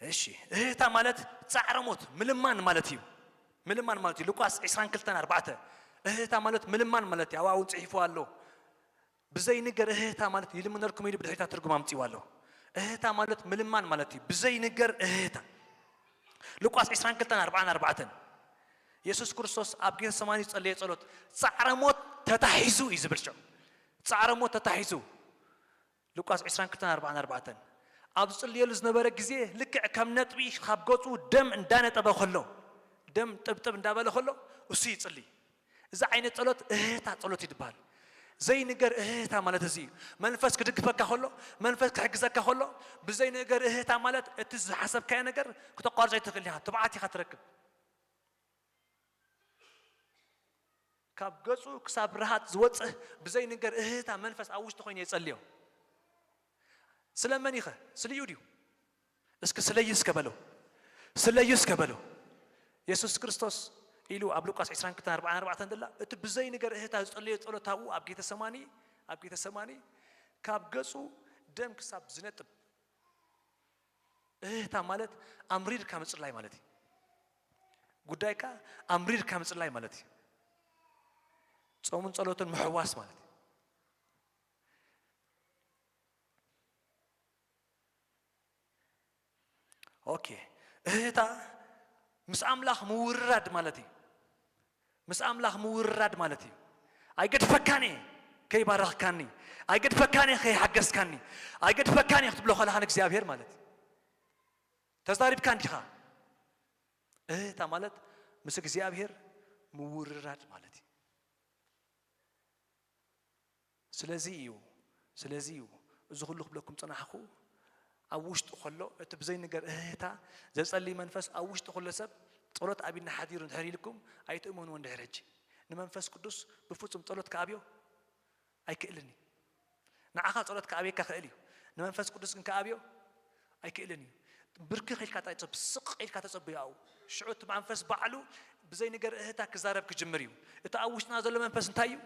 እሺ፣ እህህታ ማለት ጻዕረ ሞት፣ ምልማን ማለት እዩ። ምልማን ማለት እዩ። ሉቃስ ዕስራን ክልተን ኣርባዕተ። እህህታ ማለት ምልማን ማለት እዩ። ኣብኣ እውን ጽሒፍዎ ኣሎ። ብዘይንገር እህህታ ማለት ይልምነልኩም ኢሉ ብድሕሪታ ትርጉም ኣምጺእዋ ኣሎ። እህህታ ማለት ምልማን ማለት እዩ። ብዘይንገር እህህታ። ሉቃስ ዕስራን ክልተን ኣርባዓን ኣርባዕተን። የሱስ ክርስቶስ ኣብ ጌተሰማኒ ዝጸለየ ጸሎት፣ "ጻዕረ ሞት ተታሒዙ" እዩ ዝብል ሽዑ። ጻዕረ ሞት ተታሒዙ። ሉቃስ ዕስራን ክልተን ኣርባዓን ኣርባዕተን። ኣብ ዝጽልየሉ ዝነበረ ግዜ፣ ልክዕ ከም ነጥቢ ካብ ገጹ ደም እንዳነጠበ ከሎ፣ ደም ጥብጥብ እንዳበለ ከሎ፣ እሱ ይጽሊ። እዚ ዓይነት ጸሎት እህህታ ጸሎት እዩ ዝበሃል። ዘይንገር እህህታ ማለት እዚ እዩ። መንፈስ ክድግፈካ ከሎ፣ መንፈስ ክሕግዘካ ከሎ፣ ብዘይንገር እህህታ ማለት እቲ ዝሓሰብካዮ ነገር ክተቋርጾ ኣይትኽእል ኢኻ፣ ትብዓት ኢኻ ትረክብ። ካብ ገጹ ክሳብ ርሃጽ ዝወጽእ ብዘይንገር እህህታ መንፈስ ኣብ ውሽጢ ኮይኑ የጸልዮ። ስለመን ኢኸ? ስልዩ ድዩ? እስኪ ስለዩ እስከ በለው። ስለዩ እስከ በለው። የሱስ ክርስቶስ ኢሉ ኣብ ሉቃስ ዕስራን ክልተን ኣርባዓን ኣርባዕተን ደላ፣ እቲ ብዘይንገር እህታ ዝጸለዮ ጸሎት ኣብኡ ኣብ ጌተሰማኒ፣ ኣብ ጌተሰማኒ ካብ ገጹ ደም ክሳብ ዝነጥብ። እህታ ማለት ኣምሪርካ ምጽላይ ማለት እዩ። ጉዳይካ ኣምሪርካ ምጽላይ ማለት እዩ። ጾምን ጸሎትን ምሕዋስ ማለት እዩ። ኦኬ፣ እህታ ምስ ኣምላኽ ምውርራድ ማለት እዩ። ምስ ኣምላኽ ምውርራድ ማለት እዩ። ኣይገድፈካን እየ ከይባረኽካኒ፣ ኣይገድፈካን እየ ከይሓገዝካኒ፣ ኣይገድፈካን እየ ክትብሎ ከለኻ ንእግዚኣብሔር ማለት እዩ። ተዛሪብካ እንዲኻ። እህታ ማለት ምስ እግዚኣብሔር ምውርራድ ማለት እዩ። ስለዚ እዩ፣ ስለዚ እዩ እዚ ኩሉ ክብለኩም ጽናሕኩ። ኣብ ውሽጡ ከሎ እቲ ብዘይ ነገር እህታ ዘጸሊ መንፈስ ኣብ ውሽጡ ከሎ ሰብ ጸሎት ኣቢልና ሓዲሩ እንድሕር ኢልኩም ኣይትእመንዎ። እንድሕር ሕጂ ንመንፈስ ቅዱስ ብፍጹም ጸሎት ክኣብዮ ኣይክእልን እዩ። ንዓኻ ጸሎት ክኣብየካ ክእል እዩ፣ ንመንፈስ ቅዱስ ግን ክኣብዮ ኣይክእልን እዩ። ብርክኽ ኢልካ ጥራይ ጸብ-፣ ስቕ ኢልካ ተጸብዮ ኣብኡ። ሽዑ እቲ መንፈስ ባዕሉ ብዘይ ነገር እህታ ክዛረብ ክጅምር እዩ። እቲ ኣብ ውሽጥና ዘሎ መንፈስ እንታይ እዩ?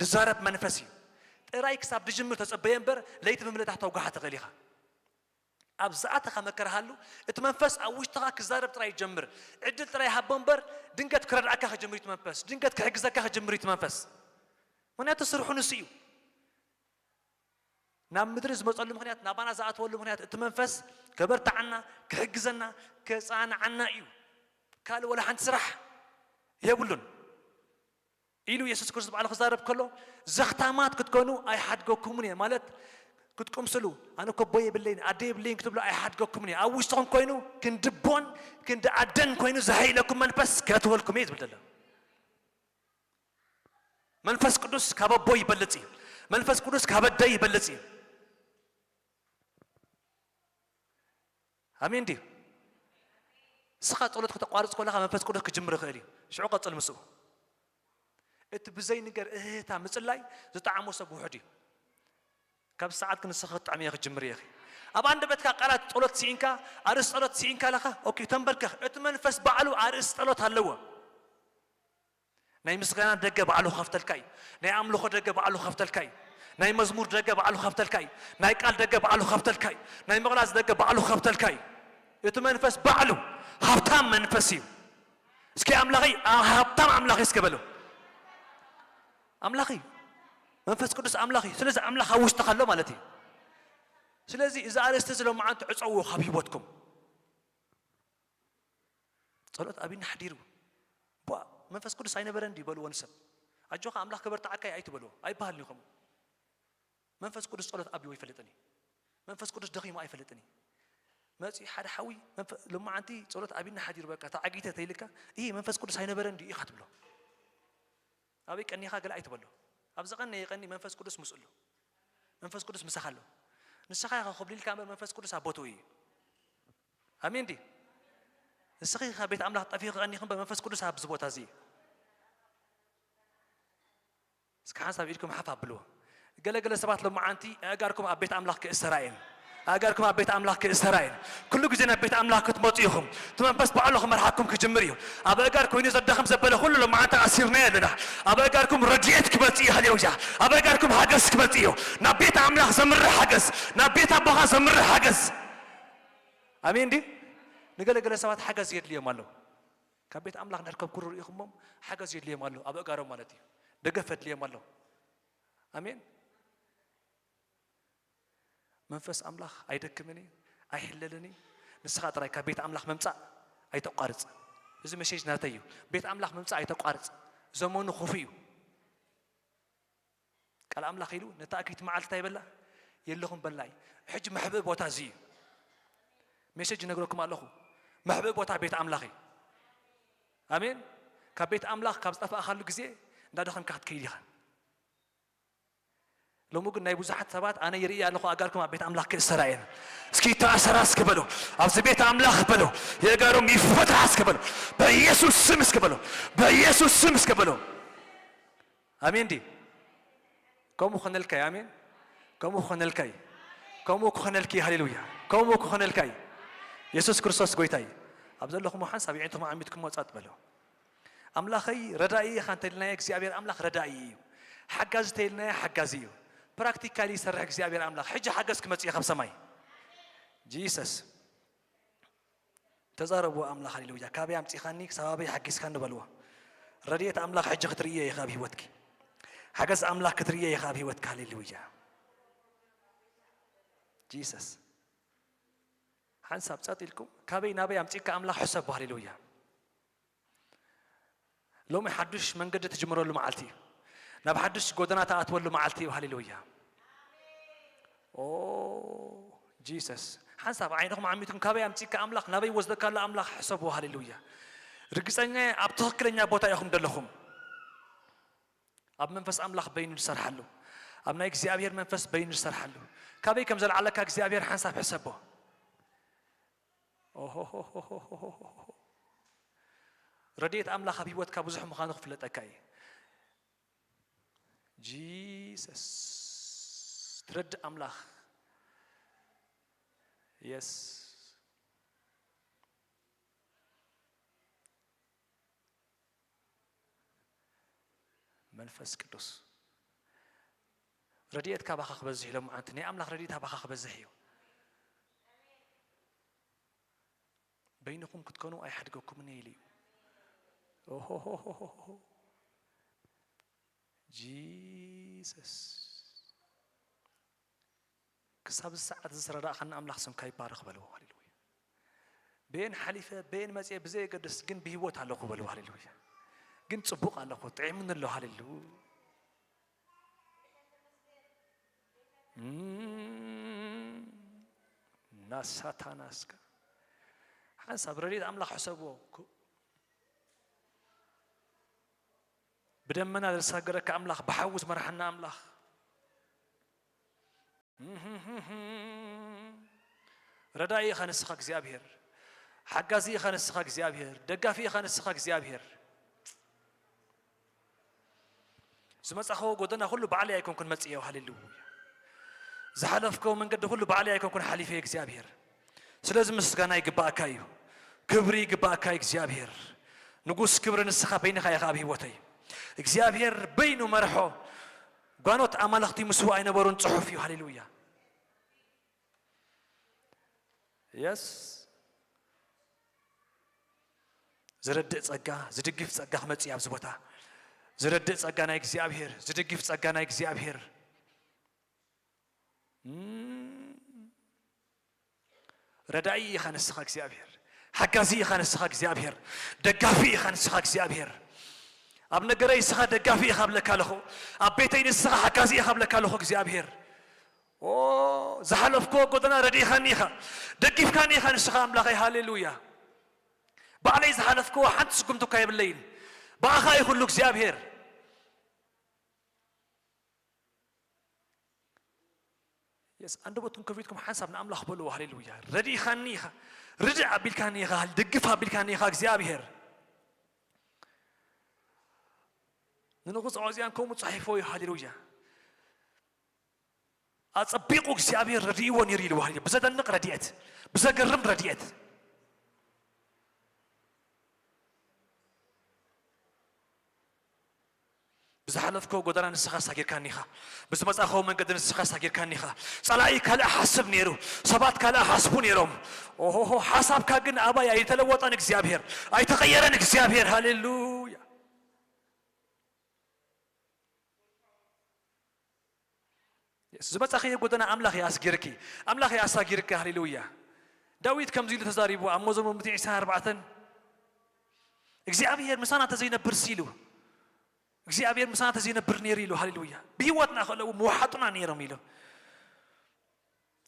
ድዛረብ መንፈስ እዩ። ጥራይ ክሳብ ድጅምር ተጸበየ እምበር ለይቲ ብምልእታ ተውጋሓ ትኽእል ኢኻ። ኣብ ዝኣተኻ መከራ ሃሉ፣ እቲ መንፈስ ኣብ ውሽጥኻ ክዛረብ ጥራይ ይጀምር። ዕድል ጥራይ ሃቦ እምበር ድንገት ክረድኣካ ክጅምር እዩ እቲ መንፈስ። ድንገት ክሕግዘካ ክጅምር እዩ እቲ መንፈስ። ምኽንያቱ ስርሑ ንሱ እዩ። ናብ ምድሪ ዝመጸሉ ምኽንያት፣ ናባና ዝኣተወሉ ምኽንያት እቲ መንፈስ ከበርትዓና፣ ክሕግዘና፣ ከጸናንዓና እዩ። ካልእ ወላ ሓንቲ ስራሕ የብሉን። ኢሉ የሱስ ክርስቶስ ባዕሉ ክዛረብ ከሎ፣ ዘኽታማት ክትኮኑ ኣይሓድገኩምን እየ። ማለት ክትቅምስሉ፣ ኣነ እኮ ኣቦ የብለይን፣ ኣደ የብለይን ክትብሉ ኣይሓድገኩምን እየ። ኣብ ውሽጥኹም ኮይኑ ክንዲ ኣቦን ክንዲ ኣደን ኮይኑ ዘሐይለኩም መንፈስ ከእትወልኩም እየ ዝብል ዘሎ። መንፈስ ቅዱስ ካብ ኣቦ ይበልጽ እዩ። መንፈስ ቅዱስ ካብ ኣደ ይበልጽ እዩ። ኣሜን ድዩ? ንስኻ ጸሎት ከተቋርጽ ከለኻ መንፈስ ቅዱስ ክጅምር ይኽእል እዩ። ሽዑ ቀጽል ምስኡ። እቲ ብዘይ ነገር እህህታ ምጽላይ ዝጠዓሞ ሰብ ውሑድ እዩ። ካብ ሰዓት ግን ንስኻ ክትጥዕም እየ ክጅምር እየ። ኣብ ኣንደበትካ ቃላት ጸሎት ስኢንካ፣ ኣርእስቲ ጸሎት ስኢንካ ኣለኻ፣ ኦኬ፣ ተንበርከኽ። እቲ መንፈስ ባዕሉ ኣርእስቲ ጸሎት ኣለዎ። ናይ ምስጋና ደገ ባዕሉ ክኸፍተልካ እዩ። ናይ ኣምልኾ ደገ ባዕሉ ክኸፍተልካ እዩ። ናይ መዝሙር ደገ ባዕሉ ክኸፍተልካ እዩ። ናይ ቃል ደገ ባዕሉ ክኸፍተልካ እዩ። ናይ ምቕላስ ደገ ባዕሉ ክኸፍተልካ እዩ። እቲ መንፈስ ባዕሉ ሃብታም መንፈስ እዩ። እስኪ ኣምላኸይ፣ ኣ-፣ ሃብታም ኣምላኸይ እስከ በሉ። ኣምላኸይ፣ መንፈስ ቅዱስ ኣምላኽ እዩ። ስለዚ ኣምላኽ ኣብ ውሽጥኻ ኣሎ ማለት እዩ። ስለዚ እዚ ኣርእስቲ እዚ ሎማዓንቲ ዕጸውዎ ካብ ህይወትኩም። ጸሎት ኣቢና ሓዲሩ። ቧ፣ መንፈስ ቅዱስ ኣይነበረን ድዩ በልዎ ንሰብ። ኣጆኻ ኣምላኽ ከበርትዓካ እዩ ኣይትበልዎ። ኣይበሃልን እዩ ከምኡ። መንፈስ ቅዱስ ጸሎት ኣብይዎ ኣይፈልጥን እዩ። መንፈስ ቅዱስ ደኺሙ ኣይፈልጥን እዩ። መጺኡ ሓደ ሓዊ መንፈ-፣ ሎማዓንቲ ጸሎት ኣቢና ሓዲሩ በቃ ተዓጊተ ተይልካ፣ "እሂ መንፈስ ቅዱስ ኣይነበረን ድዩ?" ኢኻ ትብሎ። ኣበይ ቀኒኻ ገለ ኣይትበሎ። ኣብ ዝቐነየ ቀኒ መንፈስ ቅዱስ ምስኡ ኣሎ። መንፈስ ቅዱስ ምሳኻ ኣሎ። ንስኻ ኢኻ ኮብሊልካ እምበር መንፈስ ቅዱስ ኣብ ቦትኡ እዩ። ኣሜን ድዩ? ንስኺ ኢኻ ቤት ኣምላኽ ጠፊእኺ ቀኒኺ እምበር መንፈስ ቅዱስ ኣብዚ ቦታ እዚ እዩ። እስኪ ሓንሳብ ኢድኩም ሓፍ ኣብልዎ። ገለገለ ሰባት ሎማዓንቲ ኣእጋርኩም ኣብ ቤት ኣምላኽ ክእሰራ እየን። ኣእጋርኩም ኣብ ቤት ኣምላኽ ክእሰራ እየን። ኩሉ ግዜ ናብ ቤት ኣምላኽ ክትመጹ ኢኹም። እቲ መንፈስ ባዕሉ ክመርሓኩም ክጅምር እዩ። ኣብ ኣእጋር ኮይኑ ዘዳኽም ዘበለ ኩሉ ሎማዓንቲ ኣሲርናዮ ኣለና። ኣብ ኣእጋርኩም ረድኤት ክመጽእ እዩ። ሃሌሉያ። ኣብ ኣእጋርኩም ሓገዝ ክመጽእ እዩ። ናብ ቤት ኣምላኽ ዘምርሕ ሓገዝ፣ ናብ ቤት ኣቦኻ ዘምርሕ ሓገዝ። ኣሜን ድዩ? ንገለገለ ሰባት ሓገዝ የድልዮም ኣሎ። ካብ ቤት ኣምላኽ እንድሕር ከብኩሩ ርኢኹሞም፣ ሓገዝ የድልዮም ኣሎ። ኣብ ኣእጋሮም ማለት እዩ። ደገፍ የድልዮም ኣሎ። ኣሜን። መንፈስ ኣምላኽ ኣይደክምን እዩ፣ ኣይሕለልን እዩ። ንስኻ ጥራይ ካብ ቤት ኣምላኽ ምምጻእ ኣይተቋርጽ። እዚ መሴጅ ናተይ እዩ። ቤት ኣምላኽ ምምጻእ ኣይተቋርጽ። ዘመኑ ክፉእ እዩ። ቃል ኣምላኽ ኢሉ ነታ ኣክሊት መዓልቲ እንታይ በላ? የለኹም በላ እዩ። ሕጂ መሕብኢ ቦታ እዚ እዩ። ሜሴጅ ይነግረኩም ኣለኹ። መሕብኢ ቦታ ቤት ኣምላኽ እዩ። ኣሜን። ካብ ቤት ኣምላኽ ካብ ዝጠፋእኻሉ ግዜ እንዳደኸምካ ክትከይድ ኢኻ። ሎሚ ግን ናይ ብዙሓት ሰባት ኣነ ይርኢ ኣለኹ፣ ኣእጋርኩም ኣብ ቤት ኣምላኽ ክእሰራ እየን። እስኪ ይተኣሰራ እስኪ በሉ። ኣብዚ ቤት ኣምላኽ በሉ። የእጋሮም ይፈትሓ እስኪ በሉ። በኢየሱስ ስም እስኪ በሉ። በኢየሱስ ስም እስኪ በሉ። ኣሜን ድዩ? ከምኡ ክኾነልካ እዩ። ኣሜን። ከምኡ ክኾነልካ እዩ። ከምኡ ክኾነልኪ እዩ። ሃሌሉያ። ከምኡ ክኾነልካ እዩ። የሱስ ክርስቶስ ጎይታ እዩ። ኣብ ዘለኹም ሓንሳብ የዒንትኹም ዓሚትኩም ጸጥ በሉ። ኣምላኸይ ረዳኢ ኢኻ እንተኢልናዮ፣ እግዚኣብሔር ኣምላኽ ረዳኢ እዩ። ሓጋዚ እንተኢልናዮ፣ ሓጋዚ እዩ። ፕራክቲካሊ ይሰርሕ እግዚኣብሔር ኣምላኽ። ሕጂ ሓገዝ ክመጽእ እዩ ካብ ሰማይ። ጂሰስ። ተዛረብዎ ኣምላኽ፣ ሃሌሉያ። ካበይ ኣምጺኻኒ፣ ክሳብ ኣበይ ሓጊዝካኒ በልዎ። ረድኤት ኣምላኽ ሕጂ ክትርእዮ ኢኻ ኣብ ህይወትኪ። ሓገዝ ኣምላኽ ክትርእዮ ኢኻ ኣብ ህይወትኪ። ሃሌሉያ። ጂሰስ። ሓንሳብ ጸጥ ኢልኩም፣ ካበይ ናበይ ኣምጺእካ ኣምላኽ ሕሰቦ። ሃሌሉያ። ሎሚ ሓዱሽ መንገዲ ትጅምረሉ መዓልቲ እዩ። ናብ ሓዱሽ ጎደና ትኣትወሉ መዓልቲ እዩ። ሃሌሉያ። ኦ ጂሰስ፣ ሓንሳብ ዓይንኹም ዓሚትኩም ካበይ ኣምጺእካ ኣምላኽ ናበይ ወስደካ ኣሎ ኣምላኽ ሕሰቡ። ሃሌሉያ። ርግጸኛ እየ ኣብ ትኽክለኛ ቦታ ኢኹም ዘለኹም። ኣብ መንፈስ ኣምላኽ በይኑ ዝሰርሓሉ፣ ኣብ ናይ እግዚኣብሔር መንፈስ በይኑ ዝሰርሓሉ፣ ካበይ ከም ዘልዓለካ እግዚኣብሔር ሓንሳብ ሕሰቦ። ኦሆሆሆሆሆሆሆ። ረድኤት ኣምላኽ ኣብ ህይወትካ ብዙሕ ምዃኑ ክፍለጠካ እዩ። ጂሰስ፣ ትረድእ ኣምላኽ። የስ። መንፈስ ቅዱስ፣ ረድኤት ካባኻ ክበዝሕ ኢሎም፣ ኣንቲ ናይ ኣምላኽ ረድኤት ካባኻ ክበዝሕ እዩ። በይንኹም ክትኮኑ ኣይሓድገኩምን እየ ኢሉ እዩ። ኦሆሆሆሆ። ጂሰስ። ክሳብ እዚ ሰዓት እዚ ዝረዳእኻና ኣምላኽ ስምካ ይባረኽ በልዎ። ሃሌሉያ። በየን ሓሊፈ በየን መጽየ ብዘየገድስ ግን ብህይወት ኣለኹ በልዎ። ሃሌሉያ። ግን ጽቡቕ ኣለኹ፣ ጥዒሙኒ ኣሎ። ሃሌሉያ። እም፣ ናሳታናስካ ሓንሳብ ረድኤት ኣምላኽ ሕሰብዎ። ክ-፣ ብደመና ዘሳገረካ ኣምላኽ፣ ብሓዊ ዝመርሓና ኣምላኽ። ረዳኢ ኢኻ ንስኻ እግዚኣብሔር፣ ሓጋዚ ኢኻ ንስኻ እግዚኣብሔር፣ ደጋፊ ኢኻ ንስኻ እግዚኣብሔር። ዝመጻኸዎ ጎደና ኩሉ ባዕለይ ኣይኮንኩን መጽየዮ። ሃሌሉያ። ዝሓለፍከዎ መንገዲ ኩሉ ባዕለይ ኣይኮንኩን ሓሊፈዮ እግዚኣብሔር። ስለዚ ምስጋና ይግባኣካ እዩ፣ ክብሪ ይግባኣካ እዩ እግዚኣብሔር። ንጉስ ክብሪ ንስኻ በይንኻ ኢኻ ኣብ ህይወተይ። እግዚኣብሔር በይኑ መርሖ። ጓኖት ኣማልኽቲ ምስኡ ኣይነበሩን ጽሑፍ እዩ። ሃሌሉያ። የስ። ዝረድእ ጸጋ፣ ዝድግፍ ጸጋ ክመጽእ እዩ ኣብዚ ቦታ። ዝረድእ ጸጋ ናይ እግዚኣብሔር፣ ዝድግፍ ጸጋ ናይ እግዚኣብሔር። እም፣ ረዳኢ ኢኻ ንስኻ እግዚኣብሔር፣ ሓጋዚ ኢኻ ንስኻ እግዚኣብሔር፣ ደጋፊ ኢኻ ንስኻ እግዚኣብሔር። ኣብ ነገረይ ንስኻ ደጋፊ ኢኻ ብለካ ኣለኹ፣ ኣብ ቤተይ ንስኻ ሓጋዚ ኢኻ ብለካ ኣለኹ እግዚኣብሔር። ኦ፣ ዝሓለፍክዎ ጎደና ረዲእኻኒ ኢኻ፣ ደጊፍካኒ ኢኻ ንስኻ ኣምላኸይ። ሃሌሉያ። ባዕለይ ዝሓለፍክዎ ሓንቲ ስጉምቲ እኳ የብለይን፣ ብኣኻ እዩ ኩሉ እግዚኣብሔር። የስ፣ ኣንደበትኩም ከፊትኩም ሓንሳብ ንኣምላኽ በልዎ። ሃሌሉያ። ረዲእኻኒ ኢኻ፣ ርድእ ኣቢልካኒ ኢኻ፣ ድግፍ ኣቢልካኒ ኢኻ እግዚኣብሔር። ንንጉስ ዖዝያን ከምኡ ጻሒፎ እዩ። ሃሌሉያ። ኣጸቢቑ እግዚኣብሔር ረዲእዎ ነይሩ ኢልዎ። ሃሌሉያ። ብዘደንቕ ረድኤት፣ ብዘገርም ረድኤት። ብዝሓለፍከዎ ጎደና ንስኻ ኣሳጊርካኒ ኢኻ። ብዝመጻኸዎ መንገዲ ንስኻ ኣሳጊርካኒ ኢኻ። ጸላኢ ካልእ ሓስብ ነይሩ፣ ሰባት ካልእ ሓስቡ ነይሮም። ኦሆሆ፣ ሓሳብካ ግን ኣባይ ኣይተለወጠን እግዚኣብሔር፣ ኣይተቐየረን እግዚኣብሔር። ሃሌሉያ። የስ፣ ዝመጻኸዮ ጎደና ኣምላኽ እዩ ኣስጊርኪ፣ ኣምላኽ እዩ ኣሳጊርኪ። ሃሌሉያ። ዳዊት ከምዚ ኢሉ ተዛሪቡ ኣብ መዝሙር ሚእቲ ዕስራን ኣርባዕተን፣ እግዚኣብሔር ምሳና ተዘይነብር ሲሉ፣ እግዚኣብሔር ምሳና ተዘይነብር ነይሩ ኢሉ። ሃሌሉያ። ብህይወትና ከለዉ ምውሓጡና ነይሮም ኢሉ።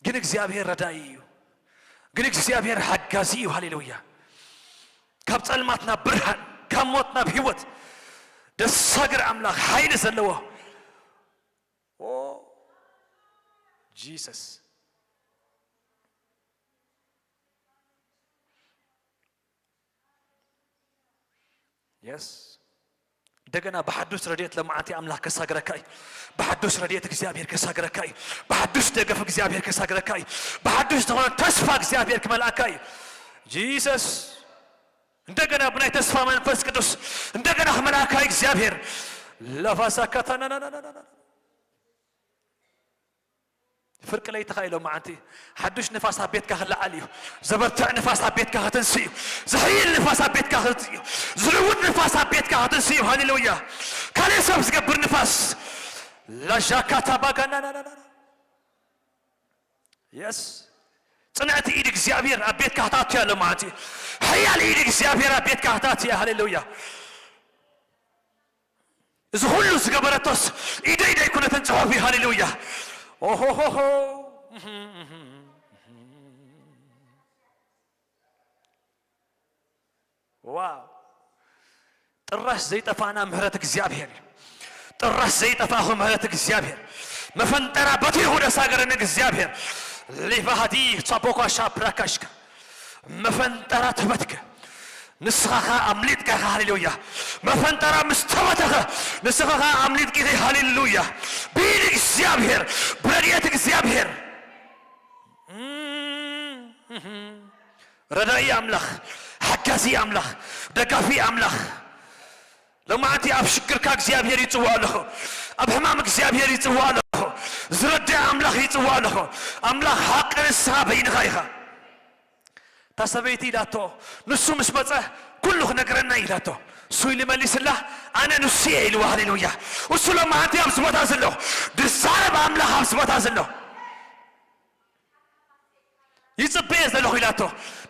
ግን እግዚኣብሔር ረዳኢ እዩ። ግን እግዚኣብሔር ሓጋዚ እዩ። ሃሌሉያ። ካብ ጸልማት ናብ ብርሃን፣ ካብ ሞት ናብ ህይወት ደሳግር ኣምላኽ፣ ሓይሊ ዘለዎ። ኦ ጂሰስ። የስ። እንደገና ብሓዱሽ ረድኤት ለማዓንቲ ኣምላኽ ከሳግረካ እዩ። ብሓዱሽ ረድኤት እግዚኣብሔር ከሳግረካ እዩ። ብሓዱሽ ደገፍ እግዚኣብሔር ከሳግረካ እዩ። ብሓዱሽ ዝኾነ ተስፋ እግዚኣብሔር ክመልኣካ እዩ። ጂሰስ። እንደገና ብናይ ተስፋ መንፈስ ቅዱስ እንደገና ክመልኣካ እዩ እግዚኣብሔር። ለፋሳ ካታናናናናና። ፍርቂ ለይትኻ ኢሎም መዓንቲ ሓዱሽ ንፋስ ኣብ ቤትካ ክለዓል እዩ። ዘበርትዕ ንፋስ ኣብ ቤትካ ክትንስእ እዩ። ዝሕይል ንፋስ ኣብ ቤትካ ክትንስእ እዩ። ዝልውጥ ንፋስ ኣብ ቤትካ ክትንስእ እዩ። ሃሌሉያ። ካልእ ሰብ ዝገብር ንፋስ። ላሻካታ ባጋናናናና። የስ። ጽንዕቲ ኢድ እግዚኣብሔር ኣብ ቤትካ ክትኣቱ እያ ሎማዓንቲ። ሓያል ኢድ እግዚኣብሔር ኣብ ቤትካ ክትኣቱ እያ። ሃሌሉያ። እዚ ኩሉ ዝገበረቶስ ኢደይ ደይኮነትን ጽሑፍ እዩ። ሃሌሉያ። ኦሆሆሆ። ዋው! ጥራሽ ዘይጠፋእና ምህረት እግዚኣብሔር እዩ። ጥራሽ ዘይጠፋእኹ ምህረት እግዚኣብሔር። መፈንጠራ በቲኹ ደሳገረኒ እግዚኣብሔር። ሊቫሃዲ ቻፖኳሻ ፕራካሽካ። መፈንጠራ ተበትከ። ንስኻ ኸኣ ኣምሊጥካ ኢኻ። ሃሌሉያ። መፈንጠራ ምስ ተበተኸ፣ ንስኻ ኸኣ ኣምሊጥኪ ኢኺ። ሃሌሉያ። ብኢድ እግዚኣብሔር፣ ብረድኤት እግዚኣብሔር። ረዳኢ ኣምላኽ፣ ሓጋዚ ኣምላኽ፣ ደጋፊ ኣምላኽ። ሎማዓንቲ ኣብ ሽግርካ እግዚኣብሔር ይጽውዖ ኣለኹ። ኣብ ሕማም እግዚኣብሔር ይጽውዖ ኣለኹ። ዝረድእ ኣምላኽ ይጽውዖ ኣለኹ። ኣምላኽ ሓቂ ንስኻ በይንኻ ኢኻ። እታ ሰበይቲ ኢላቶ፣ "ንሱ ምስ መጸ ኩሉ ክነግረና" ኢላቶ። እሱ ኢሉ መሊስላ፣ "ኣነ ንሱ እየ" ኢልዋ። ሃሌሉያ። እሱ ሎማዓንቲ ኣብዚ ቦታ ዘሎ፣ ዝዛረብ ኣምላኽ ኣብዚ ቦታ ዘሎ። "ይጽበየ ዘለኹ" ኢላቶ።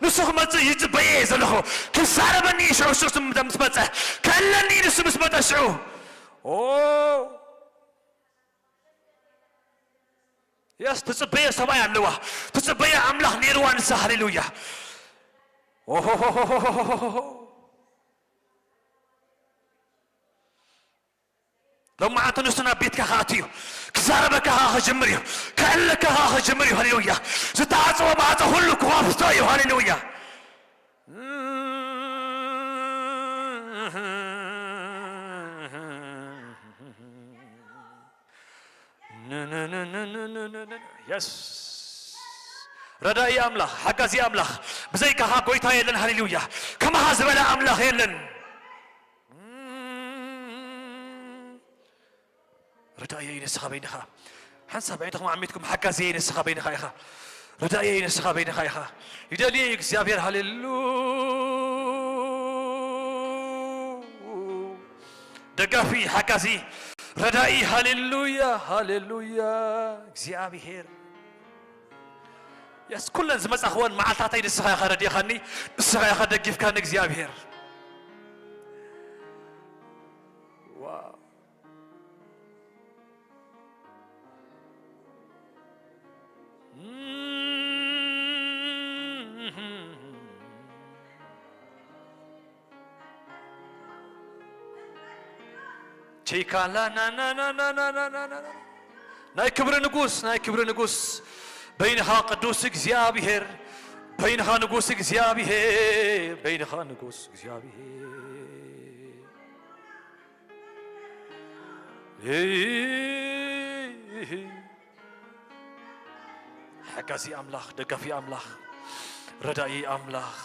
"ንሱ ክመጽእ ይጽበየ እየ ዘለኹ። ክዛረበኒ እዩ ሽዑ፣ ንሱ ምስ መጸ። ከለኒ ንሱ ምስ መጸ ሽዑ።" ኦ። የስ፣ ትጽበየ ሰብኣይ ኣለዋ። ትጽበየ ኣምላኽ ነይርዋ ንሳ። ሃሌሉያ። ኦሆሆሆሆሆሆ። ሎማዓንቲ ንሱ ናብ ቤትካ ክኣቱ እዩ። ክዛረበካ ከኣ ክጅምር እዩ። ከዕልለካ ከኣ ክጅምር እዩ። ሃሌሉያ። ዝተዓጽወ ማዕጾ ኩሉ ክኸፍቶ እዩ። ሃሌሉያ። የስ። ረዳኢ ኣምላኽ፣ ሓጋዚ ኣምላኽ፣ ብዘይካኻ ጎይታ የለን። ሃሌሉያ። ከማኻ ዝበለ ኣምላኽ የለን። ረዳእየይ ንስኻ በይንኻ። ሓንሳብ ኣዒንትኹም ዓሚትኩም፣ ሓጋዝየይ ንስኻ በይንኻ ኢኻ። ረዳእየይ ንስኻ በይንኻ ኢኻ። ይደልየ እዩ እግዚኣብሔር። ሃሌሉ። ደጋፊ፣ ሓጋዚ፣ ረዳኢ። ሃሌሉያ፣ ሃሌሉያ። እግዚኣብሔር። የስ፣ ኩለን ዝመጻኽወን መዓልታተይ ንስኻ ኢኻ ረዲእኻኒ፣ ንስኻ ኢኻ ደጊፍካኒ እግዚኣብሔር። ዋው። ቺካላ ናናናናናናናና። ናይ ክብሪ ንጉስ፣ ናይ ክብሪ ንጉስ፣ በይንኻ ቅዱስ እግዚኣብሔር፣ በይንኻ ንጉስ እግዚኣብሔር፣ በይንኻ ንጉስ እግዚኣብሔር። ሓጋዚ ኣምላኽ፣ ደጋፊ ኣምላኽ፣ ረዳኢ ኣምላኽ።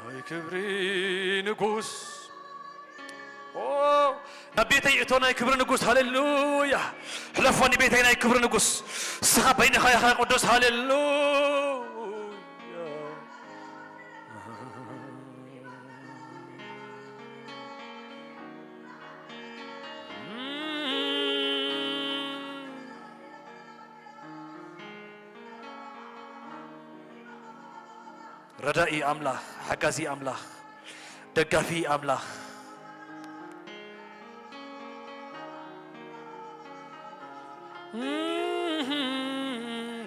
ናይ ክብሪ ንጉስ። ኦ፣ ናብ ቤተይ እቶ ናይ ክብሪ ንጉስ። ሃሌሉያ። ሕለፎ ንቤተይ ናይ ክብሪ ንጉስ። ንስኻ በይንኻ ኢኻ ቅዱስ። ሃሌሉያ። ረዳኢ ኣምላኽ፣ ሓጋዚ ኣምላኽ፣ ደጋፊ ኣምላኽ።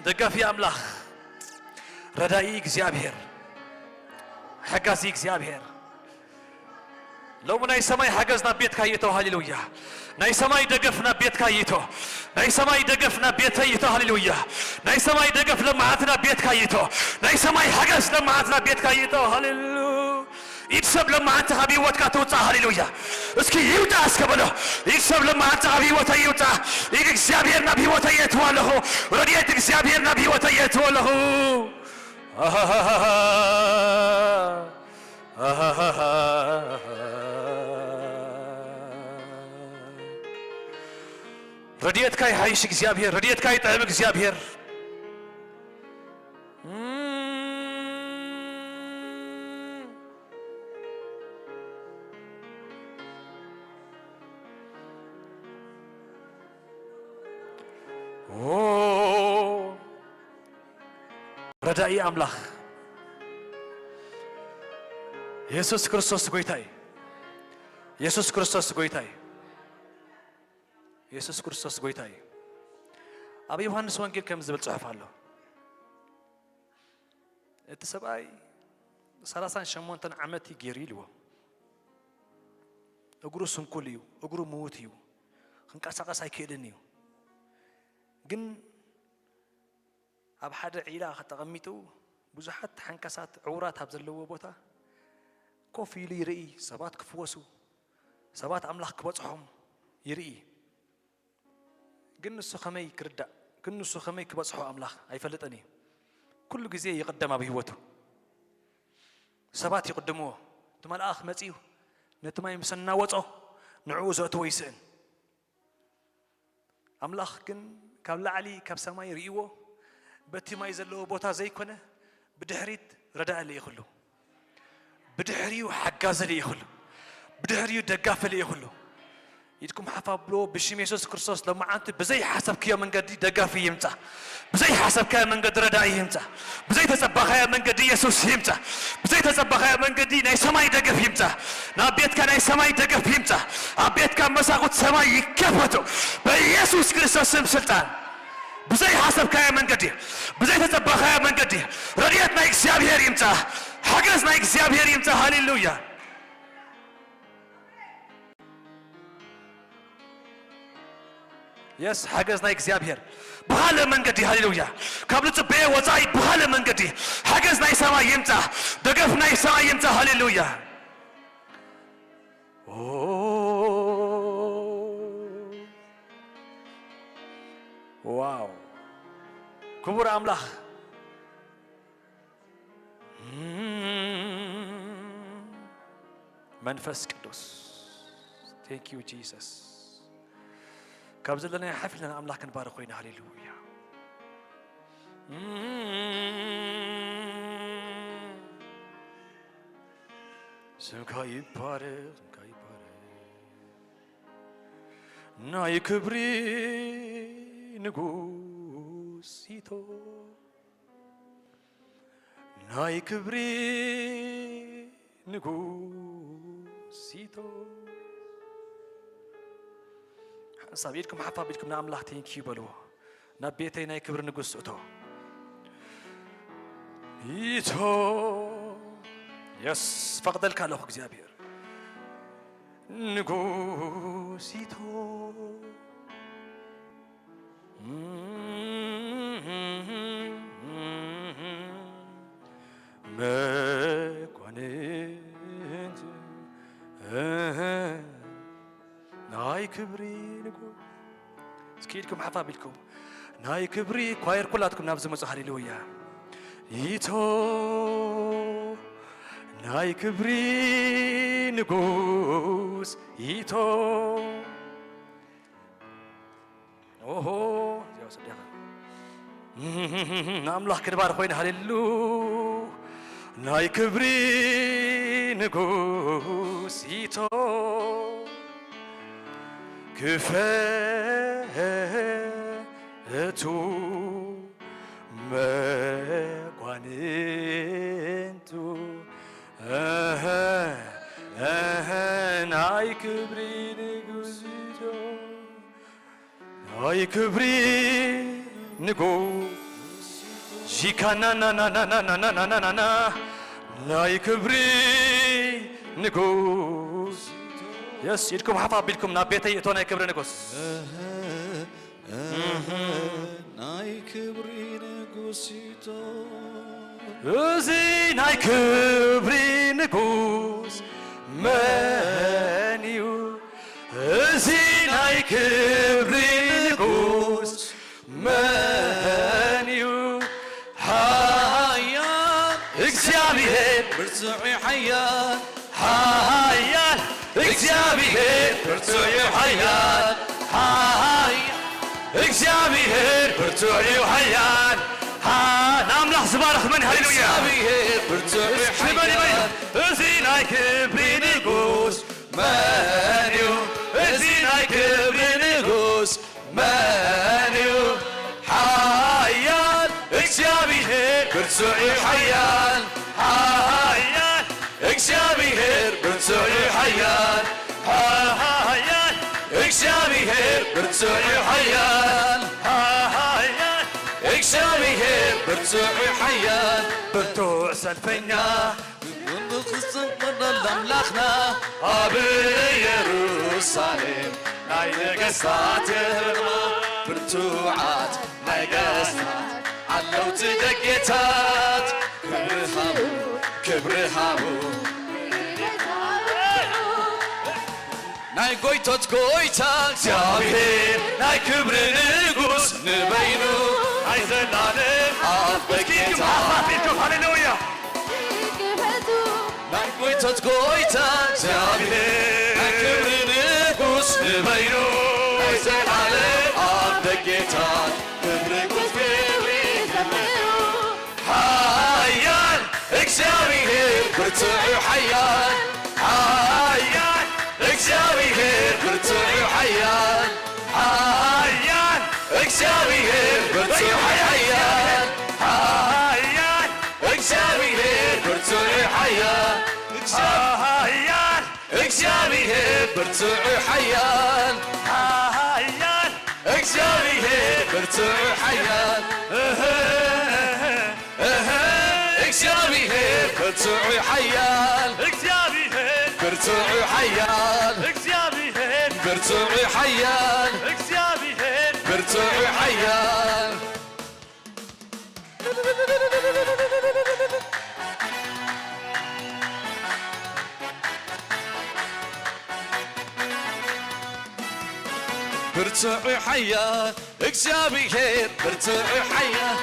ደጋፊ ኣምላኽ፣ ረዳኢ እግዚኣብሔር፣ ሓጋዚ እግዚኣብሔር። ሎሚ ናይ ሰማይ ሓገዝ ናብ ቤትካ ይእቶ። ሃሌሉያ። ናይ ሰማይ ደገፍ ናብ ቤትካ ይእቶ። ናይ ሰማይ ደገፍ ናብ ቤተይ ይእቶ። ሃሌሉያ። ናይ ሰማይ ደገፍ ለመዓልቲ ናብ ቤትካ ይእቶ። ናይ ሰማይ ሓገዝ ለመዓልቲ ናብ ቤትካ ይእቶ። ሃሌሉ። ኢድ ሰብ ለመዓልቲ ካብ ህይወትካ ትውጻእ። ሃሌሉያ። እስኪ ይውጣ እስከ በሎ። ኢድ ሰብ ለመዓልቲ ካብ ህይወተይ ይውጻእ። ኢድ እግዚኣብሔር ናብ ህይወተይ የእትዋ ኣለኹ። ረድኤት እግዚኣብሔር ናብ ህይወተይ የእትዋ ኣለኹ። ኣሃሃሃሃ። ረድኤትካ ይሓይሽ እግዚኣብሔር፣ ረድኤትካ ይጥዕም እግዚኣብሔር። ኦ፣ ረዳኢ ኣምላኽ፣ የሱስ ክርስቶስ ጐይታ እዩ። የሱስ ክርስቶስ ጐይታ እዩ። የሱስ ክርስቶስ ጐይታ እዩ። ኣብ ዮሃንስ ወንጌል ከም ዝብል ጽሑፍ ኣሎ። እቲ ሰብኣይ ሰላሳን ሸሞንተን ዓመት እዩ ገይሩ ኢልዎ። እግሩ ስንኩል እዩ፣ እግሩ ምዉት እዩ፣ ክንቀሳቐስ ኣይክእልን እዩ። ግን ኣብ ሓደ ዒላ ተቐሚጡ ብዙሓት ሓንካሳት ዕዉራት ኣብ ዘለዎ ቦታ ኮፍ ኢሉ ይርኢ፣ ሰባት ክፍወሱ፣ ሰባት ኣምላኽ ክበጽሖም ይርኢ። ግን ንሱ ከመይ ክርዳእ፣ ግን ንሱ ከመይ ክበጽሖ ኣምላኽ ኣይፈልጥን እዩ። ኩሉ ግዜ ይቕደም ኣብ ህይወቱ። ሰባት ይቕድምዎ። እቲ መልኣኽ መጺኡ ነቲ ማይ ምስ ኣናወጾ ንዕኡ ዘእትዎ ይስእን። ኣምላኽ ግን ካብ ላዕሊ ካብ ሰማይ ርእይዎ በቲ ማይ ዘለዎ ቦታ ዘይኮነ ብድሕሪት ረዳኢ ልኢኽሉ። ብድሕሪኡ ሓጋዚ ልኢኽሉ። ብድሕሪኡ ደጋፊ ልኢኽሉ። ኢድኩም ሓፍ ኣብልዎ። ብሽም የሱስ ክርስቶስ ሎማዓንቲ ብዘይሓሰብክዮ መንገዲ ደጋፊ ይምጻ። ብዘይሓሰብካዮ መንገዲ ረዳኢ ይምጻ። ብዘይተጸባኻዮ መንገዲ የሱስ ይምጻ። ብዘይተጸባኻዮ መንገዲ ናይ ሰማይ ደገፍ ይምጻ። ናብ ቤትካ ናይ ሰማይ ደገፍ ይምጻ። ኣብ ቤትካ መሳኹት ሰማይ ይከፈቱ በኢየሱስ ክርስቶስ ስም ስልጣን። ብዘይሓሰብካዮ መንገዲ፣ ብዘይተጸባኻዮ መንገዲ ረድኤት ናይ እግዚኣብሔር ይምጻ። ሓገዝ ናይ እግዚኣብሔር ይምጻ። ሃሌሉያ። የስ ሓገዝ ናይ እግዚኣብሔር ብኻልእ መንገዲ፣ ሃሌሉያ፣ ካብ ዝጽበየ ወጻኢ ብኻልእ መንገዲ ሓገዝ ናይ ሰማይ ይምጻ። ደገፍ ናይ ሰማይ ይምጻ። ሃሌሉያ። ኦ፣ ዋው፣ ክቡር ኣምላኽ። መንፈስ ቅዱስ፣ thank you Jesus። ካብ ዘለናዮ ሓፍ ኢልና ንኣምላኽ ክንባርኾ ኢና። ሃሌሉያ። ስምካ ይባረኽ፣ ስምካ ይባረኽ። ናይ ክብሪ ንጉስ ኢቶ፣ ናይ ክብሪ ንጉስ ኢቶ። ሓንሳብ ኢድኩም ሓፍ ኣቢልኩም ንኣምላኽ thank you በልዎ። ናብ ቤተይ ናይ ክብሪ ንጉስ እቶ። ኢቶ። የስ፣ ፈቕደልካ ኣለኹ እግዚኣብሔር። ንጉስ ኢቶ። መኳንንት ናይ ክብሪ ንጉስ። እስኪ ኢድኩም ሓፍ ኣቢልኩም ናይ ክብሪ ኳየር ኩላትኩም ናብዚ መጹ። ሃሌሉያ። ኢቶ ናይ ክብሪ ንጉስ ኢቶ። ኦሆ፣ እዚኣ ወሰድያ። ንኣምላኽ ክንባር ኮይና፣ ሃሌሉ። ናይ ክብሪ ንጉስ ኢቶ ክፈቱ መኳንንቱ። እህ፣ እህ፣ ናይ ክብሪ ንጉስ ኢቶ። ናይ ክብሪ ንጉስ ሺካናናናናናናናናና ናይ ክብሪ ንጉስ። የስ፣ ኢድኩም ሓፍ ኣቢልኩም ናብ ቤተይ እቶ ናይ ክብሪ ንጉስ። ናይ ክብሪ ንጉስ ኢቶ። እዚ ናይ ክብሪ ንጉስ መን እዩ? እዚ ናይ ክብሪ ንጉስ መን እዩ? ሓያል እግዚኣብሔር ብርቱዕ ሓያል፣ ሓያል እግዚኣብሔር ብርቱዕ ሓያል፣ ሓያል እግዚኣብሔር ብርቱዕ እዩ ሓያል። ሓ-፣ ንኣምላኽ ዝባርኽ መን? ሃሌሉያ። እግዚኣብሔር ብርቱዕ እዩ እስኪ በል፣ በል። ሓያል። እዚ ናይ ክብሪ ንጉስ መን እዩ? እዚ ናይ ክብሪ ንጉስ መን እዩ? ሓያል እግዚኣብሔር ብርቱዕ እዩ ሓያል፣ ሓያል እግዚኣብሔር ብርቱዕ እዩ ሓያል፣ ሓያል። እግዚኣብሔር ብርቱዕ እዩ ሓያል፣ ሓያል። እግዚኣብሔር ብርቱዕ እዩ ሓያል፣ ብርቱዕ ሰልፈኛ። ኣምላኽና ኣብ ኢየሩሳሌም ናይ ነገስታት ከተማ፣ ብርቱዓት ነገስታት ኣለውቲ ደጌታት። ክብሪ ሃቡ፣ ክብሪ ሃቡ። ናይ ጎይቶት ጎይታ እግዚኣብሔር ናይ ክብሪ ንጉስ ንበይኑ ናይ ዘላለም ኣብ እስኪ ደጌታት። ሃሌሉያ። ናይ ጎይቶት ጎይታ እግዚኣብሔር ናይ ክብሪ ንጉስ ንበይኑ ናይ ዘላለም ኣብ ደጌታት ክብሪ ክብሪ ዘምሩ። ሓያል እግዚኣብሔር ብርቱዕ እዩ ሓያል፣ ሓያል እግዚኣብሔር ብርቱዕ እዩ ሓያል፣ ሓያል እግዚኣብሔር ብርቱዕ እዩ ሓያል፣ ሓያል እግዚኣብሔር ብርቱዕ እዩ ሓያል፣ ሓያል እግዚኣብሔር ብርቱዕ እዩ ሓያል፣ ሓያል እግዚኣብሔር ብርቱዕ እዩ ሓያል። እህ፣ እህ፣ እግዚኣብሔር ብርቱዕ እዩ ሓያል፣ እግዚኣብሔር ብርቱዕ እዩ ሓያል፣ እግዚኣብሔር ብርቱዕ እዩ ሓያል፣ እግዚኣብሔር ብርቱዕ እዩ ሓያል። ብርቱዕ እዩ ሓያል እግዚኣብሔር፣ ብርቱዕ እዩ ሓያል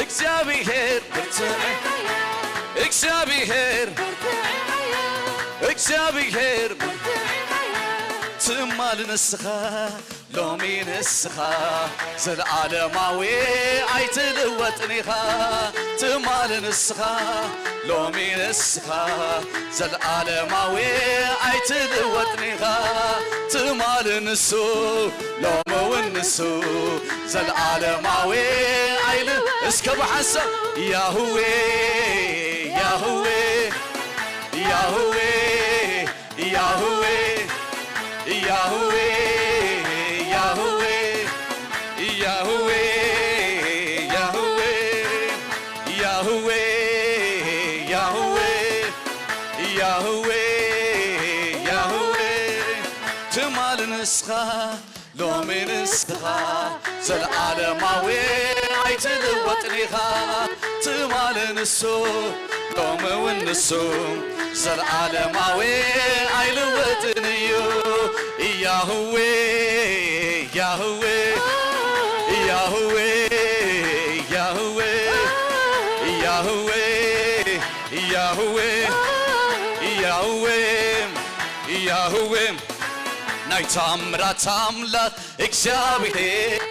እግዚኣብሔር፣ ብርቱዕ እዩ እግዚኣብሔር፣ እግዚኣብሔር ትማል ንስኻ ሎሚ ንስኻ ዘለዓለማዊ ኣይትልወጥን ኢኻ። ትማል ንስኻ ሎሚ ንስኻ ዘለዓለማዊ ኣይትልወጥን ኢኻ። ትማል ንሱ ሎሚ እውን ንሱ ዘለዓለማዊ ኣይል እስከ ብሓንሳብ ያህዌ ያህዌ ያህዌ ያህዌ ያህዌ ያህዌ ያህዌ ያህዌ ያህዌ ያህዌ ያህዌ ትማል ንስኻ ሎሚ ንስኻ ዘለዓለማዊ ኣይትልወጥን ኢኻ። ትማል ንሱ ሎሚ እውን ንሱ ዘለዓለማዊ ኣይልወጥን እዩ። ያህዌ ያህዌ ያህዌ ያህዌ ያህዌ ያህዌ ያህዌ ያህዌ ናይ ታምራት ኣምላኽ እግዚኣብሔር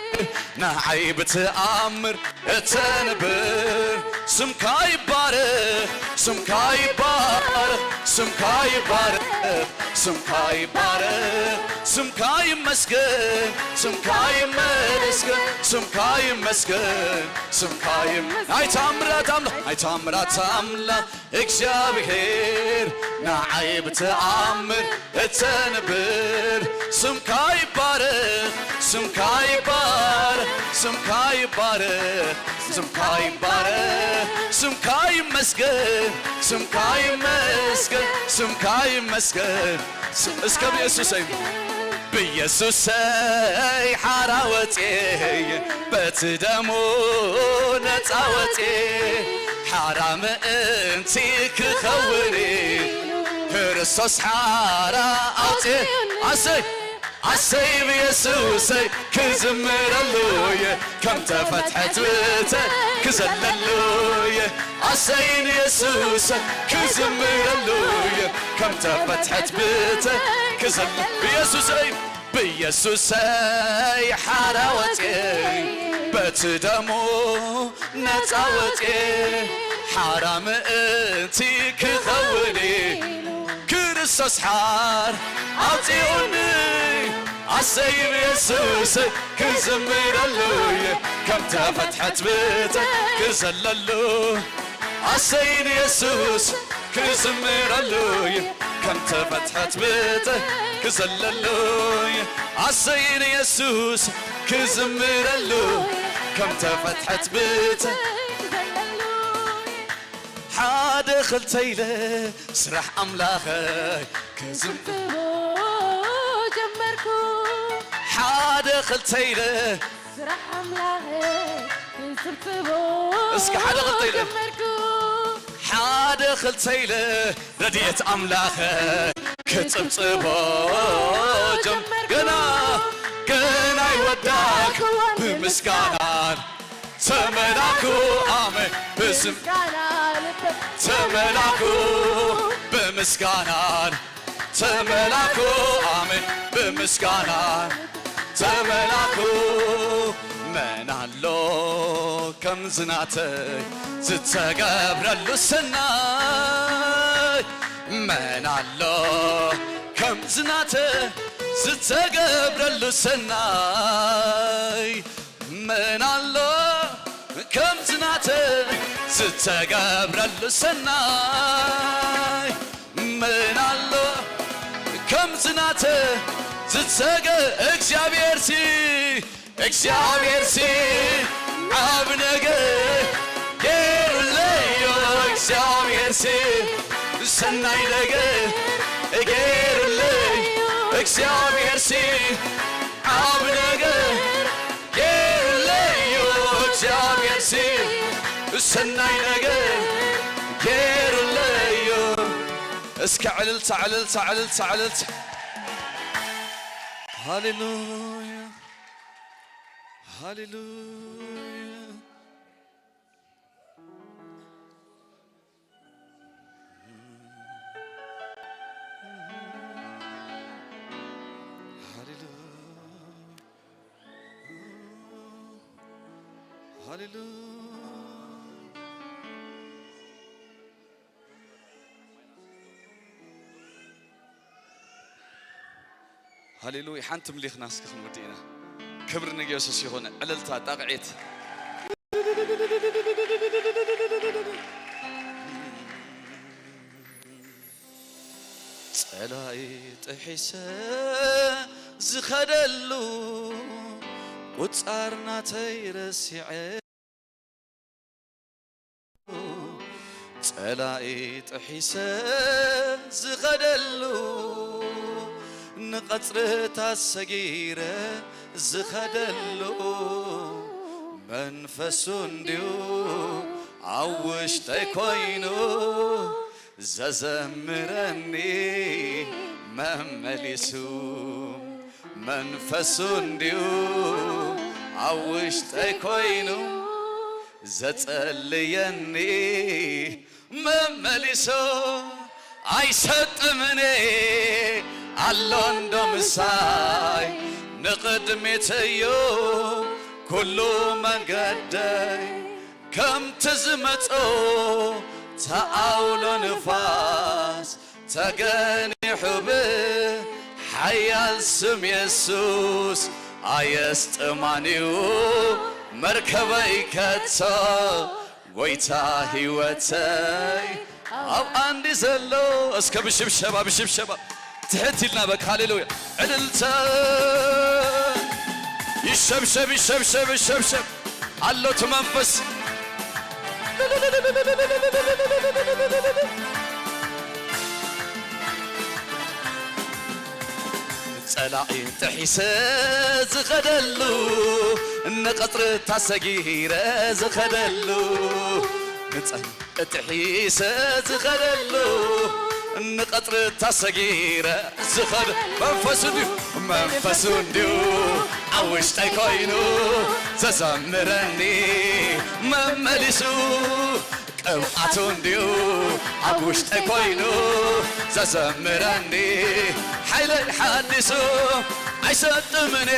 ንዓይ ብትኣምር እተንብር ስምካ ይባረኽ ስምካ ይባረኽ ስምካ ይባረኽ ስምካ ይባረኽ ስምካ ይመስገን ስምካ ይመስገን ስምካ ይመስገን ስምካ ይም ናይ ታምራት ኣምላኽ ናይ ታምራት ኣምላኽ እግዚኣብሔር ንዓይ ብትኣምር እተንብር ስምካ ይባረኽ ስምካ ይባረኽ ስምካ ይባረኽ ስምካ ይባረኽ ስምካ ይመስገን ስምካ ይመስገን ስምካ ይመስገን ስ- እስከ ብየሱሰይ ብየሱሰይ ሓራ ወፅየ በቲ ደሙ ነፃ ወፅየ ሓራ ምእንቲ ክኸውን ክርስቶስ ሓራ ኣውፅየ ኣሰይ ኣሰይ ብየሱሰይ ክዝምረሉ እየ ከም ተፈትሐት ብተ ክዘለሉ እየ ኣሰይ ንየሱሰይ ክዝምረሉ እየ ከም ተፈትሐት ብተ ክዘለ ብየሱሰይ ብየሱሰይ ሓራ ወፅየ በቲ ደሙ ነፃ ወፅየ ሓራ ምእንቲ ክኸውን ክርስቶስ ሓር ኣውፂኡኒ ኣሰይ ብየሱስ ክዝምረሉ እየ ከም ተፈትሐት ብተ ክዘለሉ ኣሰይ ንየሱስ ክዝምረሉ እየ ከም ተፈትሐት ብተ ክዘለሉ እየ ኣሰይ ንየሱስ ክዝምረሉ ከም ተፈትሐት ብተ ሓደ ኽልተ ኢለ ስራሕ ኣምላኸይ ክዝም ጀመርኩ ሓደ ኽልተ ኢለ ስራሕ ኣምላኸይ ክጽብጽቦ እስኪ ሓደ ኽልተ ኢለ ጀመርኩ ሓደ ኽልተ ኢለ ረድኤት ኣምላኸይ ክጽብጽቦ ጀም ገና ገና ይወዳክ ብምስጋናን ተመላኩ ኣሜን ብስም ተመላኩ ብምስጋናን ተመላኩ ኣሜን ብምስጋናን ተመላኩ መን ኣሎ ከምዚ ናተይ ዝተገብረሉ ሰናይ መን ኣሎ ከምዚ ናተይ ዝተገብረሉ ሰናይ መን ኣሎ ከምዚ ናተ ዝተገብረሉ ሰናይ መን ኣሎ ከምዚ ናተ ዝተገ እግዚኣብሔር ሲ እግዚኣብሔር ሲ ዓብ ነገር ገይሩለዮ እግዚኣብሔር ሲ ሰናይ ነገር ገይሩለይ እግዚኣብሔር ሲ ዓብ ነገር ገይሩለዩ እግዚኣብሔር ሲ ሰናይ ነገር ገይሩለዩ እስከ ዕልልታ ዕልልታ ዕልልታ ዕልልታ ሃሌሉያ ሃሌሉያ ሃሌሉያ ሓንቲ ምሊኽና እስኪ ክንወዲ ኢና ክብሪ ንየሱስ ይኹን ዕልልታ ጣቕዒት ጸላኢ ጥሒሰ ዝኸደሉ ቁጻር ናተይ ረሲዐ ጸላኢ ጥሒሰ ዝኸደሉ ንቐጽርታት ሰጊረ ዝኸደሉ መንፈሱ እንድዩ ኣብ ውሽጠይ ኮይኑ ዘዘምረኒ መመሊሱ መንፈሱ እንድዩ ኣብ ውሽጠይ ኮይኑ ዘጸልየኒ መመሊሱ ኣይሰጥምኔ ኣሎ እንዶ ምሳይ ንቕድሚት እዩ ኩሉ መንገደይ ከምቲ ዝመጾ ተኣውሎ ንፋስ ተገኒሑ ብሓያል ስም የሱስ ኣየስጥማንዩ መርከበይ ከቶ ጎይታ ህይወተይ ኣብ ኣንዲ ዘሎ እስከ ብሽብሸባ ብሽብሸባ ትሕት ኢልና በቃ ሃሌሉያ ዕልልተ ይሸብሸብ ይሸብሸብ ይሸብሸብ ኣሎ እቲ መንፈስ ጸላኢ ጥሒሰ ዝኸደሉ ንቐጽርታ ሰጊረ ዝኸደሉ ንጸ ጥሒሰ ዝኸደሉ ንቐጽርታ ሰጊረ ዝኸደ መንፈሱ እንድዩ መንፈሱ እንድዩ ኣብ ውሽጠይ ኮይኑ ዘዘምረኒ መመሊሱ ቅብኣቱ እንድዩ ኣብ ውሽጠይ ኮይኑ ዘዘምረኒ ሓይለይ ሓዲሱ ኣይሰጥምኒ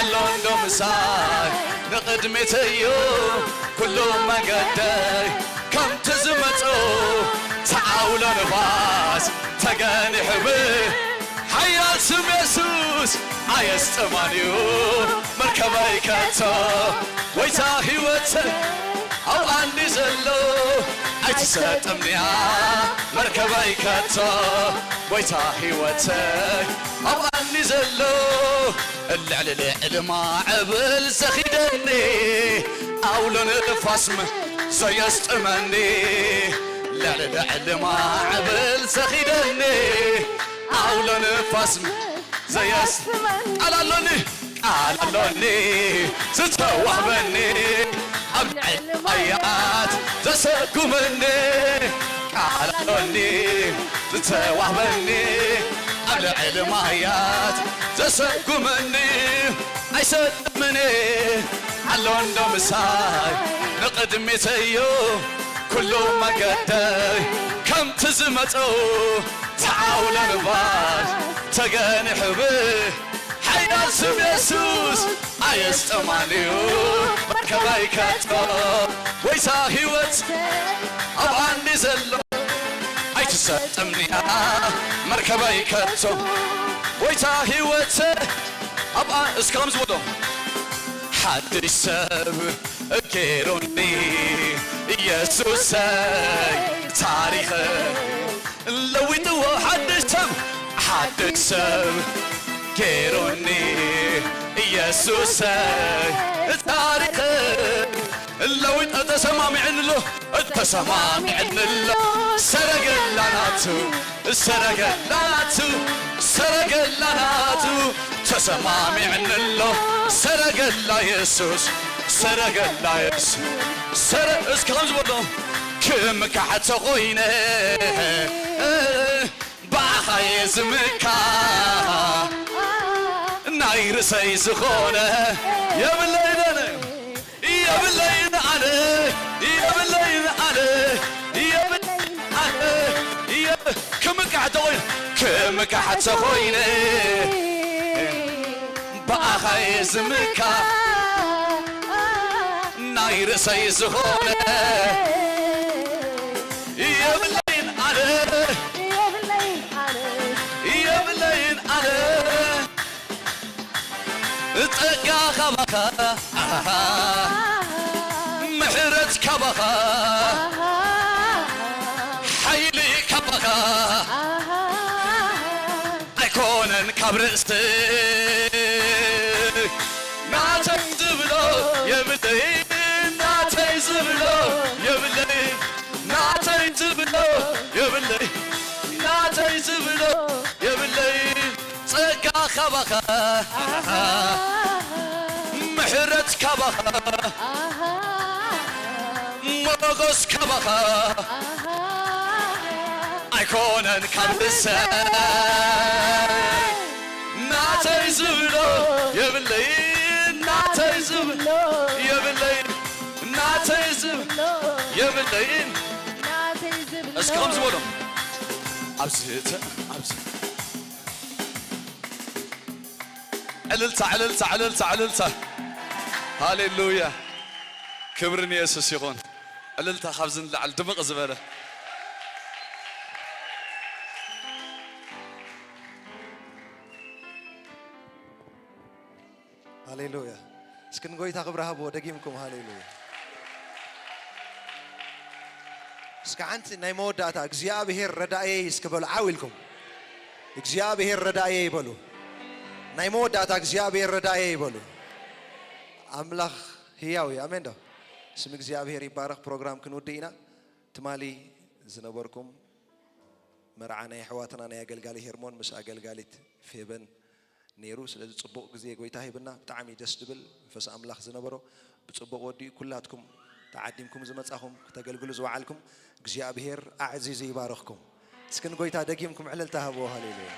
ኣሎ እንዶ ምሳይ ንቕድሚት እዩ ኩሉ መገደይ ከምቲ ዝመጾ ተዓውሎ ንፋስ ተገኒሑ ብ ሓያል ስም የሱስ ኣየስጥማን እዩ መርከበይ ከቶ ጎይታ ህይወት ኣብ ኣንዲ ዘሎ ኣይ ኣይትሰጥምንያ መርከበይ ከቶ፣ ጎይታ ህይወተይ ኣብኣኒ ዘሎ። ልዕሊ ልዕሊ ማዕበል ዘኺደኒ፣ ኣውሎ ንፋስ ዘየስጥመኒ። ልዕሊ ልዕሊ ማዕበል ዘኺደኒ፣ ኣውሎ ንፋስ ዘየስ-፣ ቃል ኣሎኒ፣ ቃል ኣሎኒ ዝተዋህበኒ፣ ኣብ ልዕሊ ማያት ዘሰጉመኒ። ቃል ኣሎኒ ዝተዋህበኒ፣ ኣብ ልዕሊ ማያት ዘሰጉመኒ። ኣይሰጥምን ኣሎ እንዶ ምሳይ፣ ንቕድሚተዮ ኩሉ መገደይ። ከምቲ ዝመጸው ተዓውለ ንፋስ ተገኒሑ ብ-፣ ሓያል ስም የሱስ ኣየስጠማንዩ መርከበይ ከቶ። ጎይታ ህይወት ኣብኣኒ ዘሎ፣ ኣይትሰጥምንያ መርከበይ ከቶ። ጎይታ ህይወት ኣብኣ-፣ እስከ ከምዚ በሎ፣ ሓድሽ ሰብ ገይሩኒ ኢየሱሰይ፣ ታሪኸ ለዊጥዎ። ሓድሽ ሰብ፣ ሓድሽ ሰብ ገይሩኒ ኢየሱሰይ፣ ታሪኸ ለዊጥ። ተሰማሚዕንሎ፣ ተሰማሚዕንሎ፣ ሰረገላ ናቱ፣ ሰረገላ ናቱ፣ ሰረገላ ናቱ፣ ተሰማሚዕንሎ፣ ሰረገላ የሱስ፣ ሰረገላ የሱስ፣ ሰረ-፣ እስኪ ከምዚ በሎ፣ ክምካሕ ተኾይነ፣ ብኣኻ እየ ዝምካ፣ ናይ ርእሰይ ዝኾነ የብለይን ኣነ፣ የብለይን ኣነ፣ የብለይን ኣነ፣ የብለይን ኣነ፣ የብ-፣ ክምካሕ ተኾይነ፣ ክምካሕ ተኾይነ፣ ብኣኻ እየ ዝምካ፣ ናይ ርእሰይ ዝኾነ የብለይን ኣነ፣ የብለይን ኣነ፣ የብለይን ኣነ። ጸጋ ካባኻ፣ ኣሃ፣ ምሕረት ካባኻ፣ ሓይሊ ካባኻ ኣይኮነን ካብ ርእሲ። ናተይ ዝብሎ የብለይ፣ ናተይ ዝብሎ የብለይ፣ ናተይ ዝብሎ የብለይ፣ ናተይ ዝብሎ የብለይ። ጸጋ ካባኻ፣ ምሕረት ካባኻ፣ ሞጎስ ካባኻ ኣይኮነን ካብ ርእሰይ። ናተይ ዝብሎ የብለይ፣ ናተይ ዝብሎ የብለይ፣ ናተይ ዝብሎ የብለይ። እስኪ ከም ዝበሎ ኣብዚ ተ-፣ ኣብዚ ዕልልታ፣ ዕልልታ፣ ዕልልታ፣ ዕልልታ። ሃሌሉያ። ክብሪ ንየሱስ ይኹን። ዕልልታ ካብዚ ንላዕሊ ድምቕ ዝበለ። ሃሌሉያ። እስኪ ንጎይታ ክብሪ ሃብዎ ደጊምኩም። ሃሌሉያ። እስኪ ሓንቲ ናይ መወዳእታ እግዚኣብሔር ረዳእየይ እስኪ በሉ ዓው ኢልኩም። እግዚኣብሔር ረዳእየይ በሉ። ናይ መወዳእታ እግዚኣብሔር ረዳእየይ በሉ። ኣምላኽ ህያው እዩ። ኣሜን ዶ? ስም እግዚኣብሔር ይባረኽ። ፕሮግራም ክንውድእ ኢና። ትማሊ ዝነበርኩም መርዓ ናይ ኣሕዋትና ናይ ኣገልጋሊ ሄርሞን ምስ ኣገልጋሊት ፌበን ነይሩ። ስለዚ ጽቡቕ ግዜ ጎይታ ሂብና፣ ብጣዕሚ ደስ ድብል መንፈስ ኣምላኽ ዝነበሮ፣ ብጽቡቕ ወዲኡ። ኩላትኩም ተዓዲምኩም ዝመጻኹም፣ ክተገልግሉ ዝወዓልኩም፣ እግዚኣብሔር ኣዕዚዙ ይባርኽኩም። እስኪ ንጎይታ ደጊምኩም ዕልልታ ሃብዎ። ሃሌሉያ።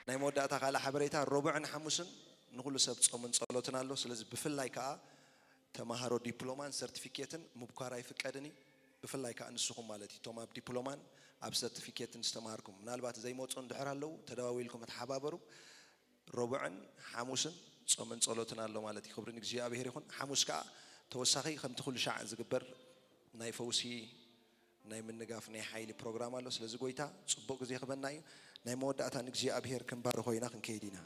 ናይ መወዳእታ ካልእ ሓበሬታ፣ ረቡዕን ሓሙስን ንኹሉ ሰብ ጾምን ጸሎትን ኣሎ። ስለዚ ብፍላይ ከኣ ተማሃሮ ዲፕሎማን ሰርቲፊኬትን ምብኳር ኣይፍቀድን እዩ። ብፍላይ ከኣ ንስኹም ማለት እዩ፣ እቶም ኣብ ዲፕሎማን ኣብ ሰርቲፊኬትን ዝተማሃርኩም፣ ምናልባት ዘይመጹ እንድሕር ኣለዉ፣ ተደዋዊልኩም ተሓባበሩ። ረቡዕን ሓሙስን ጾምን ጸሎትን ኣሎ ማለት እዩ። ክብሪ ንእግዚኣብሔር ይኹን። ሓሙስ ከኣ ተወሳኺ ከምቲ ኩሉ ሻዕ ዝግበር ናይ ፈውሲ፣ ናይ ምንጋፍ፣ ናይ ሓይሊ ፕሮግራም ኣሎ። ስለዚ ጎይታ ጽቡቕ ግዜ ክበና እዩ። ናይ መወዳእታ ንእግዚኣብሔር ክንባርኾ ኢና፣ ክንከይድ ኢና።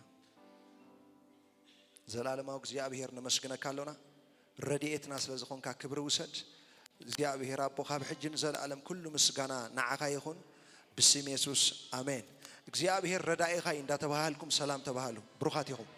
ዘላለማዊ እግዚኣብሔር ነመስግነካ ኣሎና። ረድኤትና ስለ ዝኾንካ ክብሪ ውሰድ እግዚኣብሔር ኣቦ። ካብ ሕጂ ንዘለኣለም ኩሉ ምስጋና ንዓኻ ይኹን፣ ብስም የሱስ ኣሜን። እግዚኣብሔር ረዳኢኻ እዩ እንዳተባሃልኩም ሰላም ተባሃሉ። ብሩኻት ኢኹም።